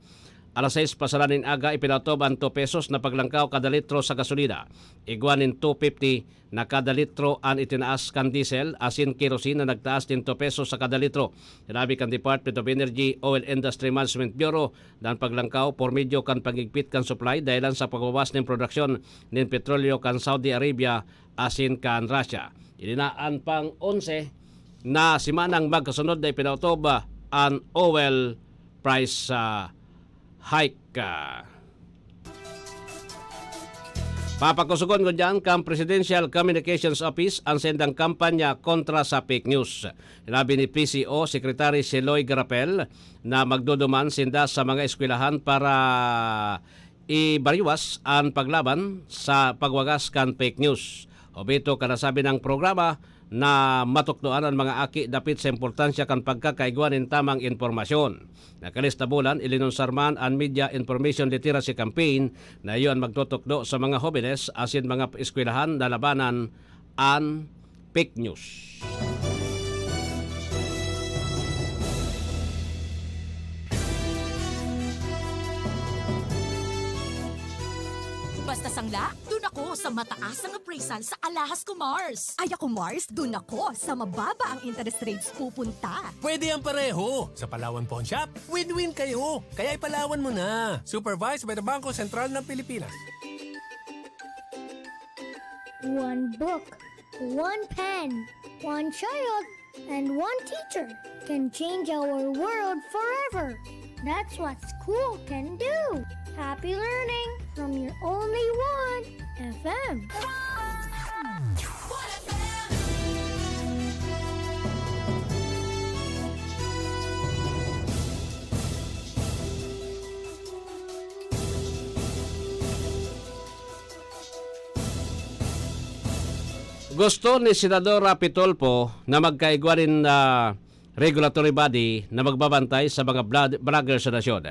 Alas sais pasalan nin aga, ipinaotob an two pesos na paglangkaw kada litro sa gasolina. Igwa nin two fifty na kada litro an itinaas kan diesel asin kerosene na nagtaas nin two pesos sa kada litro. Sinabi kan Department of Energy Oil Industry Management Bureau na an paglangkaw por medyo kan paghigpit kan supply dahelan sa pagbawas nin produksyon nin petrolyo kan Saudi Arabia asin kan Russia. Ini na an pang-onse na semanang magkasunod na ipinaotob, ah, an oil price, ah, hike. Papakusugon ko diyan kan Presidential Communications Office an sendang kampanya kontra sa fake news. Sinabi ni P C O Secretary Sheloy Garapel na magduduman sinda sa mga eskwelahan para ibariwas an paglaban sa pagwagas kan fake news. Obheto kan nasabing programa na matukdoan an mga aki dapit sa importansya kan pagkakaigwa nin tamang impormasyon. Nakalista bulan, ilinunsar man an Media Information Literacy Campaign na iyo an magtutukdo sa mga hobenes asin mga eskwelahan na labanan an fake news. Basta sangla, dun ako sa mataas ang appraisal sa Alahas ko, Mars. Ay ako, Mars, dun ako sa mababa ang interest rates pupunta. Pwede ang pareho. Sa Palawan Pawn Shop, win-win kayo. Kaya ipalawan mo na. Supervised by the Bangko Sentral ng Pilipinas. One book, one pen, one child, and one teacher can change our world forever. That's what school can do. Happy learning from your only one F M. Gusto ni Senador Raffy Tulfo na magkaigwa nin, ah, regulatory body na magbabantay sa mga vlog-, vlogger sa nasyon.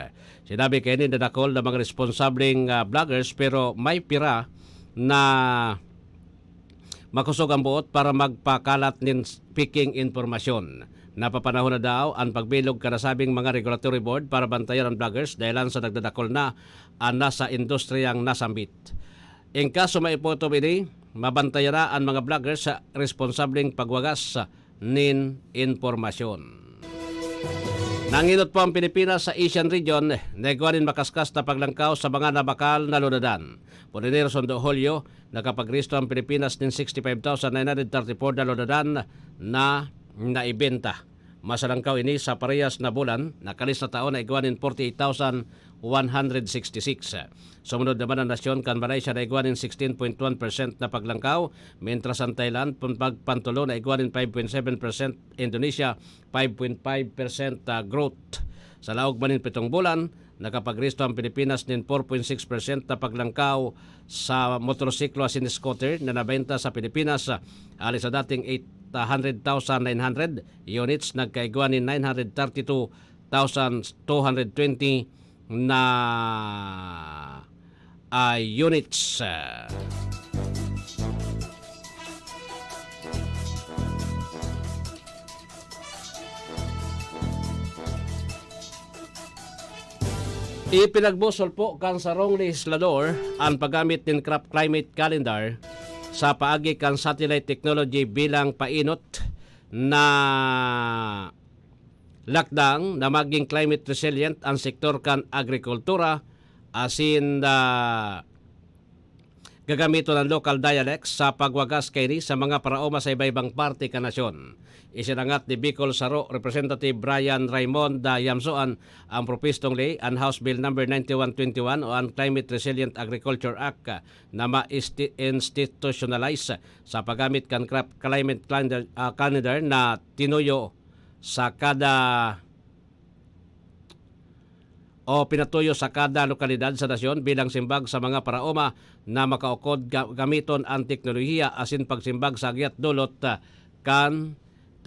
Sinabi kaini na dakul na mga responsableng, ah, vloggers, pero may pira na makosog ang boot para magpakalat nin faking impormasyon. Napapanahon na daw an pagbilog kan nasabing mga regulatory board para bantayan an vloggers dahelan sa nagdadakul na an nasa industriyang nasambit. In kaso maiputob ini, mabantayan na an mga vloggers sa responsableng pagwagas nin impormasyon. Nangenot po ang Pilipinas sa Asian region na igwa nin makaskas na paglangkaw sa mga nabakal na lunadan. Por Enero sundo Hulyo, nakapagrehistro ang Pilipinas nin sixty-five thousand nine hundred thirty-four na lunadan na naibenta. Mas alangkaw ini sa parehas na bulan, nakalista taon na igwa nin forty-eight thousand one hundred sixty-six. Sumunod naman an nasyon kan Malaysia na igwa nin sixteen point one percent na paglangkaw, mentras an Thailand, pun-, pag-, pantulo na igwa nin five point seven percent, Indonesia, five point five percent, ah, growth. Sa laog man nin pitong bulan, nakapagrehistro ang Pilipinas nin four point six percent na paglangkaw sa motorsiklo asin scooter na nabenta sa Pilipinas, ah, hali sa dating eight hundred thousand nine hundred units, nagkaigwa nin nine hundred thirty-two thousand two hundred twenty na, ah, units. Ipinagbusol po kan sarong lehislador an paggamit nin crop climate calendar sa paagi kan satellite technology bilang painot na lakdang na maging climate resilient ang sektor kan agrikultura asin, ah, gagamiton an local dialects sa pagwagas kaini sa mga paraoma sa iba-ibang parte kan nasyon. Isinangat ni Bicol Saro Representative Brian Raymond, ah, Yamsoan ang propistong ley, an House Bill Number ninety-one twenty-one o an Climate Resilient Agriculture Act, ah, na ma-isti-, institutionalize sa paggamit kan crop climate calendar, ah, calendar na tinuyo sa kada o pinatuyo sa kada lokalidad sa nasyon bilang simbag sa mga paraoma na makaukod ga-, gamiton an teknolohiya asin pagsimbag sa agyat dulot, ah, kan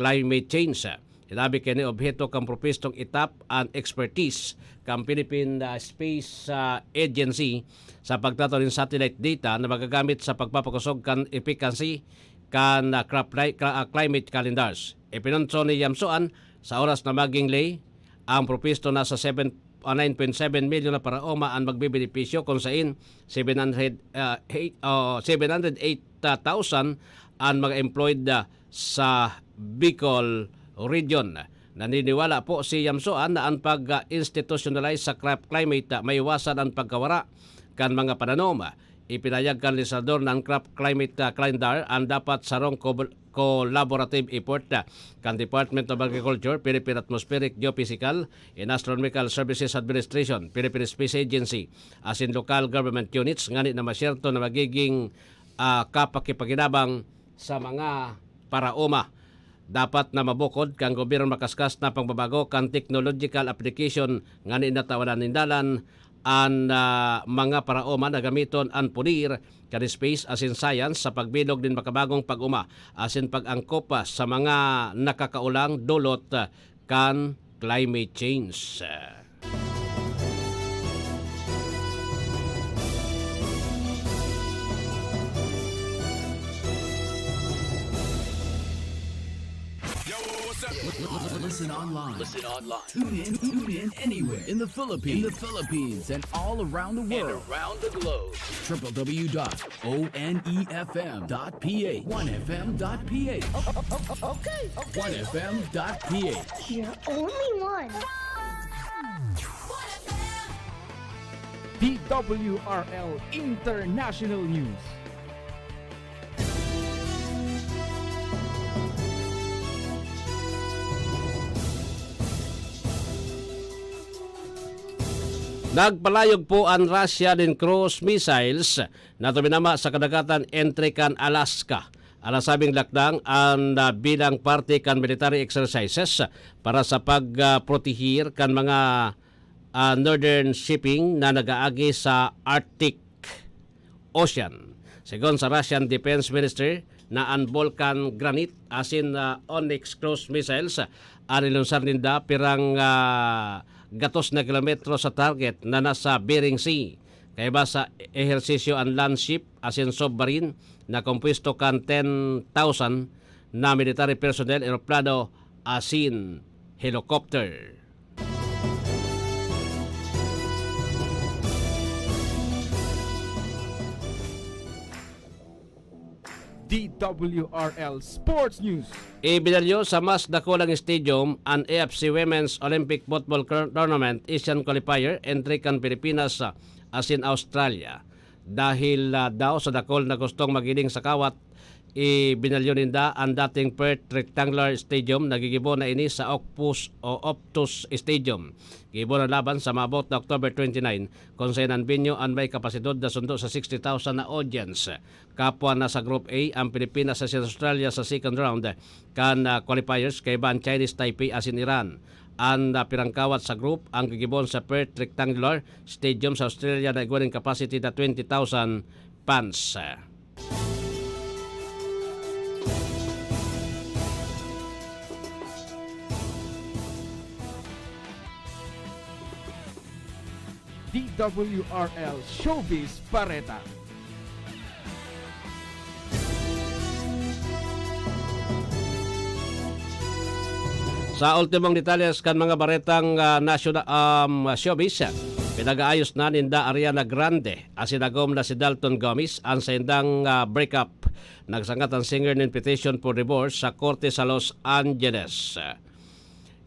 climate change. Sinabi kini obheto kan propistong itap an expertise kan Philippine, ah, Space, ah, Agency sa pagtataw nin satellite data na magagamit sa pagpapakosog kan efficacy kan, ah, crop li-, cra-, ah, climate calendars. Ipinunso ni Yamsoan, sa oras na maging ley, ang propisto nasa seven, ah, nine point seven milyon na paraoma an magbebenepisyo, kun sain seven hundred, ah, eight, oh, seven hundred eight thousand an mga employed, ah, sa Bicol Region. Naniniwala po si Yamsoan na an pag-institutionalize sa crop climate, ah, maiwasan an pagkawara kan mga pananom. Ipinahayag kan legislador na an crop climate, ah, calendar an dapat sarong kob-, collaborative effort, ah, kan Department of Agriculture, Philippine Atmospheric, Geophysical and Astronomical Services Administration, Philippine Space Agency, asin lokal government units ngani na masyerto na magiging, ah, kapakipakinabang sa mga paraoma. Dapat na mabukod kan gobyerno makaskas na pagbabago kan technological application ngani na tawadan nin dalan an, ah, mga paraoma na gamiton an pulir kan space asin science sa pagbilog nin makabagong pag-oma asin pag-angkop, ah, sa mga nakakaolang dulot, ah, kan climate change. Yo, what's up? Listen online. Listen online. Tune in, tune in anywhere in the Philippines, in the Philippines, and all around the world. And around the globe. Triple W dot O N E F M dot P H. One F M dot P H. Okay, okay. One F M dot P H. You're only one. D W R L International News. Nagpalayog po an Russia nin cruise missiles na tuminama sa kadagatan entre kan Alaska. An nasabing lakdang an, ah, bilang parte kan military exercises para sa pag, ah, protehir kan mga, ah, northern shipping na nag-aagi sa Arctic Ocean. Segun sa Russian Defense Minister, na an Vulcan Granit asin, ah, Onyx cruise missiles, ah, an ilunsar ninda pirang, ah, gatos na kilometro sa target na nasa Bering Sea. Kaiba sa ehersisyo an land ship asin submarine na kompuesto kan ten thousand na military personnel, eroplano asin helicopter. D W R L Sports News. Ibinalyo sa mas dakulang stadium an A F C Women's Olympic Football Cur-, Tournament Asian Qualifier entry kan Pilipinas, ah, asin Australia. Dahil, ah, daw sa dakul na gustong maghiling sa kawat, ibinalyo ninda an dating Perth Rectangular Stadium na gigibo na ini sa Ocpus o Optus Stadium. Gibo na laban sa maabot na October twenty-nine, kun saen an venue an may kapasidad na sundo sa sixty thousand na audience. Kapwa na sa Group A ang Pilipinas asin Australia sa second round kan, ah, qualifiers, kaiba an Chinese Taipei asin Iran. An, ah, pirang kawat sa group ang gigibon sa Perth Rectangular Stadium sa Australia na igwa nin capacity na twenty thousand fans. D W R L Showbiz Bareta. Sa ultimong detalles kan mga baretang, ah, nasyona-, um, showbiz, pinag-aayos na ninda Ariana Grande asin agom na si Dalton Gomez an saindang, ah, breakup. Nagsangkat an singer nin petition for divorce sa korte sa Los Angeles.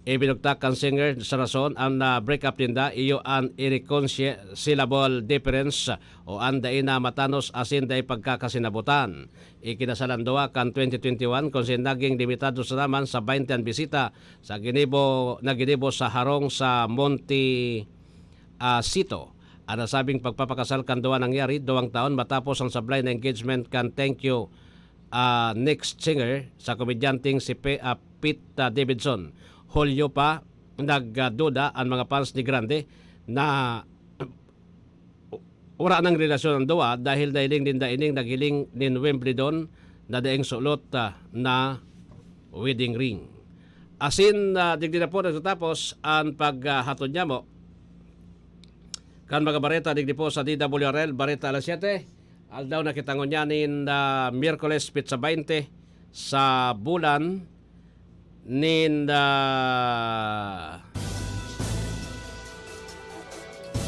Ibinugtak kan singer sa rason an, ah, break-up ninda, iyo an irreconcilable difference o an dai na matanos asin dai pagkakasinabutan. Ikinasal an duwa kan twenty twenty-one, kun saen naging limitado sana man sa baynte an bisita sa ginibo, na ginibo sa harong sa Monte, ah, Sito. An nasabing pagpapakasal kan duwa nangyari duwang taon matapos an sablay na engagement kan Thank You, ah, Next Singer sa komedyanteng si Pe-, ah, Pete, ah, Davidson. Hulyo pa, nagduda an mga fans ni Grande na wala nang relasyon an duwa dahil nahiling ninda ining naghiling nin Wimbledon na daing sulot, ah, na wedding ring. Asin, ah, digdi na po nagtatapos an paghatod nyamo kan mga bareta digdi po sa D W R L, Bareta Alas Siyete. Aldaw na kita ngunyan nin, ah, Miyerkules, petsa baynte sa bulan nin, ah,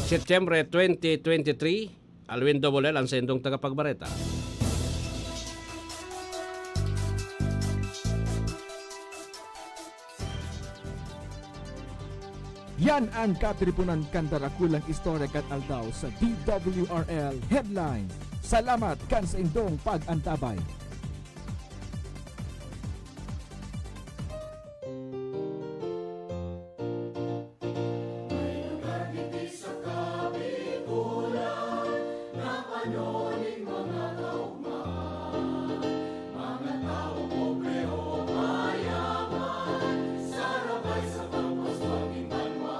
Setyembre twenty twenty-three. Alwin Dobol El, ang saindong tagapagbareta. Yan ang katiriponan kan darakulang istorya kan aldaw sa D W R L Headline. Salamat kan saindong pag-antabay. May lugar digdi sa Kabikulan na pano nin mga kaugma, mga tawo pobre o mayaman, sarabay sa pagpaswag nin banwa.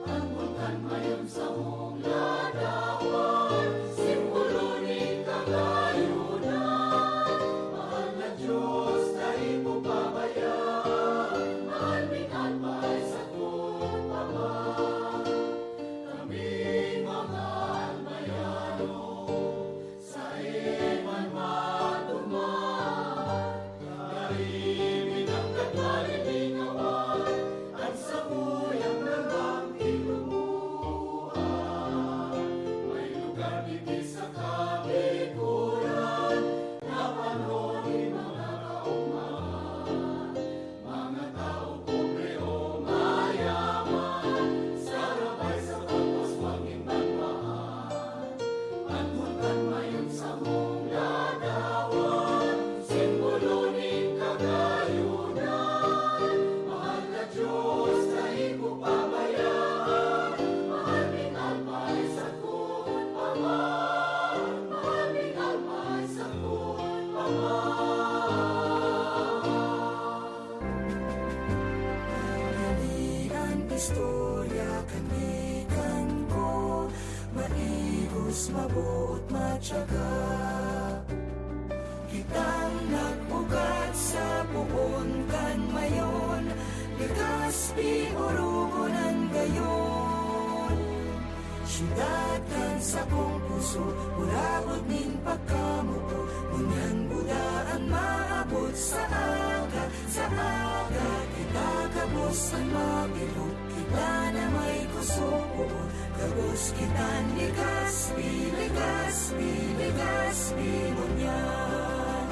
An bulkan mayon samong ladawan, simbolo nin kagayunan. Mahal na Diyos, dai mo pabayaan, mahal ming Alma ay sakot pa man. Kami mga Almayano, saen man maduman, dai mi nagtatalilingawan an samuyang nagangkilumoan. May lugar digdi sa Kabikulan na pano nin mga kaugma, mga tawo pobre o mayaman, sarabay sa pagpaswag nin banwaan. An bulkan mayon samong ladawan, simbolo nin kagayunan. Mahal na Diyos, dai mo pabayaan, mahal ming Alma ay sakot pa man, mahal ming Alma ay sakot pa man. Ini an istorya kan gikan ko, maigos, maboot, matyaga. Kitang nag-ugat sa poon kan Mayon, Legazpi, Orogon an gayon. Syudad kan sakong puso, burabod nin pagkamoot, ngunyan buda an maabot sa aga, sa aga kita gabos an mabirok, kita na may kusog poon, gabos kita Legazpi, Legazpi, Legazpi ngunyan.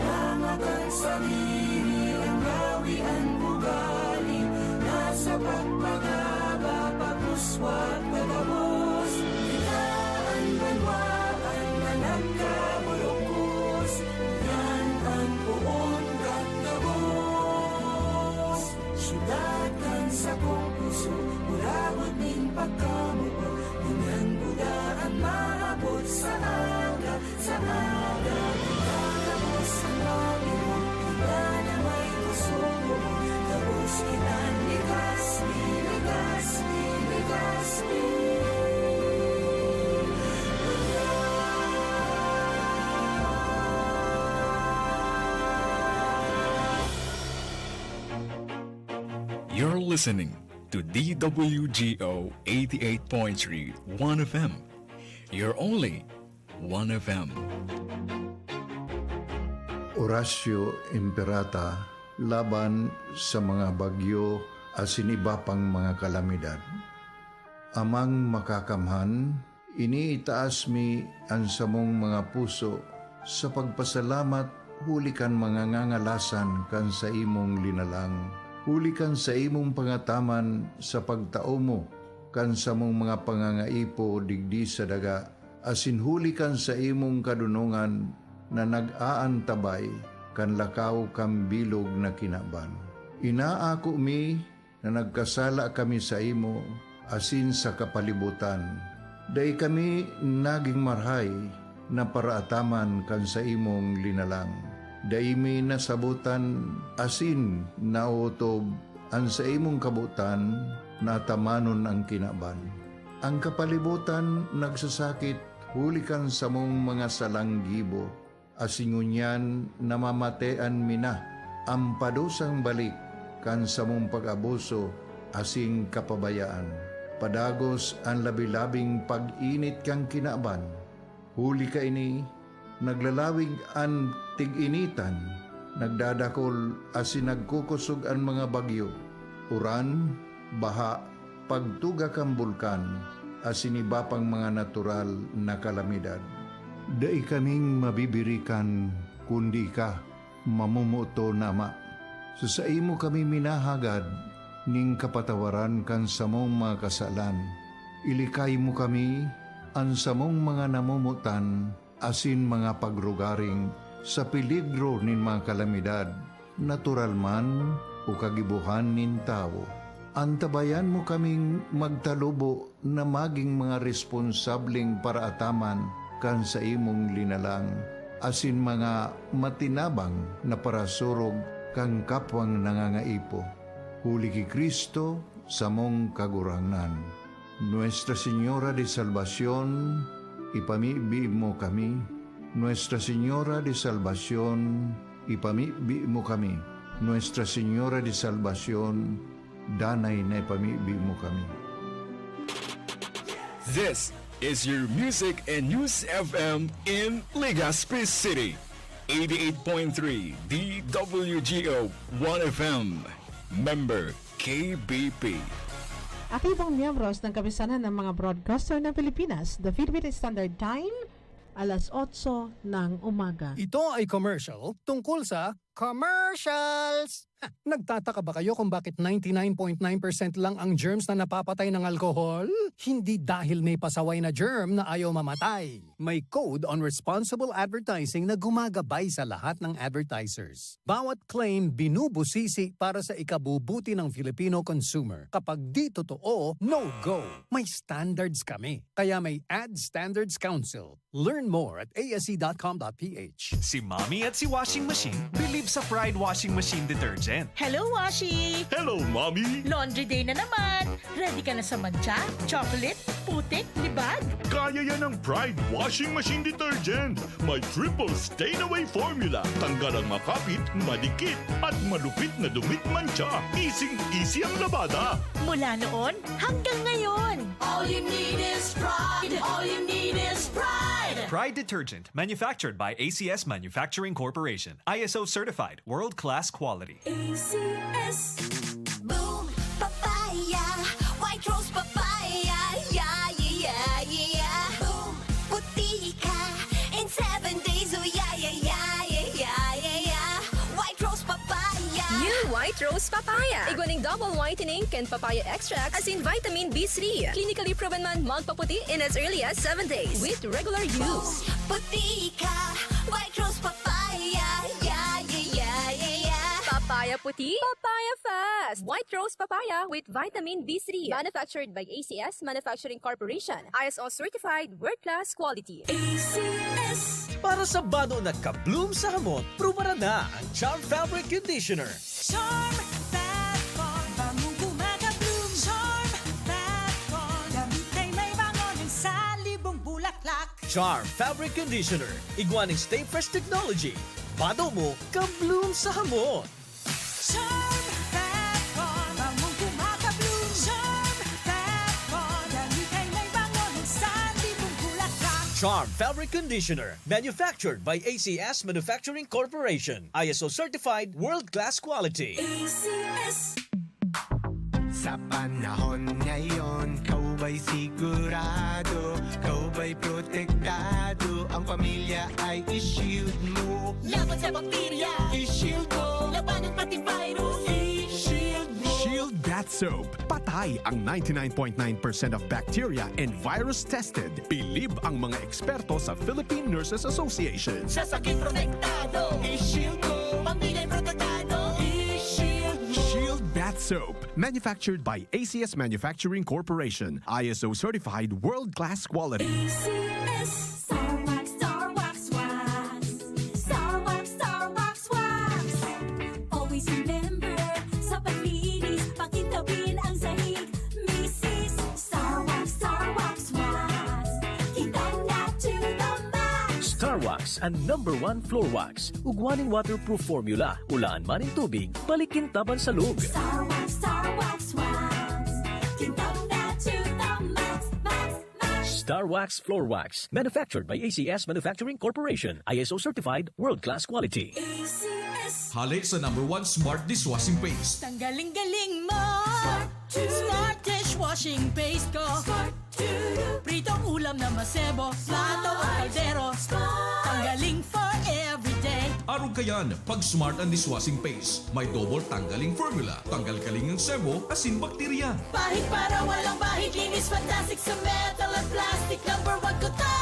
Tanga kan sadiri an gawi, an ugali, nasa pagpagaba, pagkuswat, pagabos. Kita an banwaan na nagkaburukos, yan an poon kan gabos. Syudad kan sakong puso, burabod nin pagkamoot, ngunyan buda an maabot sa aga, sa aga, kita gabos an mabirok, kita na may kusog poon, gabos kita Legazpi, Legazpi, Legazpi. You're listening to D W G O eighty-eight point three One F M, your only One F M. Horacio Imperata laban sa mga bagyo asin iba pang mga kalamidad. Amang Makakamhan, iniitaas mi an samong mga puso sa pagpasalamat huli kan mga ngangalasan kan saimong linalang, huli kan saimong pangataman sa pagtao mo kan samong mga pangangaipo digdi sa daga, asin huli kan saimong kadonongan na nag-aantabay kan lakaw kan bilog na kinaban. Inaako mi na nagkasala kami saimo asin sa kapalibotan. Dai kami nagin marahay na paraataman kan saimong linalang. Dai mi nasabotan asin naotob an saimong kabotan na atamanon an kinaban. An kapalibotan nagsasakit huli kan samong mga salang gibo, asin ngunyan namamatean mi na an padusang balik kan samong pag-abuso asin kapabayaan. Padagos an labi-labing pag-init kan kinaban. Huli kaini, naglalawig an tig-initan, nagdadakol asin nagkukosog an mga bagyo, uran, baha, pagtuga kan bulkan, asin iba pang mga natural na kalamidad. Dai kaming mabibirikan kundi ika, mamomoton na Ama. Sa saimo kami minahagad nin kapatawaran kan samong mga kasalan. Ilikay mo kami, an samong mga namomotan, asin mga pagrugaring sa peligro nin mga kalamidad, natural man o kagibohan nin tawo. Antabayan mo kaming magtalubo na magin mga responsableng paraataman kan saimong linalang, asin mga matinabang na parasurog kan kapwang nangangaipo. Huli ki Cristo, samong Kagurangnan. Nuestra Señora de Salvacion, ipamibi mo kami. Nuestra Señora de Salvacion, ipamibi mo kami. Nuestra Señora de Salvacion, danay na ipamibi mo kami. This is your music and news F M in Legazpi City. eighty-eight point three D W G O one F M. Member K B P. Aktibong miyembros ng Kapisanan ng mga Broadcaster ng Pilipinas, the Philippine Standard Time, alas otso ng umaga. Ito ay commercial tungkol sa commercials! Ha, nagtataka ba kayo kung bakit ninety-nine point nine percent lang ang germs na napapatay ng alkohol? Hindi dahil may pasaway na germ na ayaw mamatay. May Code on Responsible Advertising na gumagabay sa lahat ng advertisers. Bawat claim binubusisi para sa ikabubuti ng Filipino consumer. Kapag di totoo, no-go. May standards kami. Kaya may Ad Standards Council. Learn more at A S C dot com dot P H. Si Mommy at si Washing Machine believe sa Pride Washing Machine Detergent. Hello, Washi! Hello, Mommy! Laundry day na naman! Ready ka na sa mantsa, chocolate, putik, libag? Kaya yan ang Pride Washing Machine Detergent. May triple stain away formula. Tanggal ang makapit, madikit, at malupit na dumit mantsa. Easy-easy ang labada. Mula noon hanggang ngayon. All you need is pride. All you need is pride. Pride Detergent, manufactured by A C S Manufacturing Corporation. I S O certified, world-class quality. A C S. Boom Papaya. White Rose Papaya. Yeah, yeah, yeah, yeah. Boom Puti ka in seven days. Oh, yeah, yeah, yeah, yeah, yeah, yeah, yeah. White Rose Papaya. New White Rose Papaya. Igwa ning double whitening kan papaya extract asin vitamin B three. Clinically proven man magpaputi in as early as seven days with regular use. Puti ka. White Rose Papaya. Yeah, yeah, yeah, yeah, yeah. Papaya puti, papaya fast. White Rose Papaya with vitamin B three. Manufactured by A C S Manufacturing Corporation. I S O certified, world-class quality. A C S. Para sa bado na ka-bloom sa hamot, prubaran na ang Charm Fabric Conditioner. Charm Fab Con, bangong gumagabloom. Charm Fab Con, damit ay may bango ng salibong bulaklak. Charm Fabric Conditioner, igwa ning Stay Fresh Technology. Bado mo, ka-bloom sa hamot. Charm Fab Con, bangong gumagabloom. Charm Fab Con, damit ay may bango ng salibong bulaklak. Charm Fabric Conditioner, manufactured by A C S Manufacturing Corporation. I S O certified, world-class quality. A C S. Sa panahon ngayon, ikaw ba'y sigurado? Ikaw ba'y protektado? Ang pamilya ay i-shield mo. Laban sa bakterya, i-shield mo. Labanan pati virus, i-shield mo. Shield Bath Soap. Patay ang ninety-nine point nine percent of bacteria and virus tested. Bilib ang mga eksperto sa Philippine Nurses Association. Sa sakit protektado, i-shield mo. Pamilya protektado, i-shield mo. Shield Bath Soap. Manufactured by A C S Manufacturing Corporation. I S O certified world-class quality. A C S. Star Wax, Star Wax Wax. Star Wax, Star Wax Wax. Always remember, sa paglinis, pakintabin ang sahig. Misis, Star Wax, Star Wax Wax. Kintab na to the max. Star Wax, an number one floor wax. Ugwa nin waterproof formula, ulaan man nin tubig, balik kintab an salog. Star Wax, Star Wax Wax. Kintab na to the max, max, max. Star Wax Floor Wax, manufactured by A C S Manufacturing Corporation, I S O certified, world-class quality. A C S. Hale sa number one smart dishwashing paste. Tanggaling-galing mo! Smart to. Smart dishwashing paste ko. Smart to. Pritong ulam na masebo, plato o kaldero. Smart. Tanggaling for everyday. Arog kayan, pag Smart ang dishwashing paste, may double tanggaling formula. Tanggal-galing ang sebo, asin bakterya. Pahid para walang bahid, linis fantastic sa metal at plastic. Number one ko to.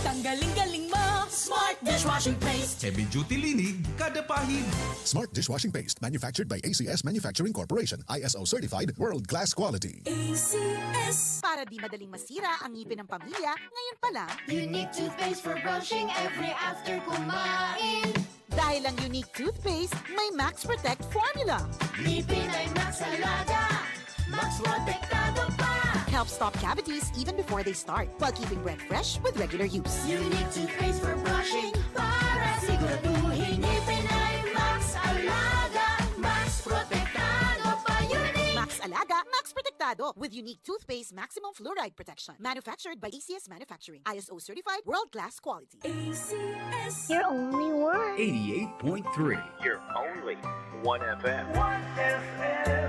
Tanggaling-galing mo, Smart dishwashing paste. Heavy duty linig, kada pahid. Smart dishwashing paste, manufactured by A C S Manufacturing Corporation, I S O certified, world-class quality. A C S. Para di madaling masira ang ngipin ng pamilya, ngayon pa lang. Unique toothpaste for brushing every after kumain. Dahil ang Unique Toothpaste may Max Protect Formula. Ngipin ay Max Alaga, Max Protektado pa. Helps stop cavities even before they start, while keeping breath fresh with regular use. Unique Toothpaste for brushing, para siguraduhin ngipin ay Max Alaga, Max Protektado pa. Unique! Max Alaga, Max Protektado, with Unique Toothpaste Maximum Fluoride Protection. Manufactured by A C S Manufacturing. I S O certified, world-class quality. A C S. You're only one. Eighty-eight point three. You're only one F M. One F M.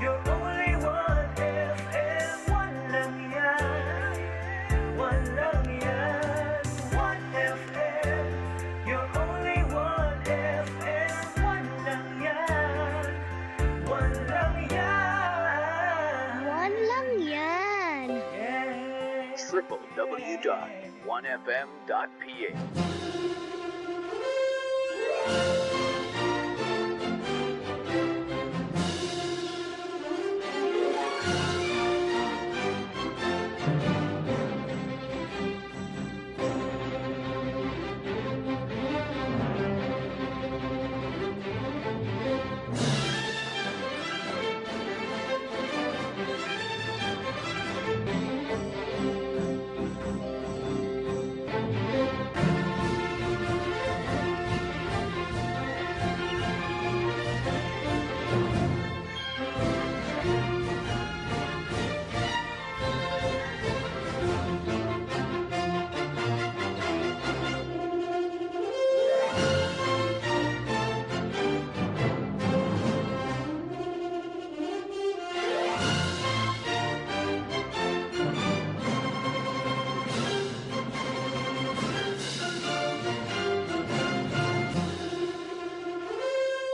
You're only one F M. One lang yan. One lang yan. One F M. You're only one F M. One lang yan. One lang yan. One lang yan. Yes. Triple W dot one F M dot P H.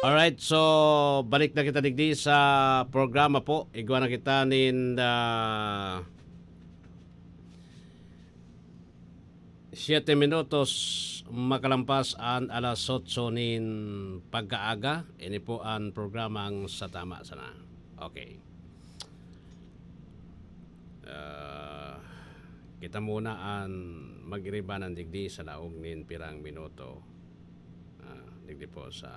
Alright, so balik na kita digdi sa programa po. Igwa na kita nin, ah, siete minutos makalampas an alas otso nin pagkaaga. Ini po an programang Sa Tama Sana. Okay. Ah, kita muna an mag-iribanan digdi sa laog nin pirang minuto. Ah, digdi po sa,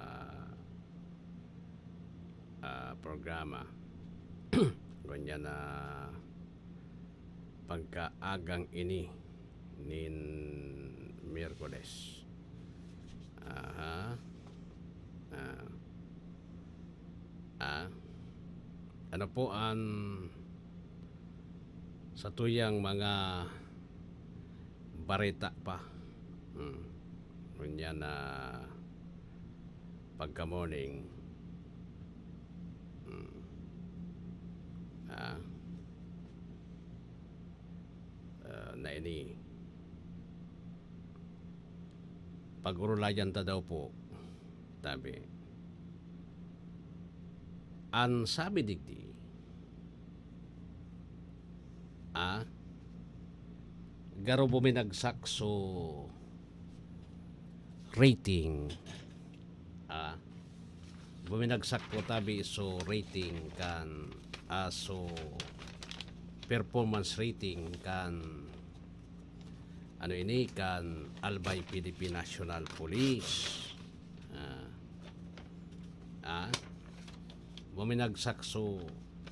ah, programa. Ngunyan na pagkaagang ini nin Miyerkules. Aha. Ah. Ah. Ano po an satuyang mga bareta pa? Hmm. Ngunyan na pagka-morning. Hmm. ah, ah, na ini, pag-orolayan ta daw po, tabi. An sabi digdi, ah, garo buminagsak so rating, ah, buminagsak po tabi so rating kan, ah, so performance rating kan, ano ini, kan Albay Philippine National Police. Ah, ah, buminagsak so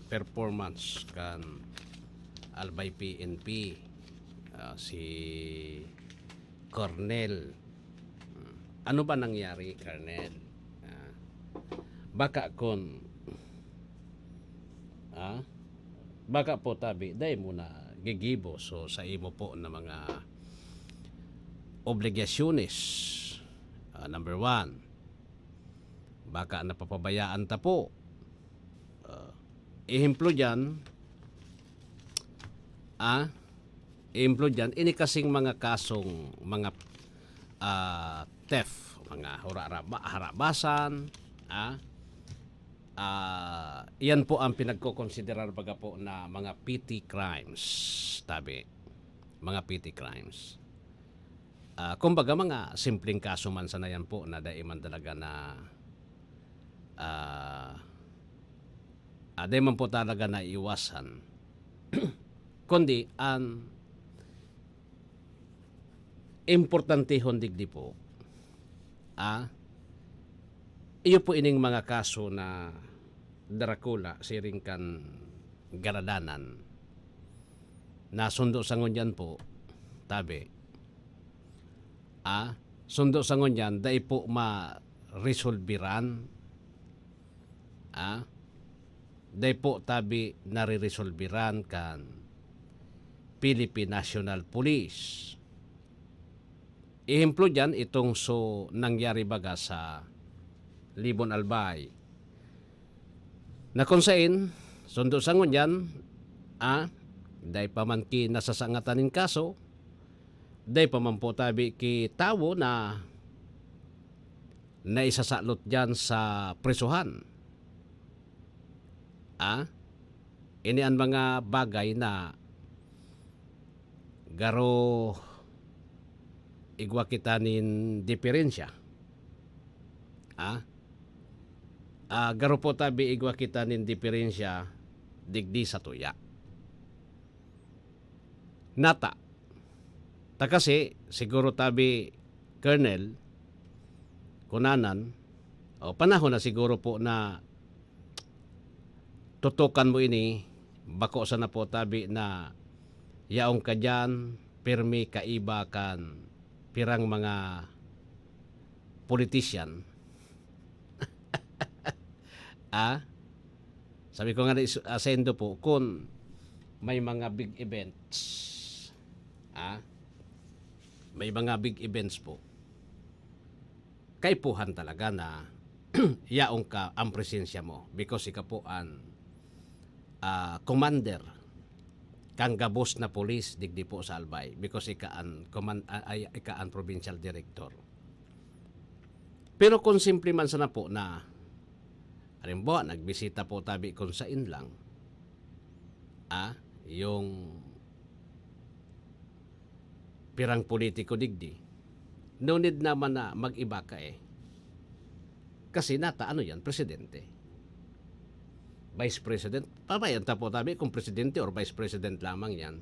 performance kan Albay P N P, ah, si Colonel. Hmm. Ano ba nangyari, Colonel? Ah, baka kun, ah, baka po tabi, dai mo na gigibo so sa imo po na mga obligasyones. Ah, number one, baka napapabayaan ta po. Ah, ehemplo diyan, ah, ehemplo diyan, ini kasing mga kasong mga, ah, theft, mga huraraba-, harabasan, ah, ah, iyan po ang pinagkokonsiderar baga po na mga petty crimes, tabi. Mga petty crimes. Ah, kumbaga, mga simpleng kaso man sana yan po na dai man talaga na, ah, ah, dai man po talaga naiiwasan. Kundi, ang importantehon digdi po, ah, iyo po ining mga kaso na darakula siring kan garadanan na sundo sa ngunyan po, tabi. Ah, sundo sa ngunyan, dai po maresolbiran. Ah, dai po tabi nariresolbiran kan Philippine National Police. Ehemplo diyan, itong so nangyari baga sa Libon Albay, na kung sain, sundo sa ngunyan, ah, dai pa man ki nasasangatan nin kaso, dai pa man po tabi ki tawo na naisasalot diyan sa prisohan. Ah, ini an mga bagay na garo igwa kita nin diperensya. Ah? Ah, garo po tabi igwa kita nin diperensya digdi sa tuya. Nata. Ta kasi, siguro tabi, Colonel, kunanan, o panahon na siguro po na tutukan mo ini, bako sana po tabi na yaon ka diyan, pirmi kaiba kan pirang mga politician. Ah? Sabi ko nga na is-, ah, sendo po, kun may mga big events, ah, may mga big events po, kaipuhan talaga na yaon ka ang presensya mo because ika po an, ah, commander kan gabos na pulis digdi po sa Albay because ika an command-, ah, ay, ika an provincial director. Pero kung simple man sana po na, halimbawa, nagbisita po tabi kung sain lang, ah, yung pirang politiko digdi, no need naman na mag-iba ka eh. Kasi nata, ano yan, presidente. Vice President, pabayaan ta po tabi kung presidente or vice president lamang yan.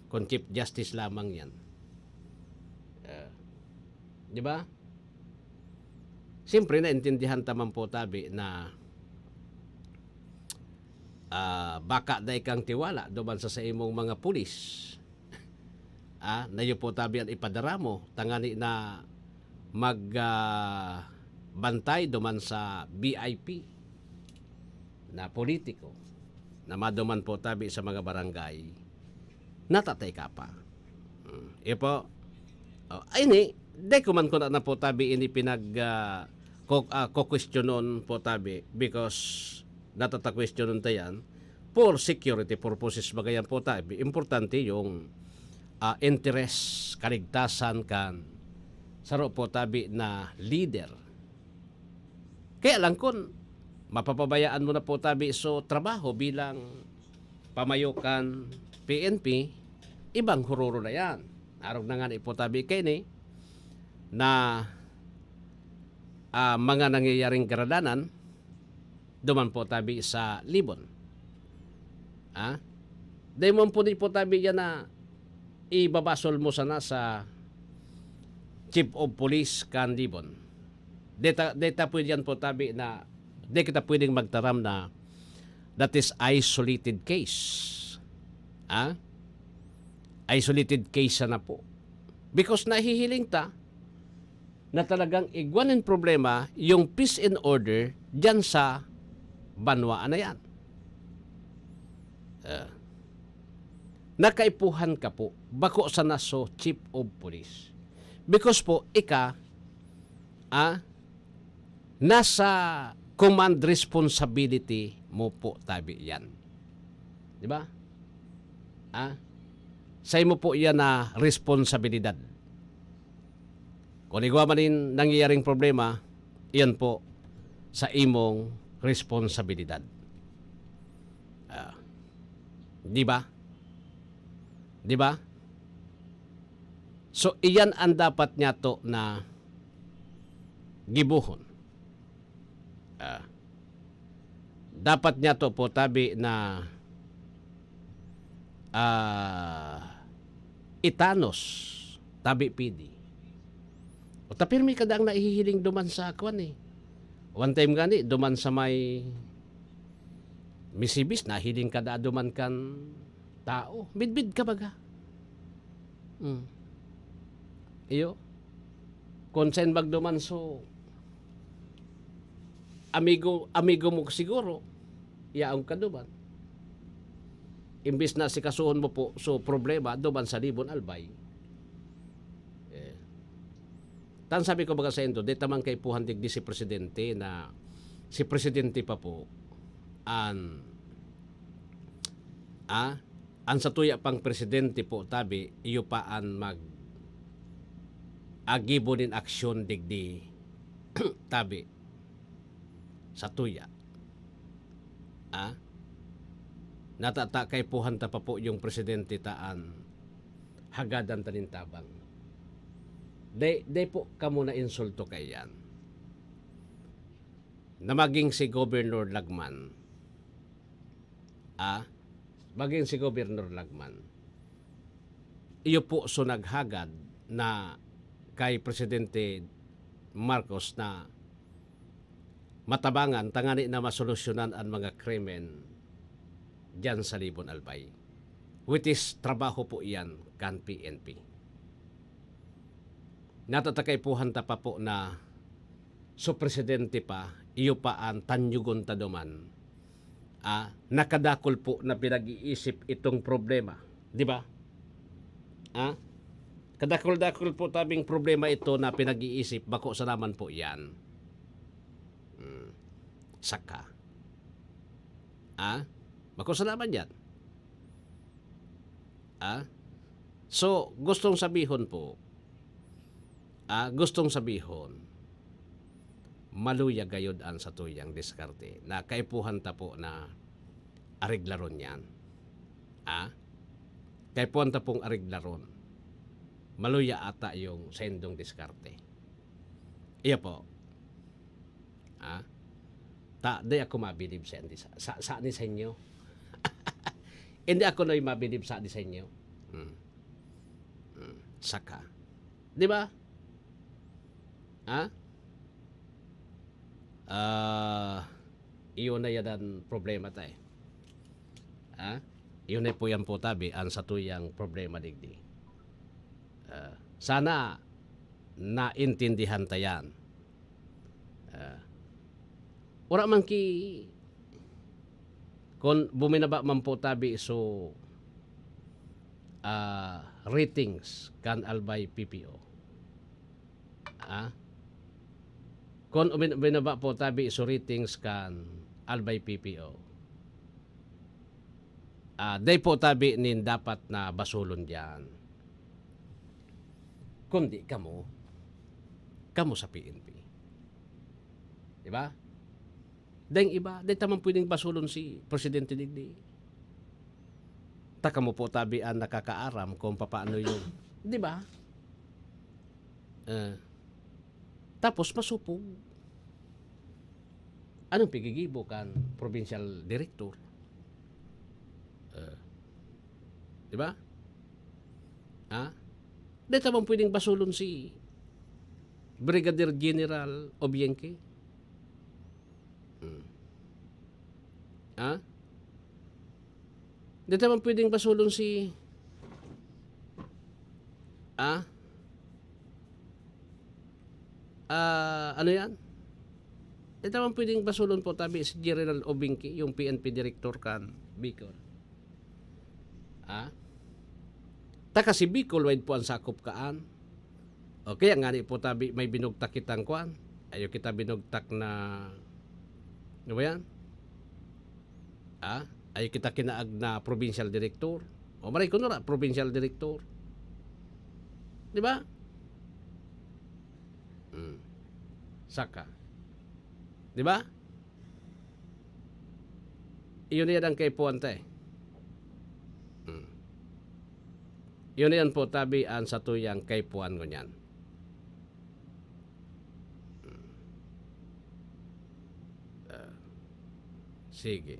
Kung Chief Justice lamang yan. Eh, di ba? Siyempre, naintindihan ta man po tabi na, ah, baka dai kang tiwala duman sa, sa imong mga pulis. Ah, nayo po tabi an ipadara mo, tangani na mag, ah, bantay duman sa V I P na politiko na maduman po tabi sa mga barangay, natatay ka pa. Hmm, iyo po. Oh, ay ni, di ko man ko na, na po tabi ini pinag, ah, ko-, ah, kukwestiyonon po tabi because natatakwestiyonon ta yan for security purposes, baga yan po tabi. Importante yung, ah, interes, kaligtasan kan saro po tabi na leader. Kaya lang kun mapapabayaan mo na po tabi so trabaho bilang pamayo kan P N P, ibang huroro na yan. Arog na nga ni po tabi kaini na, ah, mga nangyayaring karadanan, duman po tabi sa Libon. Ah? Dai mo ampon po tabi yan na ibabasol mo sana sa Chief of Police kan Libon. Deta, deta pwede yan po tabi na, di kita pwedeng magtaram na that is isolated case. Ah? Isolated case sana po. Because nahihiling ta na talagang igwa nin problema yung peace and order diyan sa banwaan na yan. Ah, nakaipuhan ka po, bako sana so Chief of Police. Because po, ika, ah, nasa command responsibility mo po tabi yan. Di ba? Ah, sa imo po yan na responsibilidad. Kung igwa man nin nangyayaring problema, iyan po sa imong responsibilidad. Ah, di ba? Di ba? So, iyan ang dapat niyato na gibohon. Ah, dapat niyato po tabi na, ah, itanos, tabi pidi. O ta pirmi kada ang nahihiling duman sa kwan eh. One time gani, duman sa may Misibis, nahiling kada duman kan tao. Midbid ka baga. Hmm. Iyo. Kung saan magduman so, amigo, amigo mo siguro, yaon ka duman. Imbis na sikasuhon mo po, so problema, duman sa Libon Albay. Eh. Tan sabi ko baga saindo, dai ta man kaipuhan digdi si presidente na si presidente pa po an, ah, an satuya pang presidente po tabi, iyo pa an mag-agibo nin aksyon digdi tabi satuya. Ah? Natata kaipuhan ta pa po yung presidente ta an hagadan ta nin tabang. Dai, dai po kamo na insulto kaiyan. Na maging si Governor Lagman, ah, maging si Governor Lagman, iyo po so naghagad na kay Presidente Marcos na matabangan tangani na masolusyonan an mga krimen diyan sa Libon Albay, which is trabaho po iyan kan P N P. Natatakaipuhan ta pa po na so presidente pa, iyo pa an tanyugon ta duman. Ah, nakadakul po na pinag-iisip itong problema, di ba? Ah? Kadakul-dakul po tabing problema ito na pinag-iisip, bako sana man po iyan. Hmm. Saka. Ah? Bako sana man yan. Ah? So, gustong sabihon po, ah, gustong sabihon, maluya gayod an satuyang diskarte na kaipuhan ta po na areglaron yan. Ah? Kaipuhan ta pong areglaron. Maluya ata yung saindong diskarte. Iyo po. Ah? Ta, di ako mabilib sa, sa, sa, sa ni sa inyo. Hindi ako na mabilib sa di sa inyo. Hmm. Hmm. Saka. Di ba? Ha? Ah, iyo na yan ang problema ta eh. Ha? Iyo na po yan po tabi, ang satuyang problema digdi. Ah, sana naintindihan ta yan. Ah, wala man ki, kung buminaba man po tabi so, ah, ratings kan Albay P P O. Ah? Kung umin-, binaba po tabi so ratings kan Albay P P O. Ah, dai po tabi nin dapat na basulon diyan. Kundi kamo, kamo sa P N P. Di ba? Daing iba, dai ta man pwedeng basulon si presidente digdi. Ta kamo po tabi an nakakaaram kung papaano yung, di ba? Eh, tapos masupog. Anong pigigibo kan provincial director? Eh, di ba? Ha? Dai ta man pwedeng basulon si Brigadier General Obiengke? Hmm. Ha? Dai ta man pwedeng basulon si, ah? Ah, ano yan? Dai ta man pwedeng basulon po tabi si General Obiengke, yung P N P director kan Bicol. Ah? Ta kasi Bicol wide po an sakop kaan. O kaya ngani po tabi may binugtak kitang kwan. Ayaw kita binugtak na, ano ba yan? Ah? Ayaw kita kinaag na provincial director. O maray ko na, provincial director. Di ba? Hmm. Saka. Di ba? Iyon na yan ang kaipuhan ta eh. Hmm. Iyon na yan po tabi an satuyang kaipuhan ngunyan. Hmm. Ah, sige.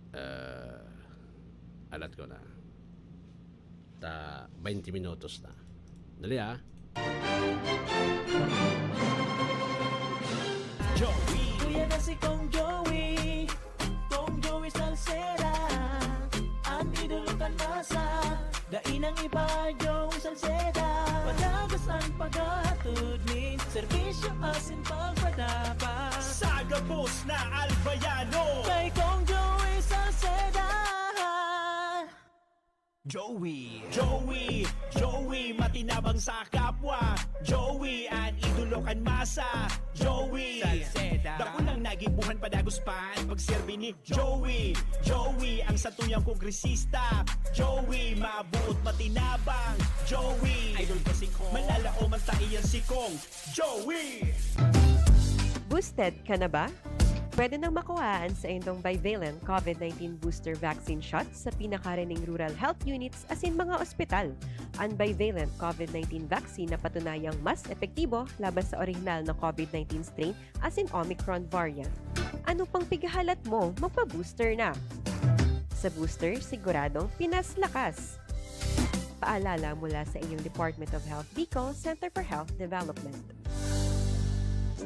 Ah, alat ko na. Ta, baynte minutos na. Dali, ah. Joey. Kuya na si Kong Joey. Kong Joey Salceda. An idolo kan masa. Dai nang iba, Joey Salceda. Padagos an paghatod nin serbisyo asin pagpadabang. Sa gabos na Albayano. Kay Kong Joey Salceda. Joey. Joey, Joey, matinabang sa kapwa. Joey, an idolo kan masa. Joey, Salceda. Dakul nang nagibuhan, padagos pa an pagserbi ni Joey. Joey, ang satuyang kongresista. Joey, mabuot, matinabang. Joey, idol ko si Kong. Manlalaom an taiyan si Kong. Joey! Boosted ka na ba? Pwede nang makuha an saindong bivalent COVID nineteen booster vaccine shot sa pinakarining rural health units asin mga ospital. An bivalent COVID nineteen vaccine napatunayang mas epektibo laban sa orihinal na COVID nineteen strain asin Omicron variant. Ano pang pighahalat mo? Magpa-booster na! Sa booster, siguradong pinas lakas! Paalala mula sa inyong Department of Health Bicol, Center for Health Development.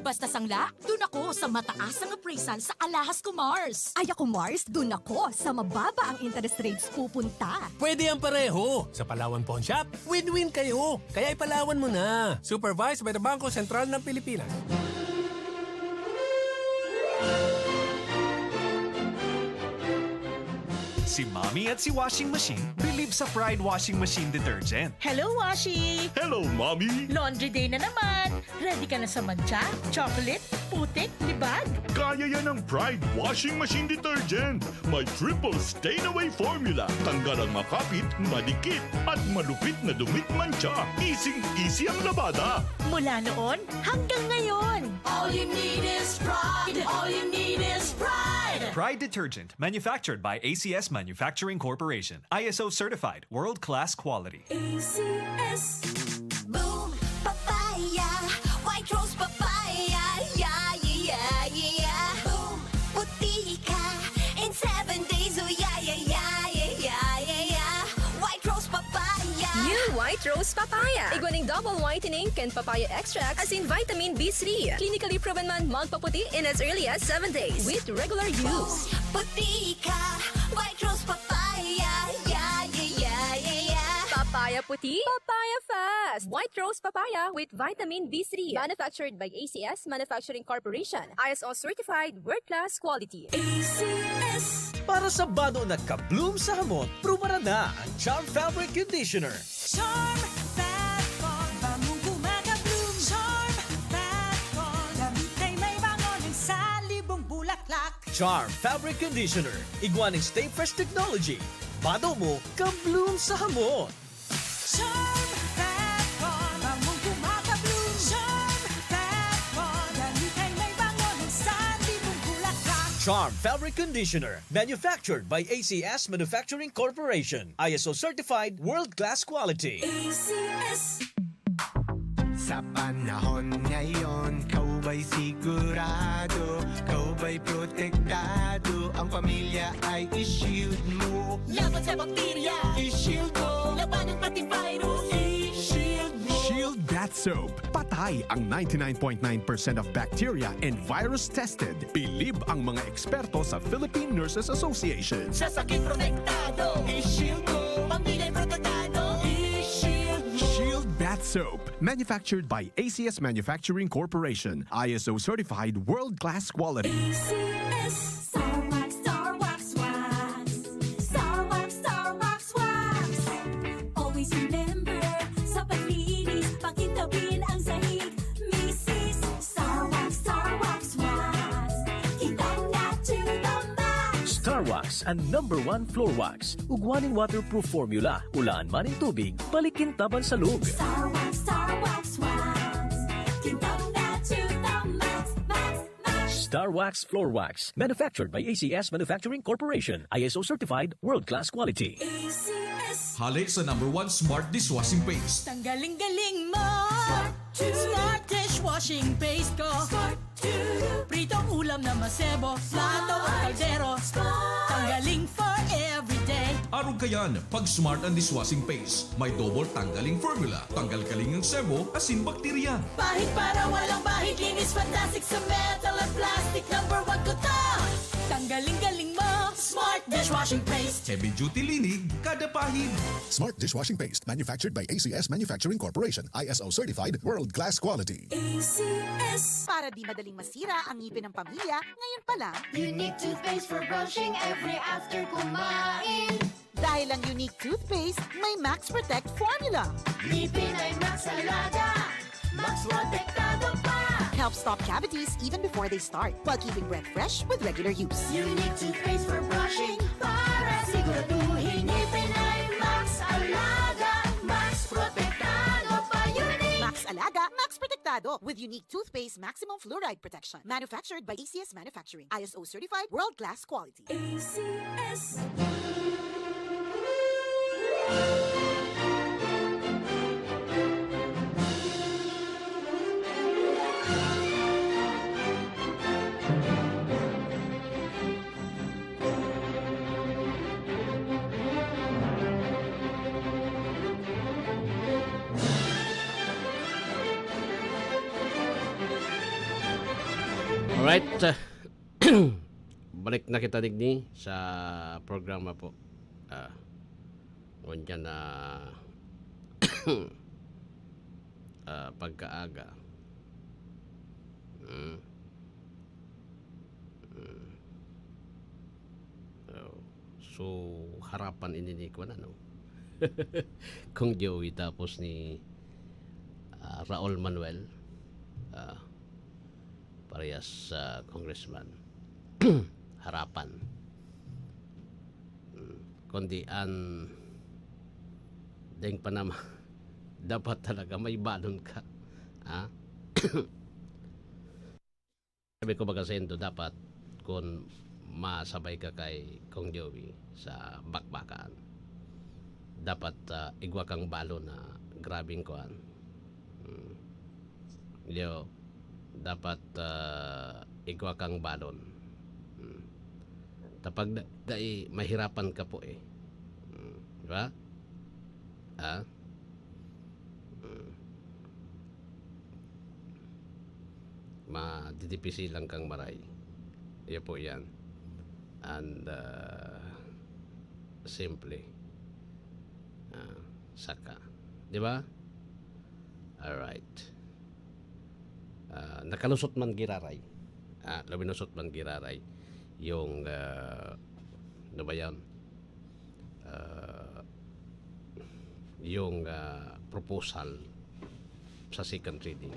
Basta sangla, dun ako sa mataas ang appraisal sa alahas ko, Mars. Ay ako, Mars, dun ako sa mababa ang interest rates pupunta. Pwede ang pareho. Sa Palawan Pawn Shop, win-win kayo. Kaya ipalawan mo na. Supervised by the Bangko Sentral ng Pilipinas. Si Mommy at si Washing Machine believe sa Pride Washing Machine Detergent. Hello, Washi! Hello, Mommy! Laundry day na naman! Ready ka na sa mantsa, chocolate, putik, libag? Kaya yan ng Pride Washing Machine Detergent! May triple stain away formula. Tanggal ang makapit, madikit, at malupit na dumit mantsa. Easing-easy ang labada. Mula noon hanggang ngayon. All you need is pride. All you need is pride. Pride Detergent, manufactured by A C S Manufacturing Corporation. I S O certified, world-class quality. A C S. Boom, papaya, white rose papaya, yeah, yeah, yeah, yeah. Boom, puti ka in seven days, oh yeah, yeah, yeah, yeah, yeah, yeah, yeah. White rose papaya. New White Rose Papaya. Igwa nin double whitening kan papaya extract asin vitamin B three. Clinically proven man magpaputi in as early as seven days with regular use. Boom, puti ka, white rose papaya, yeah, yeah, yeah, yeah, yeah. Papaya puti, papaya fast. White Rose Papaya with vitamin B three. Manufactured by A C S Manufacturing Corporation. I S O certified, world-class quality. A C S. Para sa bado na ka-bloom sa hamot, prubaran na ang Charm Fabric Conditioner. Charm Fat Ball, bangong kumaka-bloom. Charm Fat Ball, damit ay may bango ng salibong bulaklak. Charm Fabric Conditioner, igwa nin Stay Fresh Technology. Bado mo, ka-bloom sa hamot. Charm Fat Bond, bangong kumaka-bloom. Charm Fat Bond, dali kay may bango ng sanli mong bulaklak. Charm Fabric Conditioner, manufactured by A C S Manufacturing Corporation, I S O certified, world-class quality. A C S. Sa panahon ngayon, kaw ba'y sigurado? Kaw ba'y protektado? Ang pamilya ay i-shield mo. Laban sa bakterya, I-shield mo. Labanan pati virus, i-shield mo. Shield Bath Soap. Patay ang ninety-nine point nine percent of bacteria and virus tested. Bilib ang mga eksperto sa Philippine Nurses Association. Sa sakit protektado, I-shield mo. Pamilya protektado, i-shield mo. Shield Bath Soap. Manufactured by A C S Manufacturing Corporation. I S O certified world-class quality. A C S. Star Wax, Star Wax Wax. Star Wax, Star Wax Wax. Always remember, sa paglinis, pakintabin ang sahig. Misis, Star Wax, Star Wax Wax. Kitang na to the max. Star Wax, ang number one floor wax. Ugwa nin waterproof formula. Ulaan man nin tubig, balikin taban sa lug. Star Wax, Star Wax Wax. Kitang na to the max, max, max. Star Wax Floor Wax. Manufactured by A C S Manufacturing Corporation. I S O certified, world-class quality. A C S. Hale sa number one smart dishwashing paste. Tanggaling galing mo. Smart two. Smart dishwashing paste ko. Smart two. Pritong ulam na masebo. Plato o kaldero. Smart. Tanggaling for everyday. Arog kayan, pag smart ang dishwashing paste. May double tanggaling formula. Tanggal kaling ang sebo, asin bakterya. Pahid para walang bahid. Linis fantastic sa metal at plastic. Number one ko to. Tanggaling galing mo. Smart dishwashing paste. Heavy duty linig, kada pahid. Smart dishwashing paste, manufactured by A C S Manufacturing Corporation, I S O certified, world-class quality. A C S. Para di madaling masira ang ngipin ng pamilya, ngayon pa lang. Unique toothpaste for brushing every after kumain. Dahil ang Unique Toothpaste may Max Protect Formula. Ngipin ay Max Alaga. Max Protektado pa. Helps stop cavities even before they start, while keeping breath fresh with regular use. Unique toothpaste for brushing para siguraduhin ngipin ay Max Alaga. Max Protektado pa. Unique. Max Alaga, Max Protektado with Unique Toothpaste Maximum Fluoride Protection. Manufactured by A C S Manufacturing. I S O certified, world-class quality. A C S. Alright. Balik na kita digdi sa programa po. Ah, ngunyan na ah, pagkaaga. Mm. Mm. Oh. So, harapan ini ni kuwan, ano? Kong Joey tapos ni ah, Raul Manuel. Ah, parehas sa congressman. Harapan. Mm, kundi an deng panama dapat talaga may balon ka. Ah? Sabi ko, baga sendo, dapat kun masabay ka kay Kong Joey sa bakbakan, dapat ah, igwa kang balon na grabing kuan. Mm. Yo, dapat ah, igwa kang balon. Mm. Tapag da, dai, mahirapan ka po eh. Mm. Di ba? Ah? Mm. Madidipisi lang kang maray. Iyo po yan. And uh, simple. Ah, saka. Di ba? Alright. Ah, nakalusot man giraray. Ah, luminusot man giraray. Yung, ah, ano ba yan? Ah, yung ah, proposal sa second reading.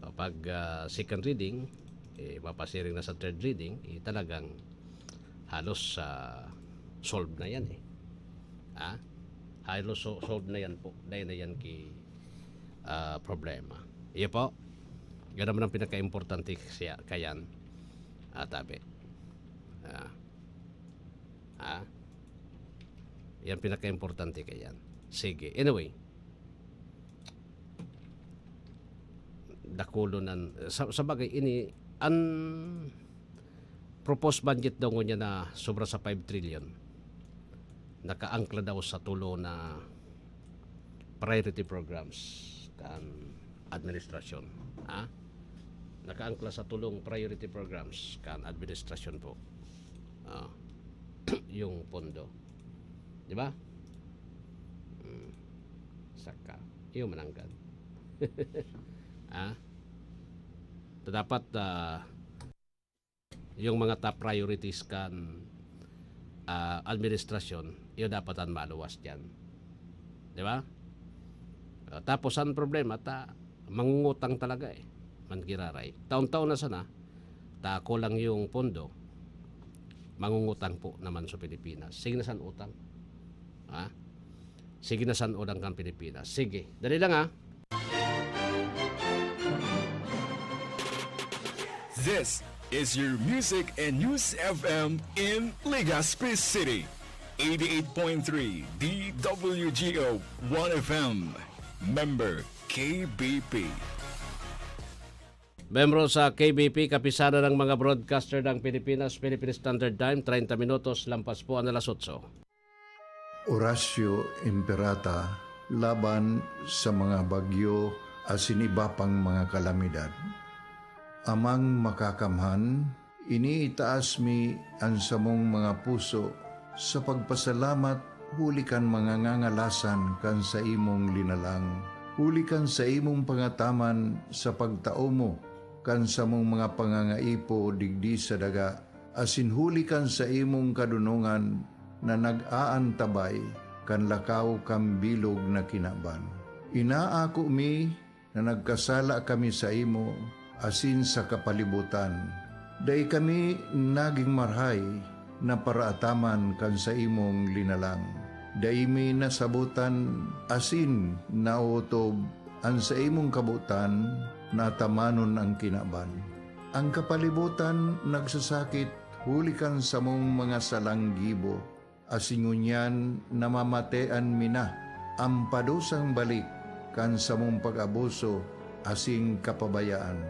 Ah, pag ah, second reading, Eh, mapasiring na sa third reading, eh, talagang halos, ah, solve na yan, eh. Ha? Halos so-, solve na yan po. Dahil na yan ki, ah, problema. Iyo po. Yan naman ang pinaka-importante siya, kayan. Ah, tabi. Ah. Ha? Yan pinaka-importante kayan. Sige. Anyway. Dakulon an-, sa, sa bagay, ini, an proposed budget daw ngunyan na sobra sa five trillion, nakaangkla daw sa tulo na priority programs kan administrasyon. Ha? Nakaangkla sa tulong priority programs kan administrasyon po. Ah, yung pondo. Di ba? Hmm. Saka, yung mananggad. Ah? Dapat, ah, yung mga top priorities kan, ah, administrasyon, iyo dapat an maluwas diyan. Di ba? Ah, tapos ang problema, ta, mangungutang talaga eh. Mangiraray. Taon-taon na sana, ta kulang yung pondo, mangungutang po naman sa Pilipinas. Sige na san utang. Ha? Sige na san utang kan Pilipinas. Sige. Dali lang ha. This is your music and news F M in Legazpi City. Eighty-eight point three D W G O One F M. Member K B P. Membro sa K B P, Kapisanan ng mga Broadcaster ng Pilipinas, Philippine Standard Time, treinta minutos, lampas po ang alas otso. Oratio Imperata laban sa mga bagyo asin iba pang mga kalamidad. Amang Makakamhan, iniitaas mi an samong mga puso sa pagpasalamat huli kan mga ngangalasan kan saimong linalang, huli kan saimong pangataman sa pagtao mo kan samong mga pangangaipo digdi sa daga, asin huli kan saimong kadonongan na nag-aantabay kan lakaw kan bilog na kinaban. Inaako mi na nagkasala kami saimo asin sa kapalibutan. Dai kami nagin marahay na paraataman kan saimong linalang. Dai mi nasabotan asin naotob an saimong kabotan na atamanon an kinaban. An kapalibotan nagsasakit huli kan samong mga salang gibo, asin ngunyan namamatean mi na an padusang balik kan samong pag-abuso asin kapabayaan.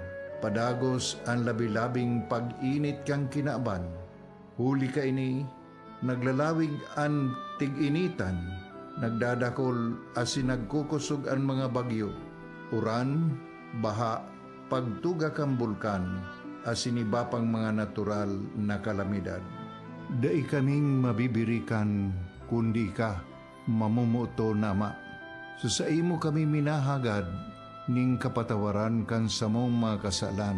Padagos an labi-labing pag-init kan kinaban. Huli kaini, naglalawig an tig-initan, nagdadakol asin nagkukosog an mga bagyo, uran, baha, pagtuga kan bulkan, asin iba pang mga natural na kalamidad. Dai kaming mabibirikan, kundi ika, mamomoton na Ama. Sa saimo kami minahagad nin kapatawaran kan samong mga kasalan.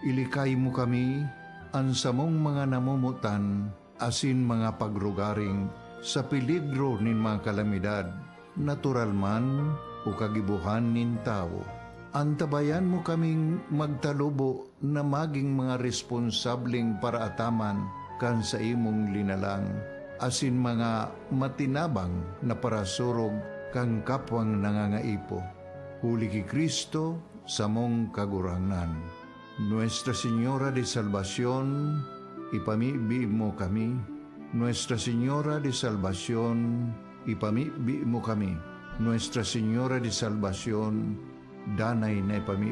Ilikay mo kami, an samong mga namomotan, asin mga pagrugaring sa peligro nin mga kalamidad, natural man o kagibohan nin tawo. Antabayan mo kaming magtalubo na magin mga responsableng paraataman kan saimong linalang, asin mga matinabang na parasurog kan kapwang nangangaipo. Huli ki Cristo, samong Kagurangnan. Nuestra Señora de Salvacion, ipamibi mo kami. Nuestra Señora de Salvacion, ipamibi mo kami. Nuestra Señora de Salvacion, danay na ipamibi